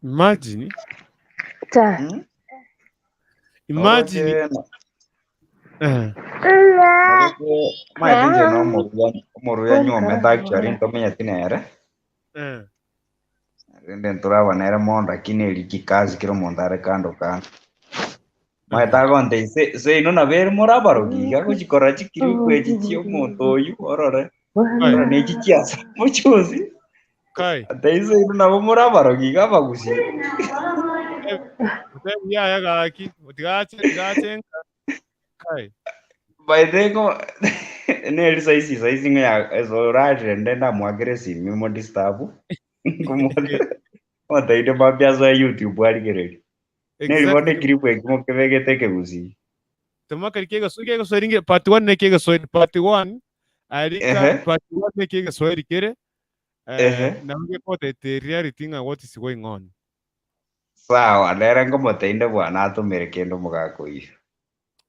Imagine. Ta. Imagine. Oroche Eh. oroche omanyete inche na omoruya omoruya nyuomete actually ntomenyeti nere Eh. rende ntoraba nere mono lakini eri kikazi kera omonto are kando kando omanyete agonte se seino nabo ere more abarogi iga agochikora chikiribu echi chia omonto oywo orore orore na echi chiasa mochozi Kai. ate seino nabo more abarogi iga abagusi Otebi yaya gaki. Tigache tigache nka. Kai. by the go neri saisi saisi ng'a esorarire nde ndamwakere esimi mo disturb ngoteire mambia ase youtube arigereria neri bono Exactly. ekiribu ekimo kebegete ekegusii Tumakari kega Kiswahili nge part 1 ne kega Kiswahili part 1 arika Ehe. part 1 ne kega Kiswahili kere Ehe. eh na nge kote te reality nga what is going on. Sawa, nere nkomoteinde bwana atomere kende omogaka oyio.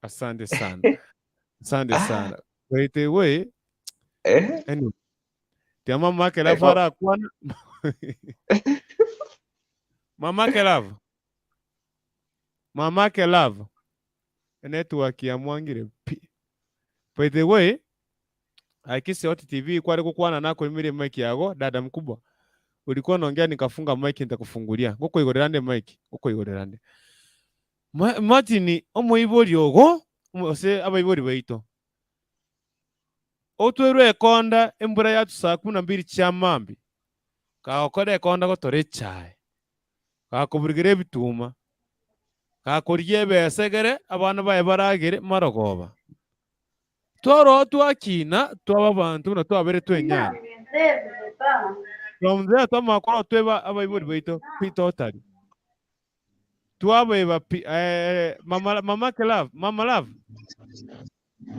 Asante sana. Asante sana. By the way, Eh? anyway, tia mama Kelove Eko- arakwana. Mama Kelove. Mama Kelove. Network ya mwangire pi. By the way, Akisi Hot TV kwari gokwana nakorimire mic yago dada mkubwa. Ulikuwa unaongea nikafunga mic nitakufungulia. Ngokoigorera nde mic, ngokoigorera nde. Ma- Martin omoibori ogo ase abaibori baito. Otwerwe ekonda embura yatu saa kumi na mbili chia mambi. Kagokora ekonda gotora echae. Gakoburugera ebituma. Gakorigia ebesa egere abana baye baragere marogoba. Twaroo twakina twaba abanto buna twabere twenyara. From there twamanya korwa tweba abaibori baito pi totally. Twabeba pi eh, mama, mama ke love, mama love,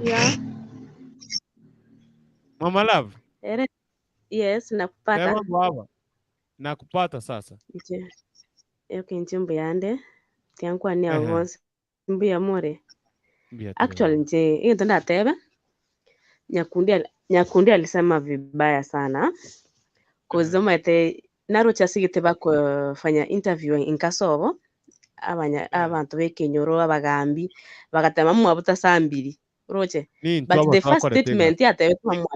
Yeah. mama love. Ere, yes, nakupata. Sema baba. Nakupata sasa. Nche. Okay, nche mbuyande. Tiankwania abo Ehe. bonsi. Mbuya more. Mbuya tore Actually bono. nche egento ndatebe Nyakundi al- Nyakundi alisema vibaya sana cause omanyete naroche asigete bakofanya interview nkasobo abanya abanto b'ekenyoro abagambi bagateba mwabo tasambiri oroche Nintwe but the aba first twakorete statement egasi. yatebete mwabo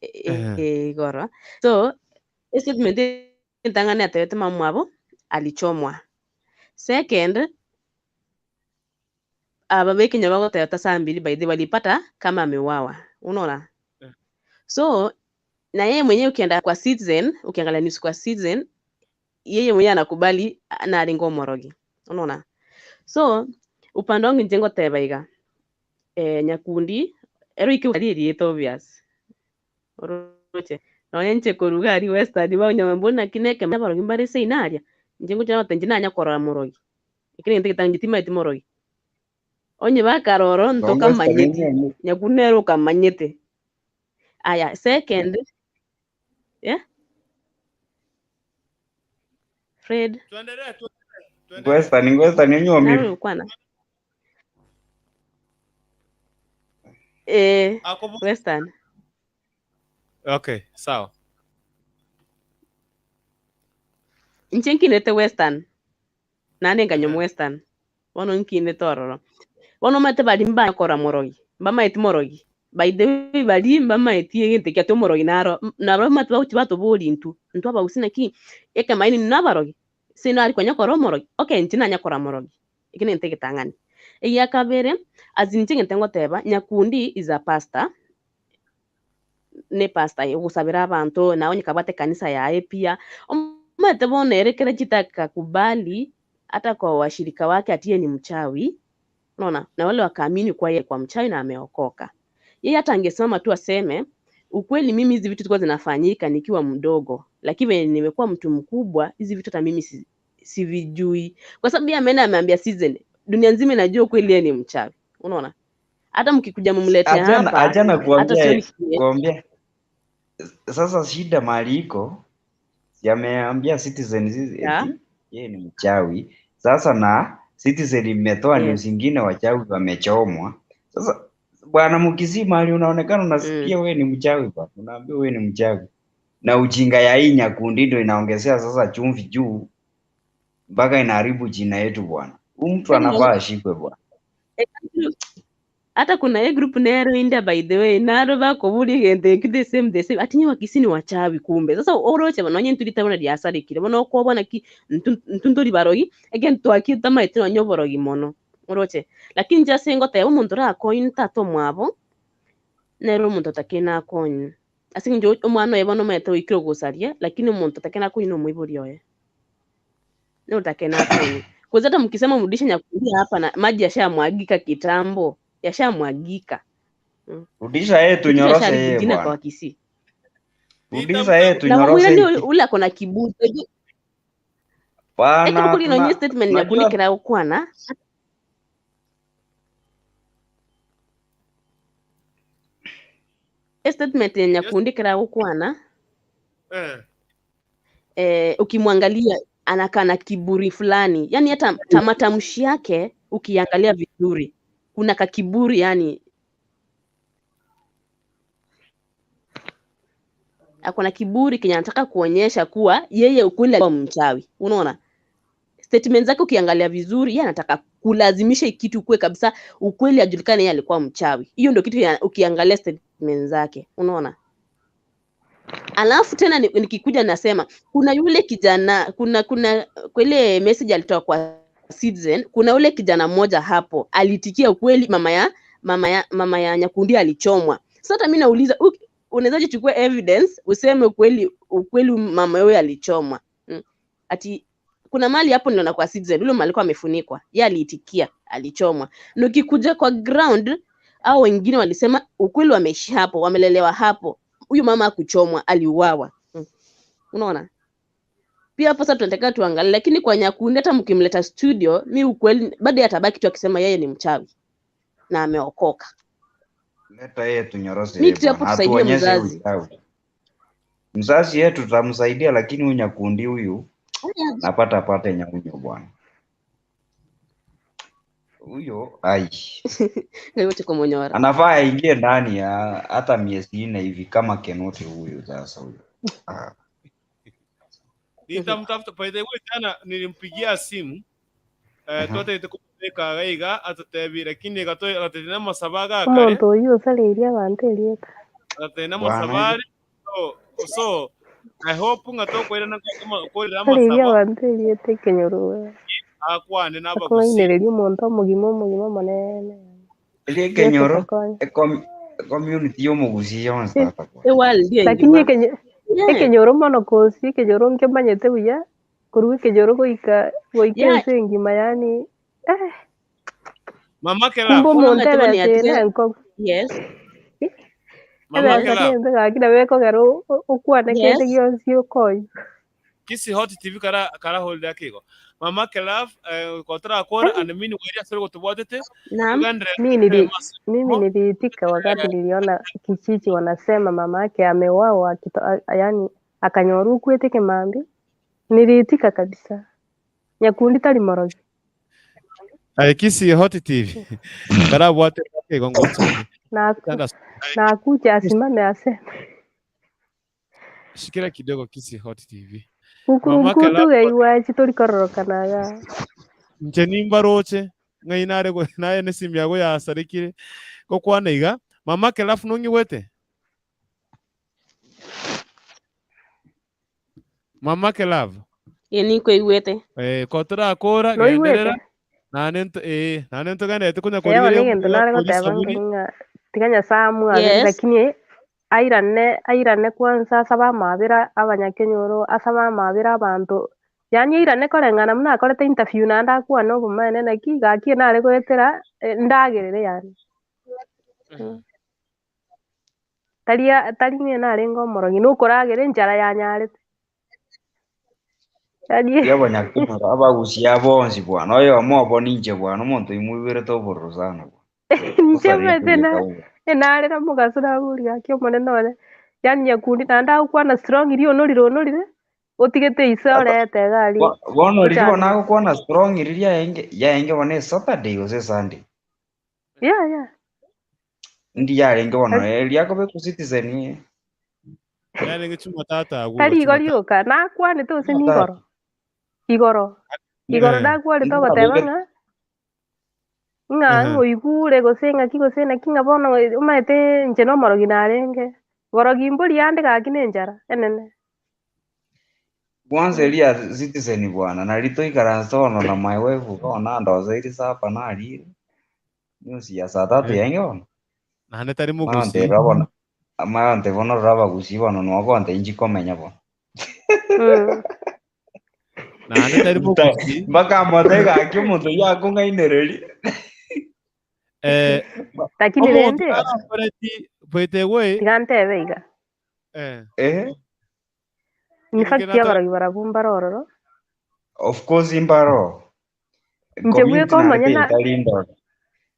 Ehe. igoro so estatement entang'ani yatebete mamwabo alichomwa second aba b'ekenyoro bagoteba tasambiri by the way walipata kama ameuawa unaona so na yeye mwenyewe ukienda kwa Citizen ukiangalia news kwa Citizen yeye mwenyewe anakubali na aringa omorogi unaona so upande wangu inche ngoteba iga eh, nyakundi ero ike ari erieta obvious oroche nonya inche koruga aria western banyama mbuna ki neke abarogi mbare seino aria inche ngocha nagoteba inche nanya korora morogi eki negento egetangi timanyeti morogi onye bakaroro ntokamanyeti nyakundi nere okamanyete aya second yeah Fred Western, Western onyuomire. naro kwana eh western Okay, sawa. Inche nkinete western naende nkanywa western bono nkinete ororo bono omanyete baria mbakora morogi mbamaeti morogi by the way baria mbamaeti egento ekia omorogi naro nabo omanyete bagochi batoboria intwe intwe abagusii naki ekemaini nabarogi ase nari konya kora omorogi okay inche nanya kora morogi eki negento egetang'ani. Egia kabere as inche egento ngoteba nyakundi is a pastor ne pastor ogosabera abanto na onye kabwate ekanisa yaye pia omanyete bono ere kera chitaka kubali hata kwa washirika wake ati yeye ni mchawi unaona na wale wakaamini kuwa yeye kwa mchawi na ameokoka yeye hata angesimama tu aseme ukweli mimi hizi vitu zilikuwa zinafanyika nikiwa mdogo lakini venye nimekuwa mtu mkubwa hizi vitu hata mimi si, sivijui kwa sababu yeye ameenda ameambia season dunia nzima inajua ukweli yeye ni mchawi unaona hata mkikuja mumlete Achana hapa achana hata kuambia sioni kile kuambia sasa shida mahali iko si ameambia Citizen sisi ya eti yeye ni mchawi. Sasa na Citizen imetoa yes news ingine wachawi wamechomwa. Sasa bwana Mukisii mahali unaonekana unasikia wewe ni mchawi bwana, unaambiwa wewe ni mchawi. Na ujinga ya hii Nyakundi ndio inaongezea sasa chumvi juu mpaka inaharibu jina yetu bwana. Huyu mtu Yaani anafaa ashikwe bwana. hata kuna ye group nero India by the way naro bakoburi egento ekio the same the same ati nyawakisi ni wachawi kumbe sasa oroche nonye nturitabona riasarikire bono okobona ki ntu ntori barogi egento akio tamaete nonye oborogi mono oroche lakini inche ase ngoteba omonto orakonye tata omwabo nere omonto otakene akonye ase eng'encho omwana oye bono omanyete oikire ogosaria lakini omonto otakene akonye na omoibori oye nere otakene akonye Kwanza hata mkisema mrudishe Nyakundi hapa na maji yashamwagika kitambo yashamwagika. Rudisha yeye Mtu tunyoroshe ashaharibu yeye jina kwa bwana. Wakisii Rudisha yeye na tunyoroshe wamwira ni hiki. ule ako na kiburi ekero Bwana kuri nonye tuna statement Nyakundi unajua kera gokwana statement ya Nyakundi kera gokwana Eh. eh, ukimwangalia anakaa na kiburi fulani, yani hata ta- matamshi yake ukiangalia vizuri kuna kakiburi, yani ako na kiburi kenye anataka kuonyesha kuwa yeye ukweli alikuwa mchawi. Unaona statement zake ukiangalia vizuri, yeye anataka kulazimisha hii kitu kuwe kabisa ukweli ajulikane yeye alikuwa mchawi. Hiyo ndio kitu ya, ukiangalia statement zake unaona. Alafu tena nikikuja nasema kuna yule kijana, kuna kuna kwa ile message alitoa kwa Citizen, kuna yule kijana mmoja hapo alitikia ukweli, mama ya Nyakundi alichomwa. Sasa hata mimi nauliza unawezaje chukua evidence useme ukweli ukweli mama yeye alichomwa? Ati kuna mali hapo niliona kwa Citizen, yule alikuwa amefunikwa, yeye aliitikia alichomwa. Na ukikuja kwa ground au wengine walisema ukweli, wameishi hapo, wamelelewa hapo, huyu mama hakuchomwa, aliuawa. Unaona? Pia hapo sasa tunataka tuangalie, lakini kwa Nyakundi hata mkimleta studio, mi ukweli bado atabaki tu akisema yeye ni mchawi na ameokoka. Leta yeye tunyoroshe Mi yeye kitu hapo bwana, tusaidie atuonyeshe mzazi. uchawi. Mzazi yetu tutamsaidia, lakini huyu Nyakundi huyu napata pate nyaunyo bwana. Huyo ai Yote kwa Monyora. anafaa aingie ndani ya hata miezi 4 hivi kama Kenoti huyu sasa huyu. Ah. Nitamtafuta by the way, jana nilimpigia simu eh, twatete kumubeka gaiga atutebi lakini gatete na masaba gakare Omonto oyio osareirie abanto erieta. gatete na Bwana masaba so so I hope nga tokwirana korera Osareirie amasaba abanto erieta ekenyoro. akwane n'abagusi Akong'ainereria omonto omogima omogima omonene. Erie Yesu Kenyoro tokonye. community y'omugusi yonsi tata bwana. Ewaldi Lakini engima. ekenye ekenyoro mono kosi ekenyoro nkemanyete buya korwa ekenyoro goika goika ense engima yaani eh, mama kumbe Kelaf omonto Unaona tebo ni ebesa ere atire. enkogu Yes. mama ebesa Kelaf nente gaki nabo ekogera okwane kende Yes. gionsi okoywa. Kisi Hot TV kara kara hold yakigo mama Kelaf eh, kotora kora and mini weri asere gotubwatete Naam. tugandre Mi nili, mimi niliitika wakati niliona kijiji wanasema mama yake ameuawa, yaani akanyoru kwete kimambi. Niliitika kabisa. Nyakundi tari morogi. Ay, Kisi Hot TV kara bwate yakigo ngotsoni Na tanda na akuja asimame aseme shikira kidogo Kisi Hot TV mama ukurunkutu Kelaf geiwachi torikororokanaga. nche nimbaroche ng'ai nare naye nesimu yago yasarekire gokwana iga mama Kelaf nong'iwete mama Kelaf Ye niko iwete. eh kotorakora Noiwete? genderera nane eh nane ntoganete kunya Ewa korigeria nigento omupiira nare kori goteba sabuni ng'a tiga Nyasaye amwabere Yes. lakini airane airane kwanza asabe amabera abanyakenyoro asabe amabera abanto yaani airane koreng'ana buna akorete interview naende akwane obomaene naki gaki nare goetera ndagerere yaani. Tari tari ng'e narenge omorogi nokoragera enchara yanyarete. Yaani Ya abanyakenyoro abagusia bonsi bwana oyomo obo ninche bwana omonto oimoiberete obororo sana bwana. inche Osarete omanyete na egekauga. enarera mogaso naboria gaki omonene one yaani nyakundi naende agokwana strong riria onorire onorire otigete ise orete iga aria Bono riria bono ochandire. agokwana strong riria yaenge yaenge bono e Saturday gose Sunday. Yeah, yeah. Ndi yarenge bono eria akobekwa Citizen yarenge chumatatu agwo Tari igo chumatatu rioka nakwanete gose Chumatatu. nigoro igoro igoro eh nakwarete ogoteba ndabegete ng'a ng'a ng'oigure gose ng'aki gose naki ng'a bono omanyete inche na omorogi narenge borogi mbori ande gaki na enchara enene. Kwanza eria Citizen bwana nari toikaranse bono na my wife bono nandoseire supper narire news ya saa tatu yaenge bono. naende tari mogusi Mayonterera bono mayonte bono rora abagusi bono nwagonte inchi komenya bono. Naende tari mogusi Mpaka mote gaki omonto oyio akong'ainereria. eh Lakini omonto rende arakoreti by the way tiga ntebe iga eh Eh? in fact Ningĩ abarogi barabwo mbare ororo Of course imbaro. inche Community bweka nari omonyene tari ndoro.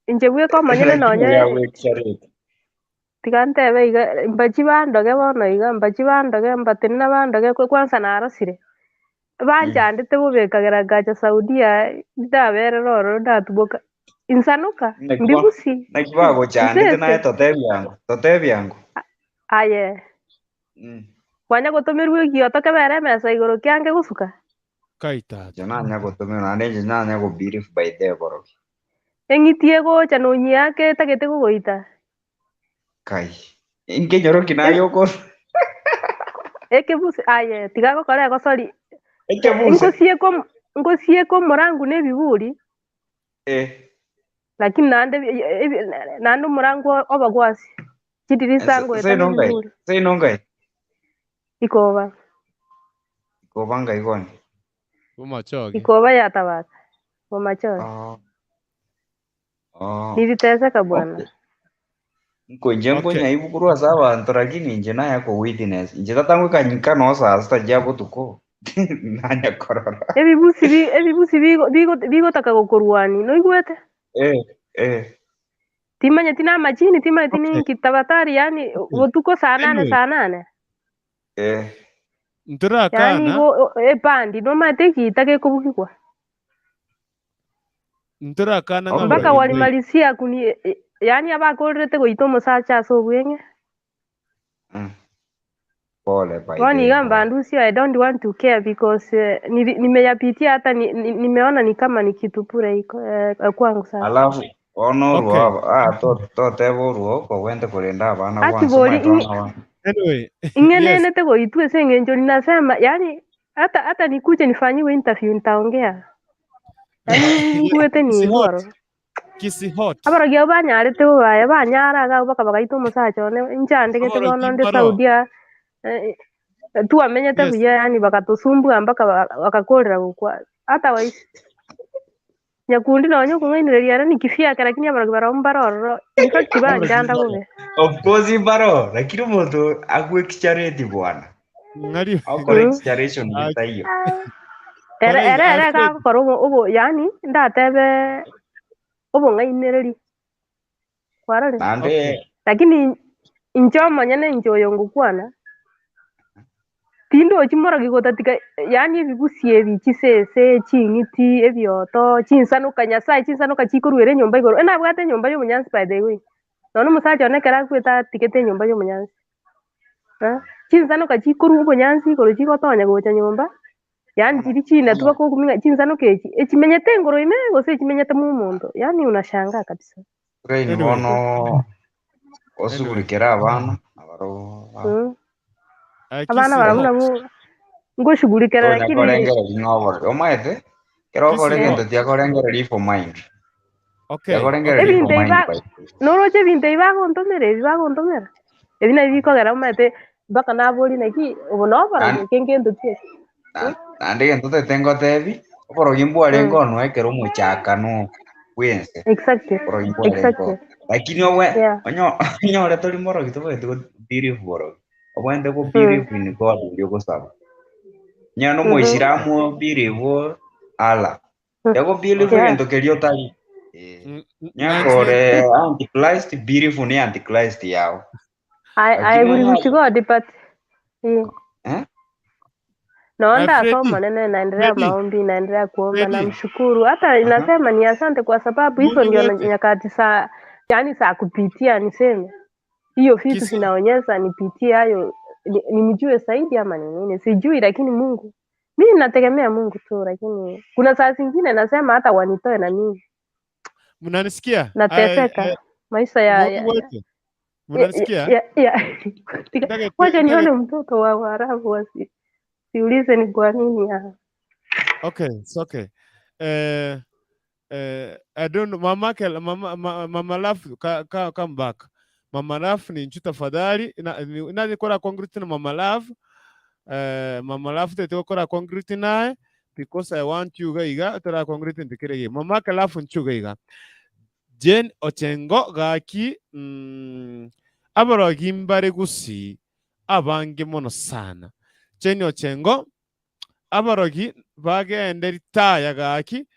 inche bweka omonyene Lakini nonye ya tiga ntebe iga mbachi bandoge bono iga mbachi bandoge mbatenena bandoge kwanza narosire. Banchandete bobe ekagera nkacha Saudia ndaberera ororo ndatuboka. Insanuka, Naki ba- mbibusi, naki bagochandete naye nsese. totebia ango totebia ango Aye, Mm. kwanya gotomerwa egioto kebere emesa igoro kiange gosuka? Kai tata. Inche nanya gotomerwa naende inche nanya go believe by the borogi. Eng'iti egocha nonyiake etagete gogoita. Kai. Nkenyoro ki naye okor. Ekebusi aye tiga gokora egosori. Ekebuse. Nkosieka om- nkosieka omorangu na ebiburi Eh. lakini naende ebi- ebi- naende omorangu oba gwasi chidirisa ngoeta na Seino ngai. ebiburi Seino ngai. ikoba Ikoba ngai gone. Bomachoge. ikoba yatabaka bomachoge Oh. Oh. niliteseka bwana Okay. Nko inche Okay. nkonya korwa ase abanto lakini inche naya ko witness. Inche tatangweka nyika no saa sita chia botuko. Nanya korora. ebibusi bi- ebibusi bigo- bigo- bigotaka gokorwani noigwete Eh, eh. timanyeti na amachini timanyeti Okay. ninki tabatari yani botuko saa nane Anyway. saa nane Eh. yani Ntorakana igo epandi nomanyete egiita gekobugigwa ntorakana ng'a Okay. mpaka borogi mboi. walimalisia kuni yani abakorerete goita omosacha ase obweng'e Mm. Pole by bono the iga pole. mbandusia i don't want to care because eh, nili- nimeyapitia hata ni, ni, nimeona ni kama ni kitu bure iko eh, kwangu sasa Alafu bono Okay. orwo ah to toteba orwo kogwente korenda abana ati bwansi bori omanyete ing'e abana ba Anyway, yes. ing'enenete goitwa ase eng'encho ninasema yani hata hata nikuje nifanyiwe interview nitaongea yani ngwete Kisi niigwa hot. ororo Kisi hot. abarogi abo banyarete bobaya banyara iga baka bagaita omosacha one inchandegete Abarogi bono nde mbaro. Saudia eh, twamenyete Yes. buya yani bakatosumbua mpaka bakakorera gokwa hata waisi nyakundi nonya okong'ainereria ere ni kifiake lakini abarogi barabwo mbare ororo in fact Abarogi banchanda mbaro. bobe Of course mbaro lakini omonto agwexaggerate bwana. Ng'ari Akora mm. exaggeration Ah, getaiyo. ere Bono ere iga ere Alfred. gagokora obo obo yani ndatebe obong'ainereri kwarore Naende Okay. lakini inche omonyene inche oyo ngokwana tindochi morogi gotatika yaani ebibusi ebi chisese ching'iti ebioto chinsanuka nyasaye chinsanuka chikorwera enyomba igoro enabwate enyomba ya omonyansi by the way nonya omosacha one ekero akwete atigete enyomba ya omonyansi eh, chinsanuka chikorwa obonyansi igoro chigotonya gocha nyomba yaani chiri chinetwa bakokumia ng'a chinsanuka echi echimenyete engoro ime gose echimenyete mwa omonto yaani unashangaa kabisa Brain Anyway. bono Anyway. osugurikere abana abaro mm. Uh, Abana Kisi barabwo hot. nabo ngoshughulikera tonya lakini korengereria ng'a obore omanyete kero okore Kisi eh, hot. egento tiakorengereria for mind Okay. Okay. tiakorengereria for ebinto ebi mind ba by noroche ebinto ebi bagontomera ebi bagontomera ebi nabio bikogera omanyete mpaka nabori naki obo noborogi Nan- eke ngento ki eke na- naende egento tete ngotebi oborogi mbwarenge mm. onwe ekero omochakano bwense exactly oborogi mbwarenge exactly lakini obwe yeah onyo onyore tori morogi tobwenereti go believe borogi obwenerete go mm. believe in God oria ogosaba onye na mm -hmm. omoisilamu believe Allah yago believe yeah egento keria otari eh Nancy. nyakore antichrist believe ni antichrist yao I, I lakini agree onye with God but eh. eh Naona Freddy. somo nene naendelea Freddy. maombi, naendelea kuomba, Freddy. namshukuru. Hata aha inasema ni asante kwa sababu hizo Mungu ndio na- wetu. nyakati za yani za kupitia, niseme hiyo vitu Kisi vinaonyesha nipitie hayo ni- nimjue zaidi ama ni nini sijui, lakini Mungu mimi nategemea Mungu tu, lakini kuna saa zingine nasema hata wanitoe na mimi mnanisikia? I, nateseka I, maisha ya Mungu ya ya wetu. ya, Mnanisikia? ya, ya. Ndage Wacha ndage nione mtoto wa Waarabu wasi siulize ni kwa nini ya. Okay, it's okay. Eh, eh, I don't know, mama kel, mama, ma, mama Love ka, ka, come back. Mama Love ni nchu tafadhali na ni- nani kora concrete na Mama Love. Eh, Mama Love tete kora concrete naye because I want you gaiga tora concrete ndikirege. Mama ke Love nchu gaiga. Jane Ochengo gaki mm, aborogi mbare gusi abange mono sana. Jane Ochengo aborogi bagende ritaya gaki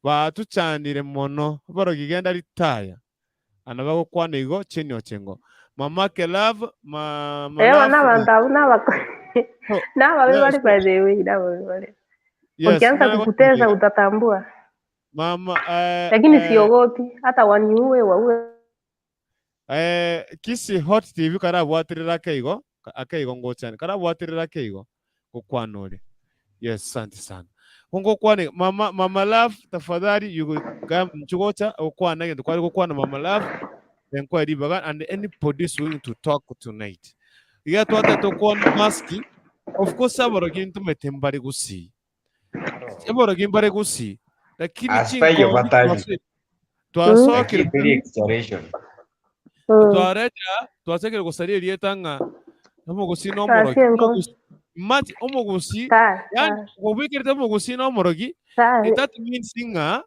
batuchandire mono aborogi genda ritaya ana bagokwana igo Jane Ochengo. Mama ke Love ma, Ewa Love n'abantu abo n'abako so, n'ababi yeah, bari so, by the way n'ababi bari. Yes, Wakianza nare kukutesa gotebia utatambua. mama eh, Lakini eh, siogopi, hata waniue waue. eh, Kisii Hot TV karabwaterera akeigo akeigo ngochane karabwaterera akeigo gokwana ore. Yes, asante sana. Ngokwane mama mama love tafadhali you come nchugocha okwana egento kware gokwana mama love enkoe ribaga and anybody is willing to talk tonight. Iga twatete okwana maski of course aborogi ntomete mbare gusii. Aborogi mbare gusii lakini Hasta hiyo chinkobi batari. twasokire Lakini teri exaggeration. twaretera twachakire gosaria erieta ng'a omogusi na omorogi Ase enko. Omogusi- mati omogusi Ta, yani ta, gobekerete omogusi na omorogi ta. it that means ng'a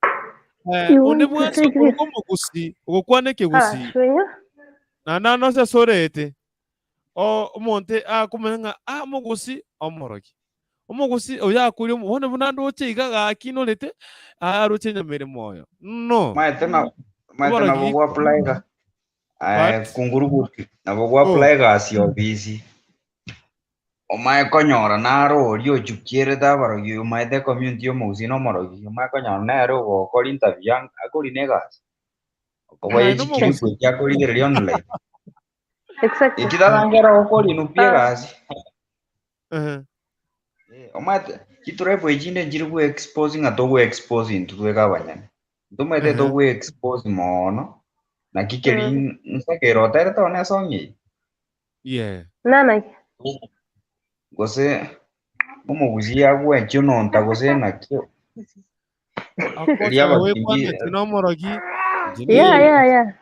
eh, You onde want to bwensi take okoroka this? omogusi ogokwana Ah, ekegusii shwenya. naende nonsi ase orete o- omonto akomanya ng'a ah omogusi omorogi omogusi oyo akure bono buna ndoche iga gaki norete aroche enyama ere moyo no Maete na maete oborogi nabo gwa-apply ga eh, but kunguruguti nabo oh gwa-apply gasi ofisi omae konyora naro oria ochukierete abarogi omaete community y'omogusii na omorogi omae konyora nere ogokora interview akori na egasi okoboa naende echikiripu omogusi eki akorigereria online Exactly. eki tatangera gokori pi Ah, egasi uh-huh. Omanyete chitribe echinde nchiri gwe-expose ng'a togwe-expose intwe tweka abanyene. Ntomaete Uh-huh. togwe-expose mono, naki keri nsakere oterete one esong eye. Yeah. Nana. Gose omogusi agwechiononta gose naki eri Akocha abakingi wekwanete na omorogi inche Yeah, ni yeah, yeah.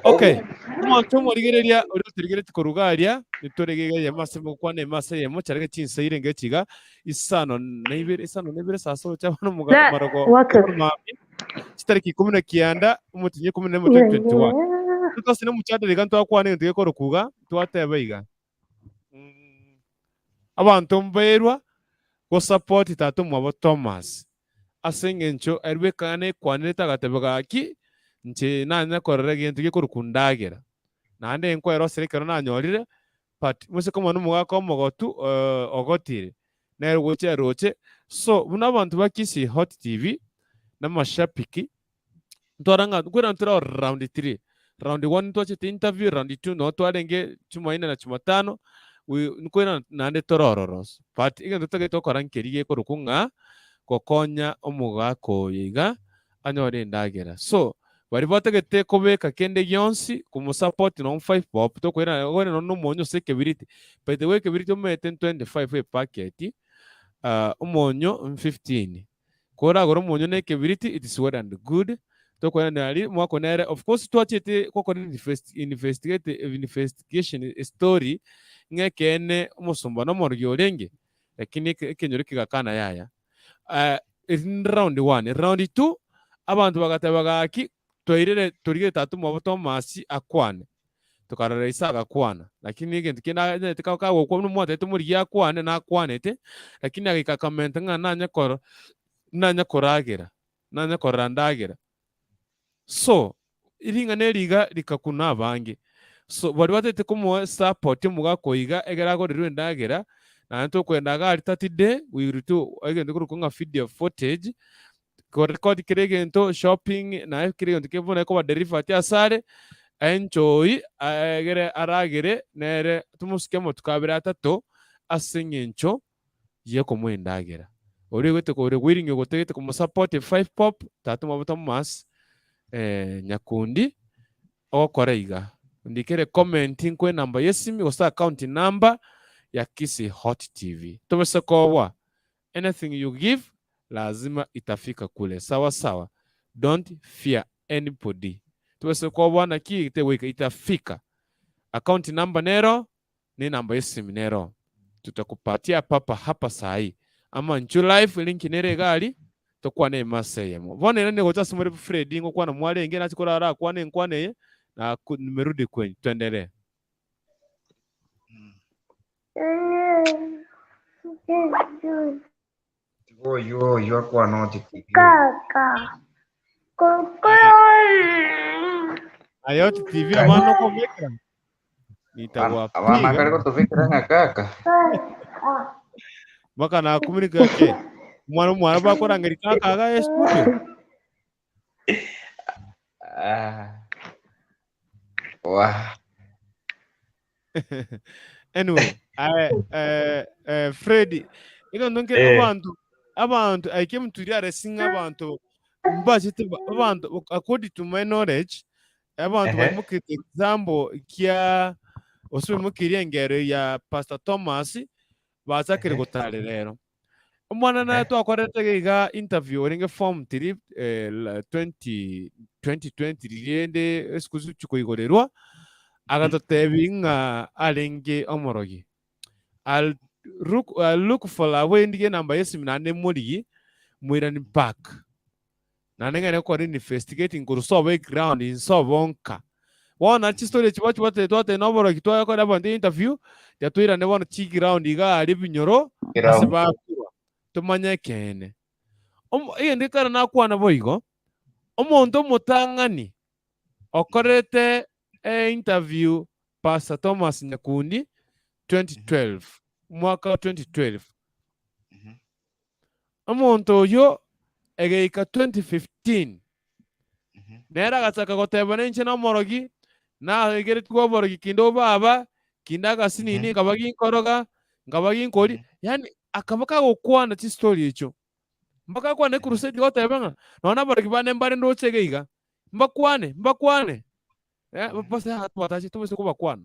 Okay, omonto omorigereria oria otorigereti koruga aria nitoregege eyemo ase gokwana emo ase eyemo charege chinsa irenge chiga isano na ibere isano na ibere sasa ocha bono Na marogo wake. bono mambia chitariki ikumi na kianda omotinyi ikumi na emo Yeah, 2021 yeah. totase na omochando iga ntwakwana egento gekorokuga twateba iga abanto mbaerwa gosupport tata omwabo Thomas ase eng'encho aria ekang'ana ekwanerete agateba gaki inche nanya korora egento gekorokwa ndagera naende nkwerosera ekero nanyorire but mosike omwana omogaka omogotu ogotire nere gocha eroche so buna abanto ba Kisii Hot TV na amashabiki ntwara ng'a nkwera ntore oro round 3 round 1 ntwachete interview round 2 no twarenge chumaine na chumatano we nkwera naende tore ororo but egento totagete gokora nkeri gekorokwa ng'a gokonya omogaka oyo iga anyore endagera so baria batagete kobeka kende gionsi komosupport nonye 5 bob tokoirana okoirana nonye na omonyo ase ekebiriti by the way ekebiriti omanyete 25 epacket omonyo 15 Koragore omonyo na ekebiriti it is well and good tokoirana aria mwako nere of course twachete gokora investigate investigation story ng'a ekeene omosomba na omorogi orenge lakini ekenyoro kegakana yaya. Eri ni round one, round two abanto bagateba gaki twairire torigere tata omwabo Thomas akwane. Tokarora ise agakwana, lakini egento kende anyarete kagokwa buna omwatete omorigia akwane nakwanete, lakini agaika akamenta ng'a nanye koro nanye koragera, nanye korora ndagera. So, ring'ana eri iga rikakuna abange. So, baria batagete komoa support omogaka oyo iga ekero agorerwe endagera, naende tokoenda iga aria 30 day, we will do egento korokwa ng'a video footage, korecord kera egento, shopping, naye kera egento kebe buna ekoba delivered asare, enjoy egere aragere nere tomosukie amatuko abere atato ase eng'encho y'okomoa endagera. Oria oigwete ore willing ogotagete komosupport 5 bob, tata omwabo Thomas Nyakundi, ogokora iga, ndikere comment nkoe enamba y'esimi gose account number ya Kisii Hot TV. Tobese koboa, anything you give lazima itafika kule sawa sawa, don't fear anybody. Tobese koboa naki tegoika itafika. Account number nero ne enamba y'esimi nero. Tutakupatia papa hapa sahi ama inchuo live link nere iga aria tokwane ime ase eyemo. Bono ere nigocha ase more Fred ngokwana mwarenge nachi korara akwane enkwana eye na nimerudi kwenyu tuendelee. Oywo oywo akwana oti TV. Aye oti TV abana okomekera Abana nitagwapiga kare gotobekera ng'a kaka. mpaka nakumirika ke. Omwana omwana bakorangeria kaka iga estudio. Ah. Wah. Anyway, aye eh, eh, Freddy, egento nke Eh. abanto abanto I came to realize ng'a abanto mbachete ba- abanto according to my knowledge abanto Ehe. baimokete example kia gose baimokirie engero ya Pastor Thomas bachakire Ehe. gotarera ero. Omwana naye twakorete iga iga interview orenge form 3 eh, la- 20 2020 riria esukuru chikoigorerwa agatotebi ng'a arenge omorogi. I'll look, I'll look for abwo ndige enamba y'esimi naende morigi moirani back. Naende ng'ende gokora investigating korwa sobo eground insobo nka. Bono naende chistory echi bachi batebia twatebia na oborogi twakora abanto interview, tiga toirane bono chiground iga aria ebinyoro ase Ground. bakorwa tomanye ekeene. Omo egento ekero nakwana boigo, omonto omotang'ani okorete einterview Pastor Thomas Nyakundi 2012, omwaka wa 2012. Omonto oyio egeika 2015 nere agachaka goteba ninche nomorogi, naegeretigwe oborogi kinde obaba, kinde agasinini nkaba ginkoroga, nkaba ginkori, yaani akaba kagokwana chistori echio. Mpaka akwane ecrusade goteba ng'a nonya naborogi bane mbare ndoche iga iga, mbakwane, mbakwane, eh, bose tobatache tobase kobakwana.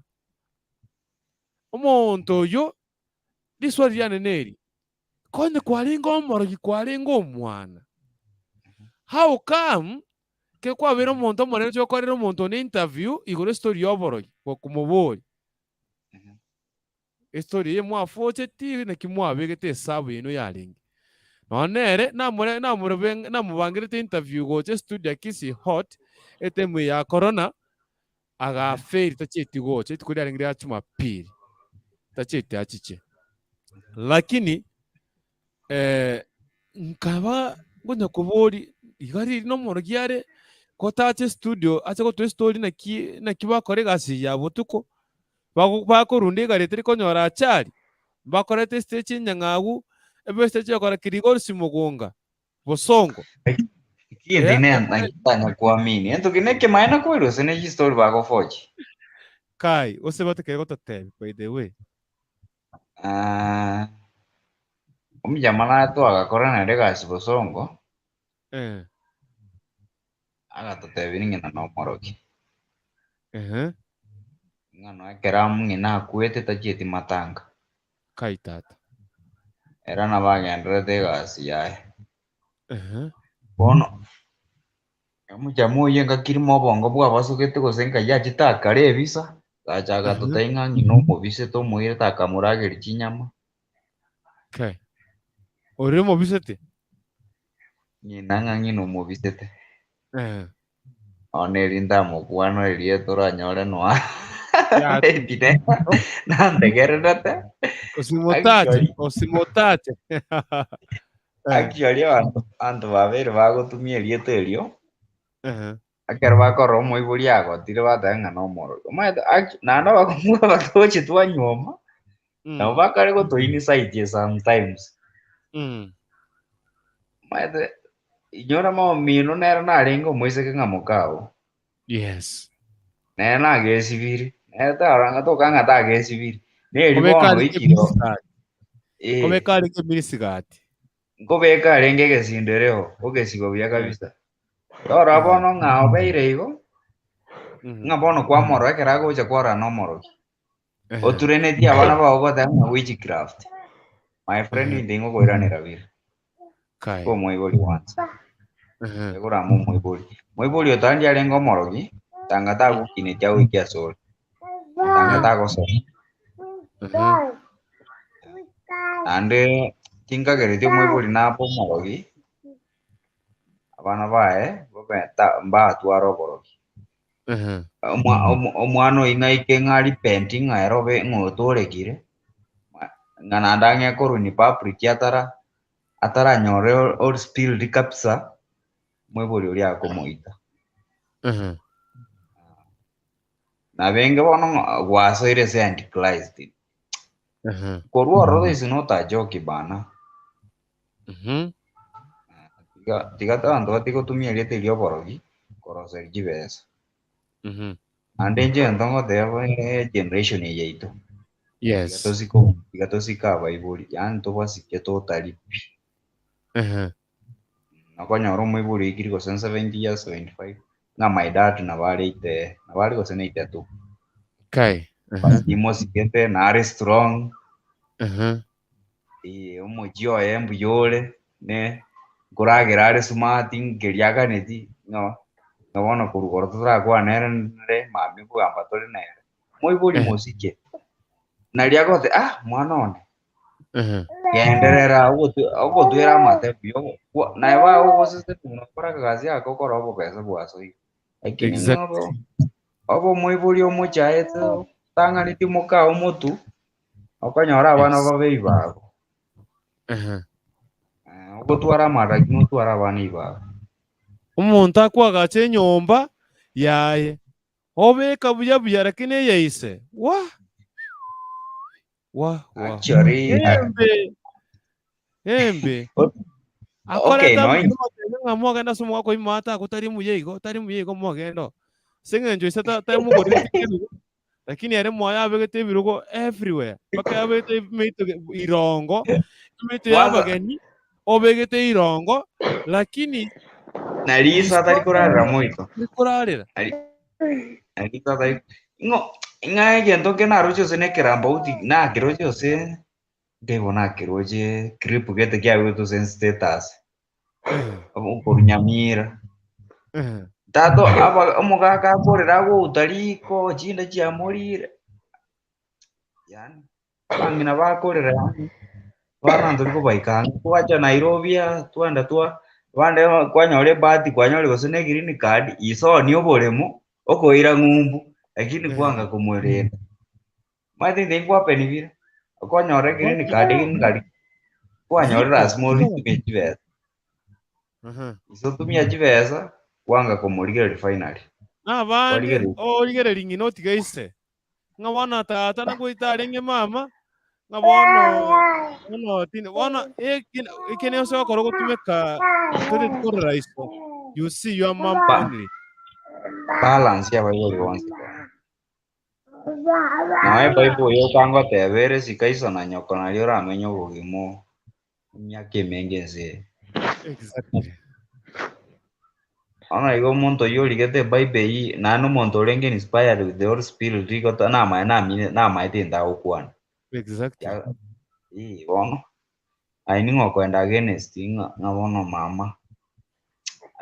Omonto oyio riswali riane neri, Konye kwarenge omorogi kwarenge omwana, how come ekero kwabeire omonto omonene oche gokorera omonto one interview igoro estory ya oborogi gokomoboria estory eye mwafocheti naki mwabegete esabu yaino yarenge. Nonya nere namore namorebe namobangerete interview gocha estudio ya Kisii Hot etime eye ya corona agaferi tachieti gocha rituko riarenge ria Jumapili tachieti achiche. Lakini eh, nkaba ngonya koboria iga riri nomorogi are kotacha estudio ache gotoa estory naki naki bakora egasi eye ya botuko, bago bakorunda egari etari konyora achari, mbakorete estage enyang'au, ebe estage egokora Kilgoris Mogonga, Bosongo. Kindi Eh, ne ntanya kuamini. Ento kine kemaene nakweri gose ne chistori bagofochi. Kai, gose batakere gototebi by the way. Ah, omojama naye twagakora nere egasi bosongo, Eh, agatotebia ng'ina nomorogi. ehe, Ng'a noe ekero ng'ina akwete tachieti matanga. Kai tata. Ere nabo agendererete egasi yaye. Ehe. Bono omochama oyio engaki rimo obongo bwabasogete gose nkai achete akare ebisa, agacha agatotebia ng'a ng'ina omobisete omoirete akamorageria chinyama. Kai. Oria omobisete? Ng'ina ng'a ng'ina omobisete. Eh. Bono eri ntamokwana erieta oranyore noa Ya. maybe ne nantegererete. Osimotache, Actually, osimotache. Eh. actually abanto abanto babeire bagotumia erieta erio, Ehe. ekero bakorora omoibori agotire bateba ng'a nomorogi. Omanyete actu naende abakungu aba togochia twanyuoma, nabo bakare gotoinsight sometimes. Omanyete inyora mama omino nere narenge omoiseke ng'a mokao. Yes. Nere nagesibiri, nere taranga toka ng'a tagesibiri. Neri Kobeka bono arenge oikire miniskirt. eh, Kobeka arenge miniskirt. nkobeka arenge egesindereo, ogesiba buya kabisa. Rora bono ng'a obeire igo, ng'a bono kwamorora ekero agocha kwarora nomorogi. Oturenetie abana bao goteba ng'a witchcraft. My friend intwe ingokoiranera bire. Kai. Omoibori wansa. Egorama omoibori. Moibori otandi arenge omorogi, tanga tagokinetie agoikia ase ore. Tanga tagosoma. Naende tinkagereti omoibori nabe omorogi, abana baye babe ta- mbatware oborogi. Omwa- omo- Omwana oyio ng'aike ng'a repent ng'a ere obe ng'a otorekire, ng'a naende ang'e korwa in public atara ataranyore or spilled kabisa, omoibori oria akomoita. Nabenge bono ng'a gwasoire ase antichrist. Korwa ororo is not a joke bana. Tiga tiga abanto batige gotumia erieta eria oborogi koroseria chibesa. Naende inche egento ngoteba bono egeneration eye yaito, tiga Yes. tosike tiga tosike abaibori, yaani tobasike totari pi. Okonyora omoibori oikire gose 70 years, 75, ng'a my dad nabo are 80 nabo are gose na 82. Kai. But nimosigete, nare strong, eh, omochie oye mbuya ore, ne nkoragera are smart, nkeria aganeti, ng'a ng'a bono korwa igoro totarakwana nere nere mambia nkogamba tore nere. Moibori mosike, naria agoteba ah mwana one, genderera ogotwe ogotwera amate buya ogo kwa naye bagogosesenia buna okore akagasi aka okore obobesa bwasoire. Lakini ng'a obe obe omoibori omochaete otang'aneti moka omotu, okonyora abana babe ebibago. Ogotwara amara lakini otware abana ebibago. Omonto akoagacha enyomba yaye, obeka buya buya lakini eye ise, wah! Wah, wah. Actually, Embe. Embe. okay, Akoreta no motebe ng'a mogende ase omogaka oimo atako tari muya igo, tari muya igo mogende oo. Ase eng'encho ise ta- tamogoreti kerubo, lakini ere mwaye abegete ebirogo everywhere. Mpaka abegete emeito ge- irongo, emeito ya Kwanza abageni, obegete irongo, lakini nari iso atari korarera moito. tari korarera. Nari nari iso atari ng'o ng'a egento nke naroche ase na ekerambauti nakeroche ase nkaigwa nakeroche clip gete kiabegetwe ase status okorwa Nyamira. Tata aba omogaka akorera agouta riko chinda chiamorire, yaani abang'ina bakorera yaani abana ntori kobaika ang'e twacha Nairobi aa twagenda twa abande kwanyora ebahati kwanyora gose na egreen card isonie oboremo okoira ng'umbu lakini kwanga komorenda. Omanyete egento ekio nkohappen bire, okonyora egreen card green card kwanyorire lasima oritumie chibesa. Ase otumia chibesa kwanga komorigereria finally. Na abande Kwarigereria. origereria ng'ina otiga ise, ng'a bono tata nagoita arenge mama, ng'a bono bono tindi bono eki eki nionsi ogokora ogotumeka totaeti korora iso, you see your mum Ba- only. balance y'abaibori bonsi. Noe Bible yoka ngoteba ere sika iso na nyoko nario oramenye obogima emiaka emenge ense eye. Exactly. Bono igo omonto oyio origete ebible eyio naende omonto orenge inspired with the Holy Spirit igo ta namaye namine namaete egento agokwana. Exactly. Ya eh bono, aye ning'o okoenda against ng'a ng'a bono mama,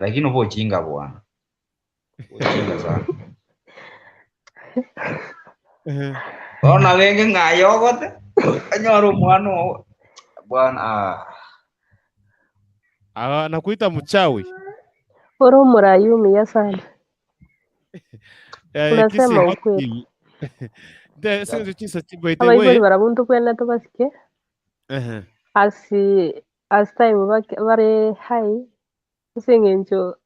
lakini obochinga bwana. Ojinga sana. Bono abenge ng'aye ogote, anyore omwana oo bwana ah. Ah, nakuita mchawi. Ore omorai omuya sana. Eh, Unasema Kisii hot ukweli. tea. The since chisa by the Abaibori way. barabwo ntobwenerete basike Eh. as as time bake- bare high ase eng'encho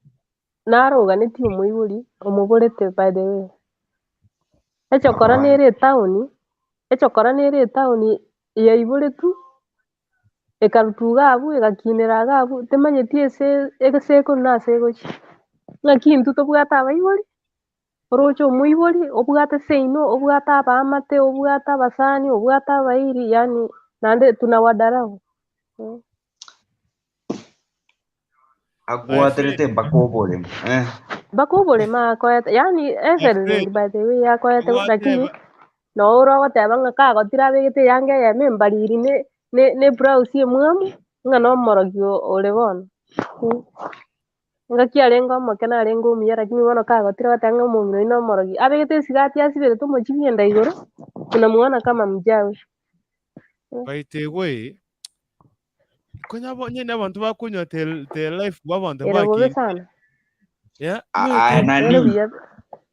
Naroganetie omoibori omoborete by the way. Echokora nere etaoni, echokora nere etaoni yaiboretwe, ekarutwa iga abwo egakinera iga abwo, temanyeti ase ase ekorwa na ase egochia. Ng'aki intwe tobwate abaibori, oroche omoibori, obwate seino, obwate abaamate, obwate abasani, obwate abairi, yaani naende tunawadarau. Akwaterete mpaka oboremo eh. Mpaka oboremo akoete yaani everything by the way akoete lakini noo ore ogoteba ng'a kagotire abegete eyanga eyemo embariri ne ne ne eblouse emwamu ng'a nomorogi ore bono. Engaki arenge omoke narenge omuya lakini bono kagotire ogoteba ng'a omong'ina oyio nomorogi, abegete esigati asiberete omochibi enda igoro, unamuona kama mchawi. By the way, konya bo nyene abanto bakonywa the, the life bw'abanto Ere bobe bakire. sana. Yeah, Aye Ere nani buya.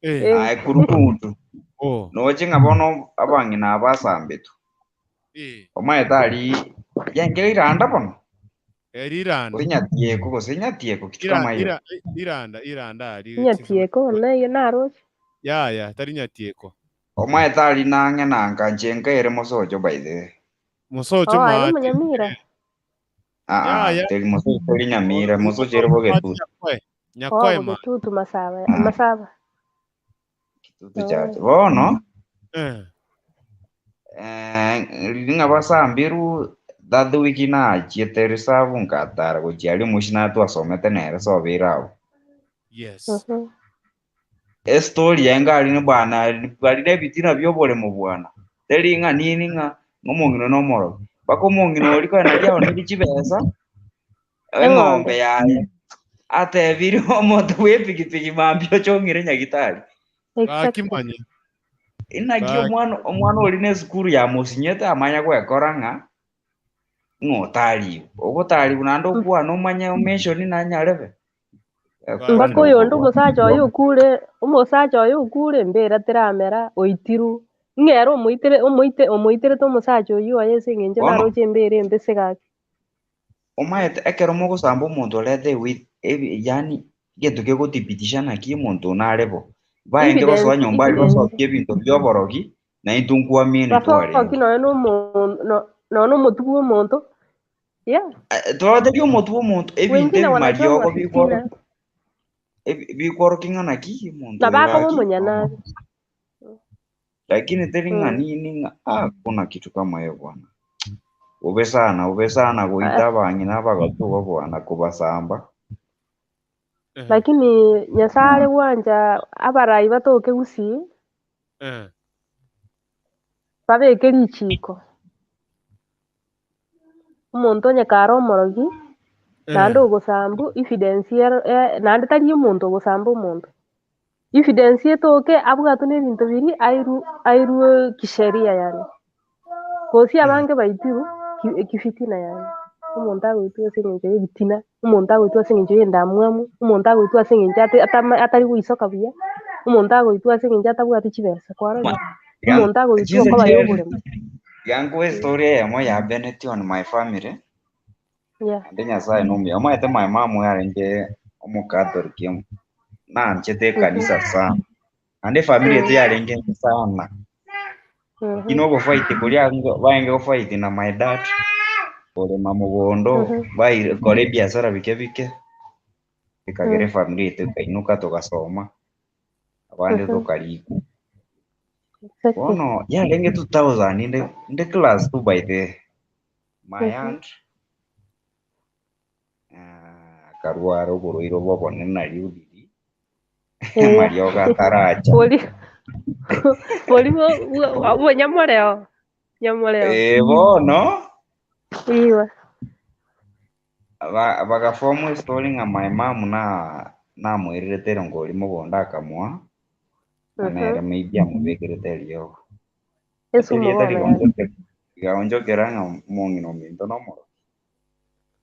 eh. Eh. aye kurukuntu Oh. noche ng'a bono abang'ina aba asambetu Eh. omanyete ari yengera iranda bono Eh, riranda. gose nyatieko gose nyatieko kitu Ira, kama hiyo ira, iranda, iranda ari. Nyatieko naye naroche. Ya, ya, tari nyatieko. Omanyete ari nang'e nanka nche nkaire mosocho by the way Mosocho Oh, aye maate. omonyamira. Ah, ah, Yaya. teri mosocho teri Nyamira, mosocho ere Bogetutu. Nyakoe. Oh, Nyakoe ma. Bogetutu Masaba, Ah, Masaba. Kitutu Oh. chache. Bono Eh. eh ng'a basambiru that week nachiete reserve nkatara gochia aria omochi natwasomete nere sobeire abwo. Yes. Estori yaye ngari ni bwana bari na ebitina bia oboremo bwana. Teri ng'a nini ng'a omong'ina na omorogi. Mpaka omong'ina oria kore nari aonire chibesa eng'ombe Eng'ombe. yaye atebire omonto bwa epikipiki mambia ochong'ire nyagitari. Gaki Exactly. manye. Inaki Gaki. omwana omwana oria na esukuru yamosinyete amanya gwekora ng'a ng'a otariwu. Ogotariwu naende okwane omanye omention nanyarebe. Mpaka Ekwanire oyonde okobua. omosacha oyo okure, omosacha oyo okure mbera teramera oitiru. Ng'ere omoitere omoite omoiterete omosacha oywo oye ase eng'encho Bono naroche embera embe ase gaki. omaete ekero mogosamba omonto orete ewi ebi yaani egento kegothibitisha naki omonto one are bo. Baenge gosoa Evidence, nyomba aria evidence. basokie ebinto bia oborogi, na intwe nkwamieni Basoki twarenge. nonya na omo no nonya na omotu bwa omonto. Yeah. Twatebi omotu bwa omonto ebinto Wengine ebi wanachomwa mariogo fitina. bikworokia ebi bikworokia ng'a naki omonto Na oyo bakoba gaki omonyanabi. lakini teri ng'a nini ng'a hakuna kitu kama hiyo bwana. Ube sana ube sana goita abang'ina abagatu igo bwana kobasamba. Lakini Nyasaye are gwancha abarai batoke gusii Eh. babeke richiko. Omonto onye kare omorogi naende ogosambu evidence ero naende tari omonto ogosamba omonto. Evidence etoke abwatwe na ebinto biria airwe airwe kisheria yaani. Gose abange baitirwe ki kifitina yaani. Omonto agoitwa ase eng'encho ya ebitina, omonto agoitwa ase eng'encho ya endamwamu, omonto agoitwa ase eng'encho ate atama atari goisoka buya, omonto agoitwa ase eng'encho atabwati chibesa kwarorire. Omonto agoitwa Chinse okoba ya chiaye oboremo. tiga nkoe estory eyemo ya Bennett on my family. Yeah. Ande Nyasaye nomuya. Omanyete my mom yarenge omocatholic nanchete ekanisa sana. Ande efamily yetu yarenge enke sana. Lakini ogofight koria baenge gofight na my dad korema mogondo baire kora ebiasara bike bike ekagera efamily yaito ekainuka togasoma abande tokarikwa. Exactly. Bono yarenge 2000 inde inde class 2 by the my aunt akarwara oborwaire obo obonene nario riria Yeah. amariogo ataracha. Bori bori bwo bwo nyamoreo. Nyamoreo. Bono Iwa. bagaform estory ng'a my mom na namoirerete erongori mogondo akamoa na nere maybe amobekerete eriogo. Esumu Erieta bono yaani. rigaonchokera ng'a omong'ina ominto nomorogi.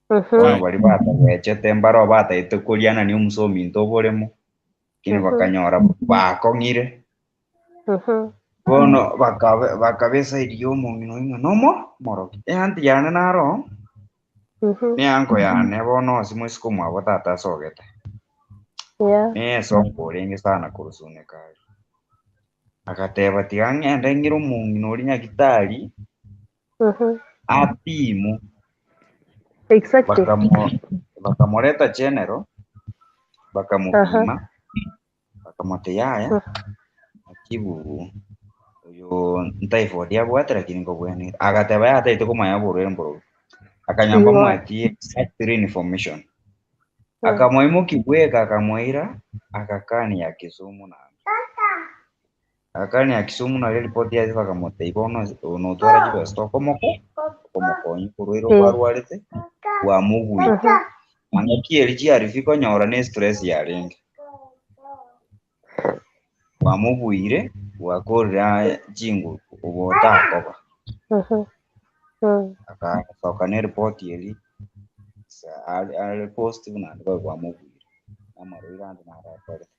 Bono baria batagechete mbaro bataete korianania omusa ominto oboremo, lakini bakanyora bakong'ire. Bono bakabe bakaba eside ya omong'ina oyio ng'a nomo morogi. Eanti yane naro, ne uncle yane bono ase moisiko mwabo tata asogete. Yeah. Nesongo orenge sana korwa Suneka aria. Agateba tiga ng'ende ng'ire omong'ina oria nyagitari apimwe. Exactly. Bakamoreta general, bakamopima, bakamotebia yaya, atibu oyo ntyphoid abwate lakini nkobwenire. Agateba yaya taete komanya oborwaire mborobwo. Akanyamba Igo. mwaetie exactly information. Akamoimokia bweka akamoira akakani ya Kisumu naende. Akakani ya Kisumu nario ripoti yaye bakamotebia bono notwara chibesa tokomoko okomokonya oborwaire obo arwarete bwamogwire. Mang'aki eria chiarifi konyora ne stress yarenge. Bwamogwire bwakorire aye chinguru obo otakoba. Akasoka ne ripoti eria are positive naende bobe bwamogwire. Amarwaire ande naro akorete.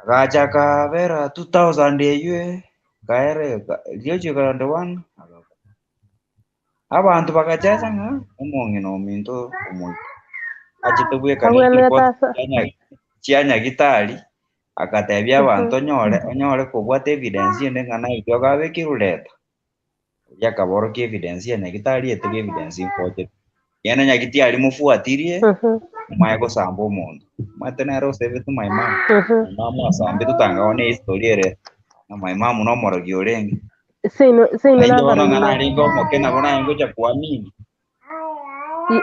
Agacha akabera 2000 eywo kaere riochio 1 agakwa. Abanto bagachesa ng'a omong'ina ominto omoito. Achete bweka ne Abwenerete chiripoti ase chia nyagitari akatebia abanto onyore onyore kobwata evidence ende ng'a naitwe akabekirwe leta. Oria akaborokia evidence ya nyagitari etebe evidence nkochete. Yene nyagiti aria mofuatirie, Mhm. omaye gosamba omonto. Omanyete nere osebete my mum. Mhm. My mum asambete otanga ne history ere. Na my mum nomorogi orenge. Seino seino Naende bono nabarogi ng'a ba. narenge omoke nabo naye ngocha kuamini.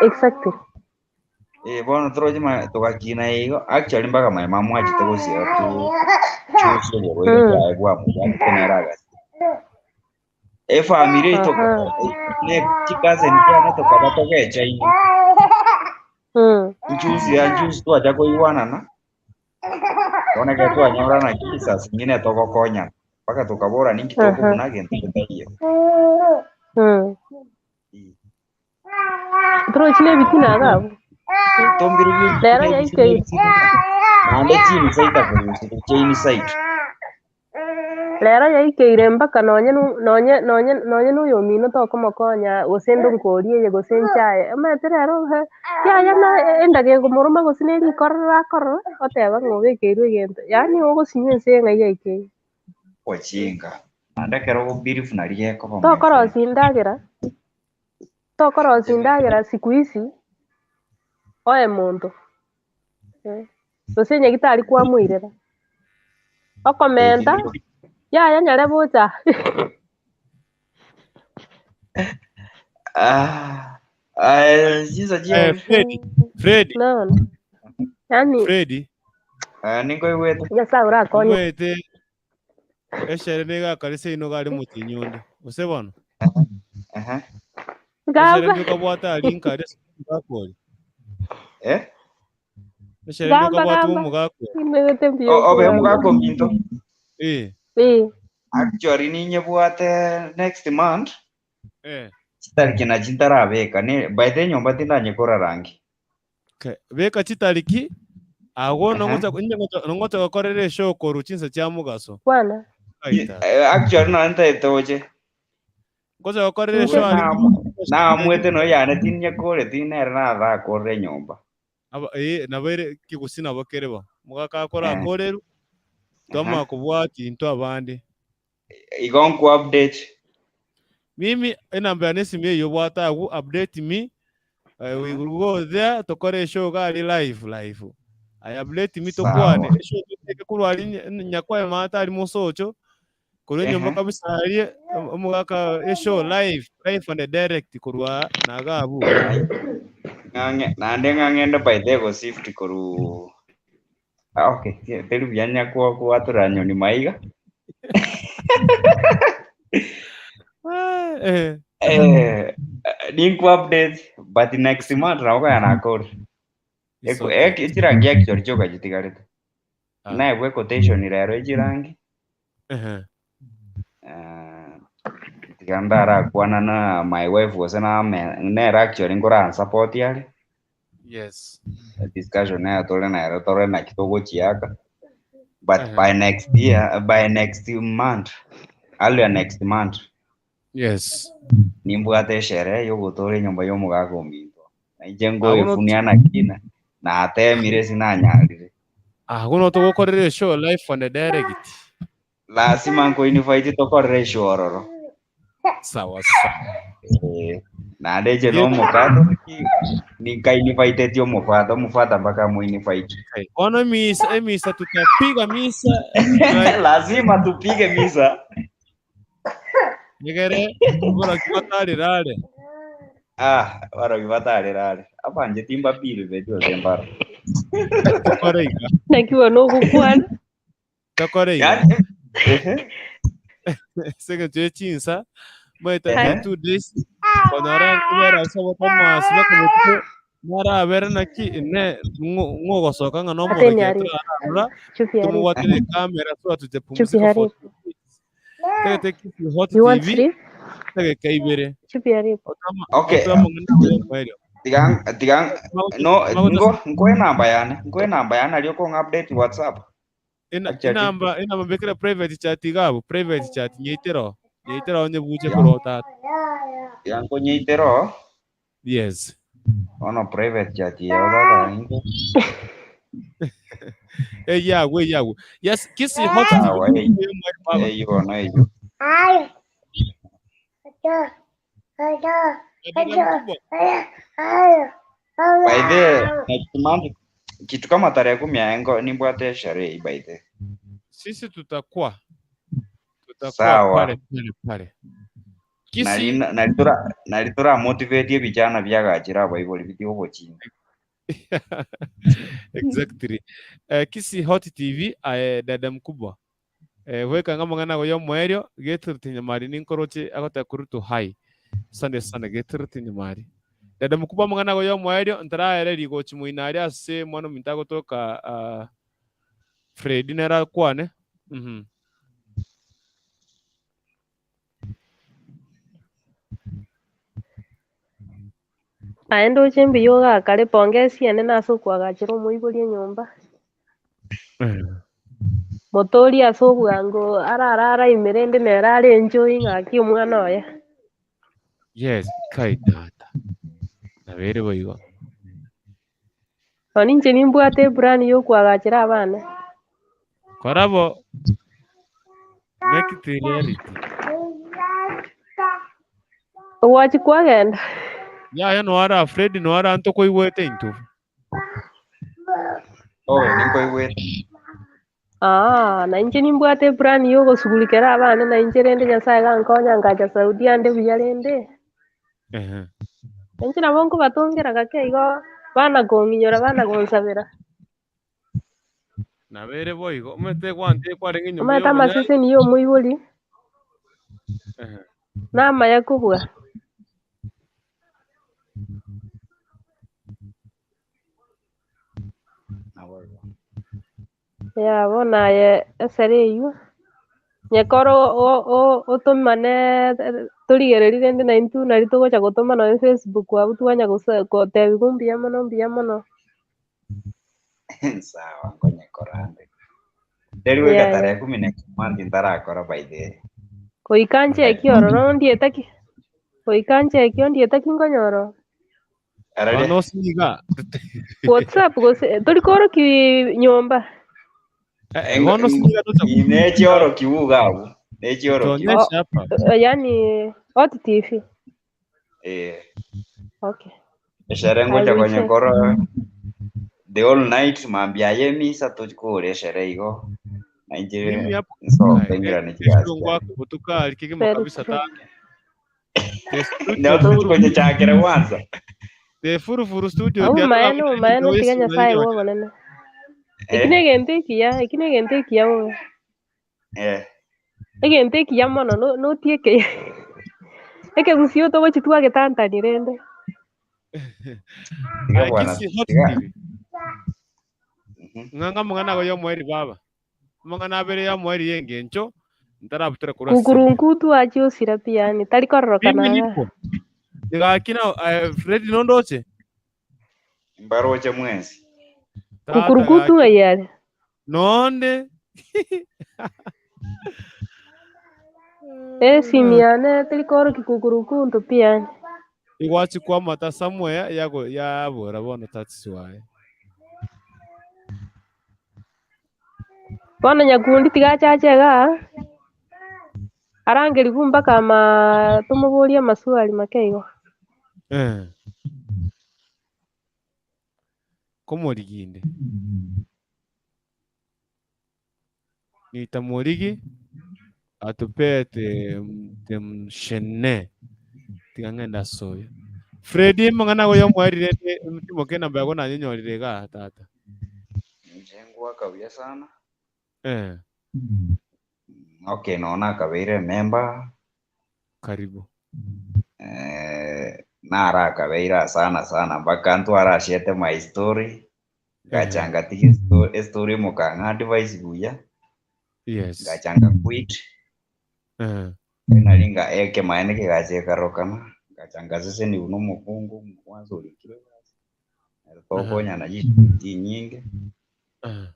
Exactly. Eh, bono toroche ma togakina igo actually mpaka my mum achete gosiera tu chusi oborwaire bwaye bwamobwatete nere agasira. Efamiri yaito Aha. ne chicousin chiane tokaba togechaine. Nchusi ya nchusi twacha koigwanana bono ekero twanyorana ki saa zingine togokonyana mpaka tokabora ninki Aha. tokobuna gento getaiyo. Torochi na ebitina iga abwo. Tombire Rero ebitina yaikeire. naende chinside akorusia chain side. Rero yaikeire mpaka nonye nu- nonye nonye nonye na oyomino tokomokonya gose ende nkorie eye gose nchaye, omanyete rero he yaya na endaga ekomoroma gose na erikorora akorora, oteba ng'a obekeirwe egento, yaani ogosinywa ense ng'ai yaikeire. Gochinga. Naende ekero ogo believe nari gekoba my friend. Tokorosia endagera, tokorosia endagera siku hizi, oe monto, eh, gose nyagetari kwamoirera, okomenta, yaya nyare bocha. Ah, ah, chinsa Eh, chia Freddy, Freddy, Naona. Yaani Freddy, Ah, ninkoigwete. Nyasaye orakonye. omanyete eshere nigo akare seino gari omotienyi onde. Gose bono? Aha. Eshere Gamba. nigo okabwate aria nkare ase omogaka oria. Eh? Eshere nigo Gamba okabwate gamba. omogaka oria. Nimegete mbuya Obe okogamba. omogaka ominto. Eh, Eh. Actually ninyebwate next month. eh. Chitariki nachi ntarabeka. Ne by the nyomba tindanyekora rangi. Okay. Beka chitariki agwo Aha. nongocha inche ngocha nongocha gokorera eshow korwa chinsa chia mogaso. Bwana. Kaita. Eh, actually nonye ntaete oche. Ngocha gokorera Inche eshow aria Naamwete noyo yane tinyekoreti nere nathakorera enyomba. Aba eh nabo ere kegusii nabo kere bo. Mogaka akore Eh. akoreru twamanya Aha. kobwatia intwe abande. Igo nku update. Mimi enamba yane esimi eywo obwate agwo update me eh, we will go there tokore eshow iga aria live live. Aye update me tokwane Sawa. eshow toteke korwa aria nya- nyakwaye maate aria mosocho korwa enyomba Ehe. kabisa aria omogaka eshow live live and direct korwa naga abwo. Ng'ang'e naende ng'ang'ende by the go shift koru Ah, okay teri buya nyakwa gwatura nyoni maiga. Eh, Eh, ninku update but next month nabo kaya nakore. it's Eku okay. ek echirangi actually chioka chitigarete. Ah. Naebwa quotation rero echirangi. Ehe. Eh, tiga ndarakwana na my wife gose name nere actually nkora support are. Yes. Discussion nayo tore nere tore naki togochiaka. But Ehe. by next year, by next month, earlier next month, Yes. nimbwate esherehe yogotora enyomba yomogaka ominto. Nainche Agwo no nkoefunia nakina natemire sinanyarire. agwo no togokorera eshow live and direct. Lazima nkoinvite tokorere eshow ororo. Sawa sawa. Eh, naende inche Ye- nomokatoliki ninkainviteti omofata omofata mpaka amoinvite. Okay. Bono misa emisa tutapiga misa live. Lazima tupige misa. Nigere boroki batarire are. Ah, barogi batarire are. Abanje timbapire betio sembaro. Tokore iga. Naki bono ogokwana. Tokore iga. Yani, ehe, Ase eng'encho ye chinsa maete ehe. 2 days konyora nkobera ase obotomasi baka botuko narabere naki ine ng'ogosoka ng'a Ateni nomoroki haribu. atararora Chupi haribu. tumubwatire camera so Chupi tujapumzika for haribu. 2 days. Tagete Kisii Hot You want TV sleep? tageka ibere Chupi haribu. otama Okay, otama ng'ana mwelio. tiga tiga no ngo nkoe namba yane, nkoe namba yane ario kong update WhatsApp. Ina Actually, inamba inamba mbekere private chat igabu private chat nyeitero nyeitero nyebuche ya korwa tata. ya nkonyeitero Yes. ono private chat ya tata ingo. Eyagwe eyagwe. Yes, Kisii Hot TV Sawa, ei baba. ei bono eyo. Dada mkubwa. By the next month kitu kama tarehe kumi aengo nimbwate sherehe by the. Sisi tutakuwa tutakuwa Sawa. pale pale pale. Nari Kisi nari tura nari tura motivate vijana byagachira abaibori biti obochinga. Exactly. Kisi Hot TV dada mkubwa. Weka ng'a amang'ana ago y'omoerio geturuti nyamari ninkoroche agoteba kurutu hai. Asante sana geturuti nyamari. Dada mkubwa amang'ana ago y'omoerio ntaraereria gochi moino aria ase mwana ominto agotoka Freddy nere akwane. Aye ndoche mbuya ogakare pongesi enene ase okoagachera omoibori enyomba. Motorie ase obwango ararare ime rende nere are enjoy ng'aki omwana oye. Yes, kai tata. Nabere boigo. Nonye inche nimbwate eplan ya okoagachera abana. Korabo make it reality. Ogwachia kwagenda. Yaya noara afraid noara ntokoigwete intwe. Oh, ninkoigwete. Aa, na inche nimbwate eplan ya ogosugurikera abana na inche rende Nyasaye gankonya ngacha Saudia ande buya rende. Ehe. Inche nabo nkobatongera gake igo bana kong'inyora bana gonsabera. Nabere boigo, omanyete gwantie kwarenge enyomba Omanyete y'obonyansi. amaseseni ya omoibori Ehe. namaya kobua. Yea bono aye esere eywo, nyekore otomane torigererie rende naintwe nari togocha gotoma nonye Facebook abwo twanya gotebiwa mbuya mono mbuya mono. Sawa nkonyekora ande. Nderi goika Yaya. tarehe kumi next month ntarakora by the way. Goika ncheki ororo ndiete ki, goika ncheki ondiete ki nkonyora oo. Araria. Bono osiga. WhatsApp gose tori koroki nyomba. Bono osiga tocha Nechioroki buga abwo. Nechioroki. Tuonyeshe hapa. Yaani Hot TV. Eh. Okay. Eshere I ngocha will check. konyekora the whole night mambia aye misa tochikore eshere igo. Na inche Mimi hapo nsoke ngirane chigasi ekirungu akobotuka ari kegima Very kabisa true. tata. The studio Nao tochikochechakera kwanza. The furufuru studio Obomaene tiatwabuna obomaene ebinto tiga esima Nyasaye rirorio. bw'obonene. Eki Eh, negento ekiya, eki negento ekiya bobe. eh. Egento ekiya mono no- notieke ekegusii otogochi twagetantani rende. Tiga Aye bwana, Kisii Hot tiga. TV. Ng'ang'a amang'ana ago y'omoeri baba. Amang'ana abere y'omoeri y'engencho ntarabutora korwa ase Kukurunkutu achie osira pi yaani tari kororokana Mimi iga. nipo. Gaki na Fred nondoche? Mbaroche mwensi. Tata Kukurunkutu gaki. ng'ai are? Nonde. Esimi yane teri korokia kukurunkuntu pi yaani. Igwachi kwamata somewhere yago yabora bono that's why. Bono nyakundi tiga achache igaa, arangerigwe mpaka ama tomoborie amaswali make igo. Eh. Komoriginde. Nitamorigi atupee temshene tiga ng'ende ase oyo. Freddy amang'ana ago y'omoerire timoke enamba yago nanyenyorire igaa tata. Inche ngwaka buya sana. Eh. Okay, naona akabeire member. Karibu. Eh, nara akabeire sana sana mpaka ntwarashete my story. Ngachanga tige story mukang'a advice buya. Yes. Ngachanga quit. Eh. Nari nga ekemaene kegachekarokana. Ngachanga sese ni uno omokungu kwanza orikire basi. Tokonyana chinyinge. Eh.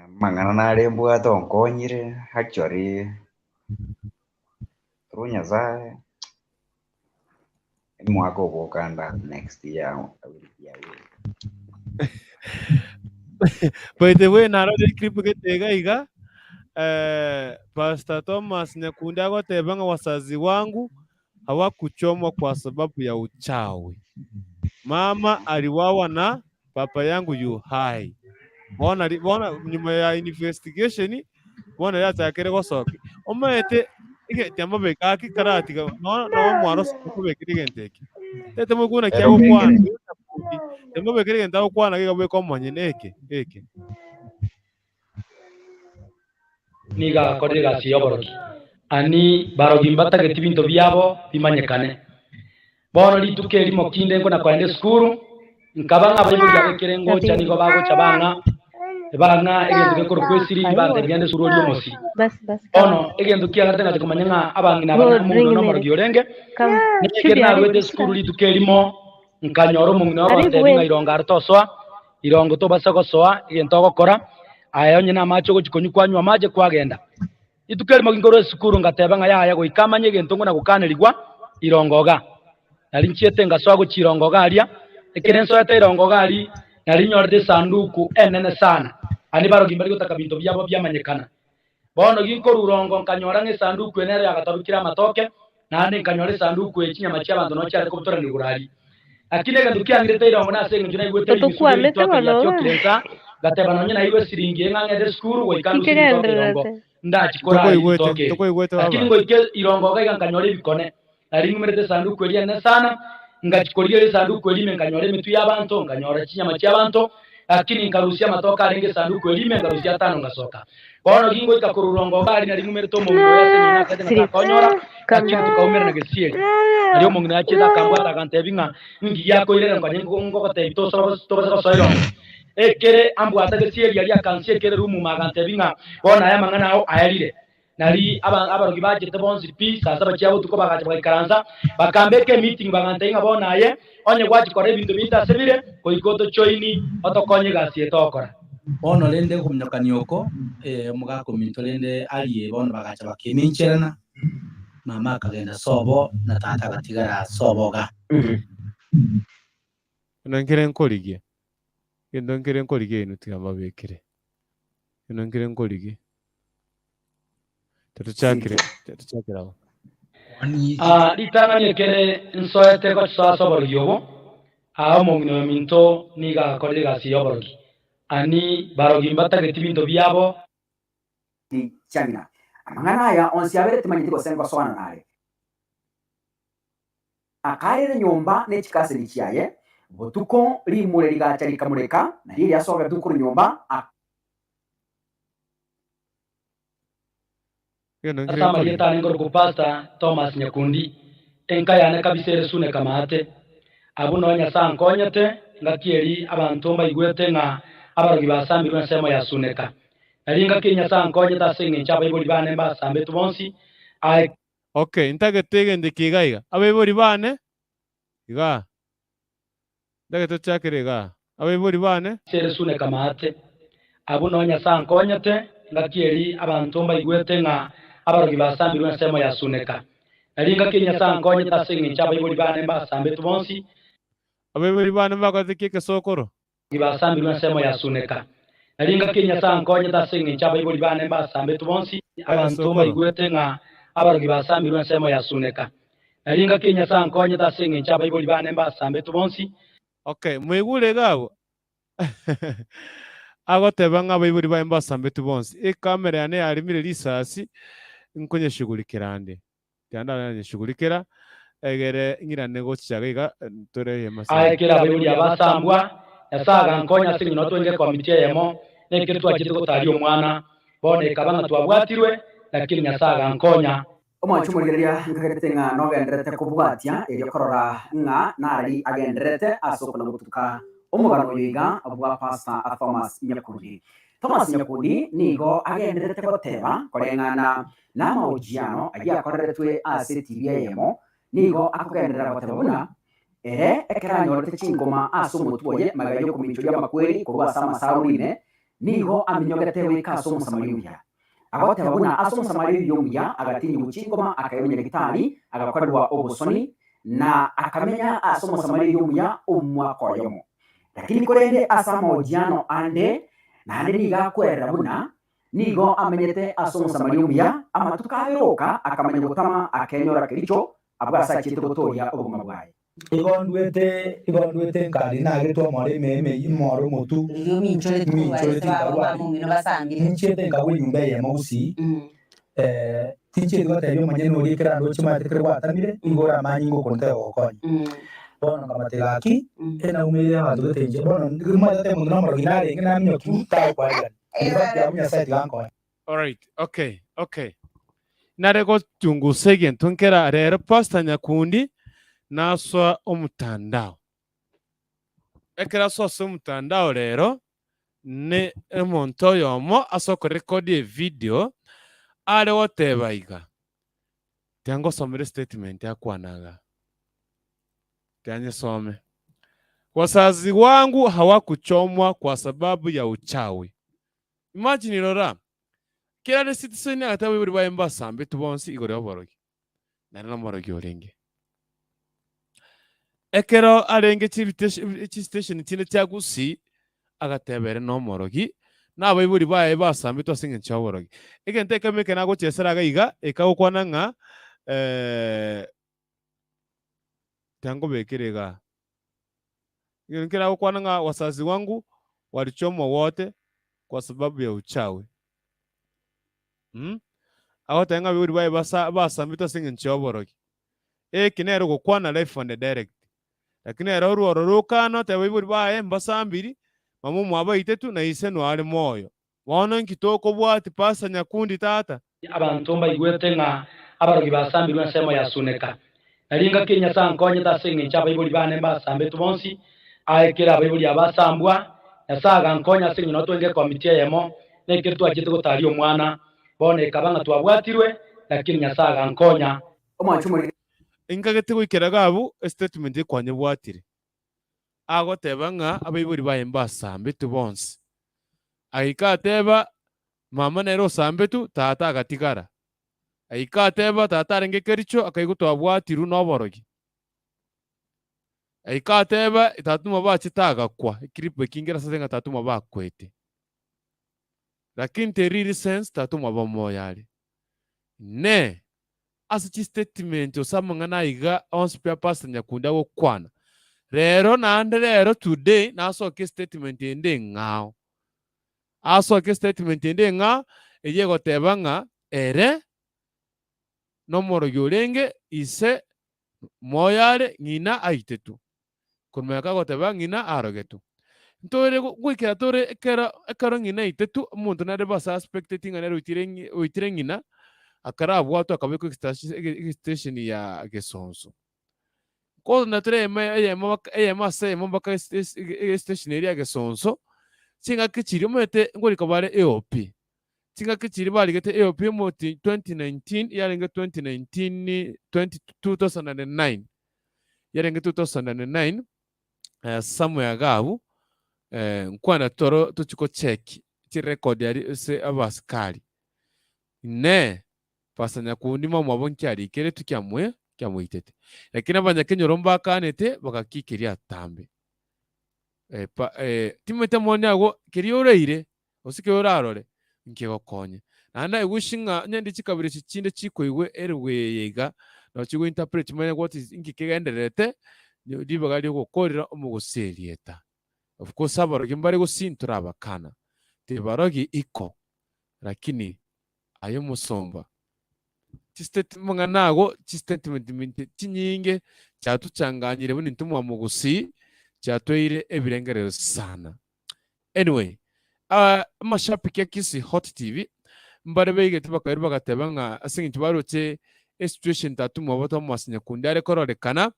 Amang'ana nare mbwate onkonyire actually through Nyasaye omwaka ogokanda next year I will be away. By the way, narorire clip gete iga iga Pastor Thomas Nyakundi agoteba ng'a wazazi wangu. Hawakuchomwa kwa sababu ya uchawi. Mama aliwawa na baba yangu yu hai. Bono ri bono nyuma ya investigation, bono yachakire gosokia. Omanyete ege tiamobeka gaki karatiga nonya nonya omwana ase okobekera egento eke. Tete moigwe naki Ero agokwana, mbekere. timobekera egento agokwana iga bweka omonyene eke eke. Nigo agakorire egasi y'oborogi. Ani barogi mbatageti binto biabo bimanyekane. Bono rituko erimo kinde nkona koenda esukuru, nkaba ng'a abaibori abekere ngocha nigo bagocha bang'a bang'a egento gekorokwa esiri bantebia ngende esukuru oria omosi. Bono egento kiagerete ngacha komanya ng'a abang'ina aba omong'ina one omorogi orenge, nekero narwete esukuru rituko erimo Nkanyora omong'ina ogontebia ng'a irongo aro tosoa, irongo tobasa gosoa, egento ogokora, aye onye namache ogochia konywa kwanywa amache kwagenda. Rituko erimo ginkorwa esukuru ngateba ng'a yaya goika amanye egento ngona gokanerigwa irongo iga. Nari nchiete ngasoa gochia irongo iga aria, ekero nsoete irongo iga aria, nari nyorete esanduku enene sana, aria barogi mbari gotaka binto biabo biamanyekana. Bono ginkorwa urongo nkanyora ng'a esanduku eye nero yagatorokire amatoke, naende nkanyora esanduku eye chinyama chi'abanto nao chiare kobutoranigwa igoro aria. Lakini egento kiang'irete irongo nase engencho naigwete rimisu Otokwamete ri'ritoke bono riatiokire obe. nsa, ngateba nonya nairwe esiringi eye ng'a ng'ende esukuru goika ndusie ritoke irongo Nkegendererete. ndachi koraa Ntokoigwete, ritoke eri. ntokoigwete Lakini baba. ngoika irongo iga iga nkanyora ebikone, nari ng'umerete esanduku eria enene sana, ngachia korigereria esanduku eria ime nkanyora emetwe y'abanto, nkanyora chinyama chi'abanto, lakini nkarusia amatoke arenge esanduku eria ime, nkarusia atano ngasoka. Bono gingoika korwa rongo iga aria nari ng'umerete omong'ina oyo ase eng'encho nakagete ng'a takonyora, lakini tukaumerana gesieri. Nario omong'ina oyo achiete akambwata agantebia ng'a ninki giakoirera nkonye ngogotebia tosoba tobasa gosoa irongo. Ekere ambwata gesieri aria akansia ekere rumu ime agantebia ng'a bono aya amang'ana ao aerire. Nari abarogi bachete bonsi pi saa saba chia botuko bagacha bagaikaransa, bakambeka emeeting bagantebia ng'a bono aye onye gwachia korora ebinto biaito ase bire, goika otojoini otokonye egasi eye togokora. Bono rende okominyokania oko, omogaka ominto rende arie bono bagacha bakemincherana, mama akagenda sobo na tata agatigara sobo iga. Buna nkere nkorigia, Egento nkere nkorigia inwe tiga mbabekere, Egento nkere nkorigia. Tetochakire, tetochakire abwo. Aa, ritang'ani ekere nsoete gochisoa ase oborogi obo, aa omong'ina ominto nigo agakorire egasi y'oborogi. Ani barogi mbatageti binto biabo. Chang'ina. Amang'ana aya onsi abere timanyeti gose ngosoana nare. Akaarera nyomba ne chikaseni chiaye, botuko rimure rigacha rikamureka, na riria asogetwe korwa nyomba, Ase amarieta ane nkorokwa Pastor Thomas Nyakundi, enka yane kabisa ere Suneka maate. Abwo noo Nyasae ankonyete, ngaki eri abanto mbaigwete ng'a abarogi basambirwe ensemo ya Suneka. Nari ngaki eri Nyasae ankonyete ase eng'encho abaibori bane mbasambetwe bonsi, aye. Okay, ntagete egento eke iga iga. Abaibori bane, igaa. Ntagete tochakere igaa. Abaibori bane. Ere Suneka maate. Abwo noo Nyasae ankonyete, ngaki eri abanto mbaigwete ng'a abarogi basambirwe ensemo ya Suneka. Nari ngaki eri Nyasae ankonyete ase eng'encho abaibori bane mbasambetwe bonsi. Abaibori bane mbakorete ki egesokoro? Basambirwe ensemo ya Suneka. Nari ngaki Nyasae ankonyete ase engencho abaibori bane mbasambetwe bonsi, abanto mbaigwete ng'a abarogi basambirwe ensemo ya Suneka. Nari ngaki Nyasae ankonyete ase engencho abaibori bane mbasambetwe bonsi. Okay, mwaigure iga abwo? Agoteba ng'a abaibori baye mbasambetwe bonsi. Ekamera yane yarimire risasi, nkonyeshughulikera ande. Tiga ndanyeshughulikera, egere ng'irane gochicha iga iga tore Aye Masai. kera abaibori abasambwa, Nyasae agankonya ase eng'encho twenge ekomiti eyemo, na ekero twachete gotaria omwana, bono ekaba ng'a twabwatirwe, lakini Nyasae agankonya. Omwanchi omorigereria nkagerete ng'a nogendererete kobwatia erio korora ng'a narari agendererete ase okona gotuka omogano oyo iga bwa Pastor Thomas Nyakundi. Thomas Nyakundi nigo agendererete goteba koreng'ana Namahojiano ayio akoreretwe ase etibi eyemo nigo akogenderera goteba buna ere ekero anyorete chingoma ase omotwe oye magega y'okominchoria amakweri korwa ase amasaruri ime, nigo aminyogete goika ase Omosamaria omuya. Agoteba buna ase Omosamaria oyio omuya agatinyigwa chingoma akairwa nyagitari agakorerwa obosoni na akamenya ase Omosamaria oyio omuya omwaka oyomo. Lakini korende ase amahojiano ande naende nigo akwerera buna Nigo amenyete ase Omosamaria omuya amatuko abere oka, akamanya gotama akenyora Kericho. Abwo ase achiete gotooria obogima bwaye. Igo ndwete, igo ndwete nkari nagetwe omoro ime ime omoro omotu, Riria ominchoreti korwa minchoreti ase baba nkarwa aria. bamomino basambire. Ninchiete nkagwa enyomba eyemo gusii, tinchieti gotebia omonyene oria ekero andoche omanyete ekero gwatamire, nigo oramanye ingo okonto egogokonya. Bono nkamotebia gaki, enaumeire abanto gete inche, bono nimanyete gotebia omonto nomorogi narenge naminyokiwu tagokwarigania. In fact abwo Nyasaye tiga ankonye. Alright, okay, okay. Nare gochungusa egento nkera rero Pastor Nyakundi nasoa omotandao. Ekero asoa ase omotandao rero ne omonto oyomo ase okorekodi evideo are goteba iga, tiga ngosomere estatement akwana iga, tiga nyesome. Wazazi wangu hawakuchomwa kwa sababu ya uchawi. Imagine rora, kera are citizen agateba abaibori baye mbasambetwe bonsi igoro y'oborogi, naende nomorogi orenge. Ekero arenge chistation chinde chia Gusii, agateba ere nomorogi, na abaibori baye basambetwe ase eng'encho y'oborogi. Egento ekemo eke nagochesera iga iga, ekagokwana ng'a tiangobekera igaa. Egento keragokwana ng'a wazazi wangu walichomwa wote kwa sababu ya uchawi. Mm? Agoteba ng'a abaibori baye basa basambetwe ase eng'encho y'oborogi. Eki nere ogokwana live and direct. Lakini ere orwo ororo okana oteba abaibori baye mbasambiri, mama omwabo aitetwe na ise noare moyo. Bono inki tokobwati Pastor Nyakundi tata? Abanto mbaigwete ng'a abarogi basambirwe ensemo ya Suneka. Na ringaki eri Nyasae ankonyete ase engencho abaibori baane mbasambetwe bonsi, aye kera abaibori aba basambwa, Nyasae agankonya ase eng'encho notwenge ekomiti eyemo, na ekero twachete gotaria omwana, bono ekaba ng'a twabwatirwe, lakini Nyasae agankonya. Omwanche omoriri. Inkagete goikera iga abwo estatement ekwanyebwatire. Agoteba ng'a abaibori baye mbasambetwe bonsi. Agaika ateba mama nere osambetwe, tata agatigara. Agaika ateba tata arenge kericho akaigwa twabwatirwe noborogi. Agaika ateba tata omwabo achete agakwa, eclip eki nkere ase ng'a tata omwabo akwete. Lakini the real sense tata omwabo moyo are. Inee! Ase chistatement gose amang'ana aiga onsi pi Pastor Nyakundi agokwana, rero naende rero today nasokie estatement ende eng'ao. Asokie estatement ende eng'ao eyio egoteba ng'a ere nomorogi orenge ise moyo are ng'ina aitetwe. Korwa agoteba ng'ina arogetwe. Ntore goikera tore ekero ekero ng'ina aitetwe, omonto nare basuspecteti ng'a nere oitire ng'i oitire ng'ina, akarabwatwa akabekwa egestation ya Gesonso. Kogenda tore eyemo eyemo baka eyemo ase eyemo mpaka estation eria ya Gesonso, chingaki chiria omanyete nkorika bare AOP, chingaki chiria barigete AOP omoti 2019 yarenge 2019 20 2009. Yarenge 2009 somewhere iga abwo, nkwana toro tochia gocheck chirecord aria ase abasikari. Inee! Pastor Nyakundi momwabo nki arikeretwe kiamoe kiamoitete? Lakini abanyakenyoro mbakanete bagakikeria atambe. Pa timanyete moni agwo keria oraire gose keria orarore nkegokonye. Naende I wish ng'a onye ndi chikabira echi chinde chikoigwa eruga eye iga, nabo chigo interpret chimanye what is inki kegendererete, ribaga riogokorera omogosi erieta. Of course abarogi mbare gose ntorabakana, tibarogi iko, lakini aye omosomba, chistate amang'ana ago chistatement chinyinge chiatochanganyire buna intwe mwamogusii, chiatoeire ebirengererio sana. Anyway, amashabiki a Kisii Hot TV mbare baigete bakairwa bagateba ng'a ase eng'encho baroche esituation tata omwabo Thomas Nyakundi are kororekana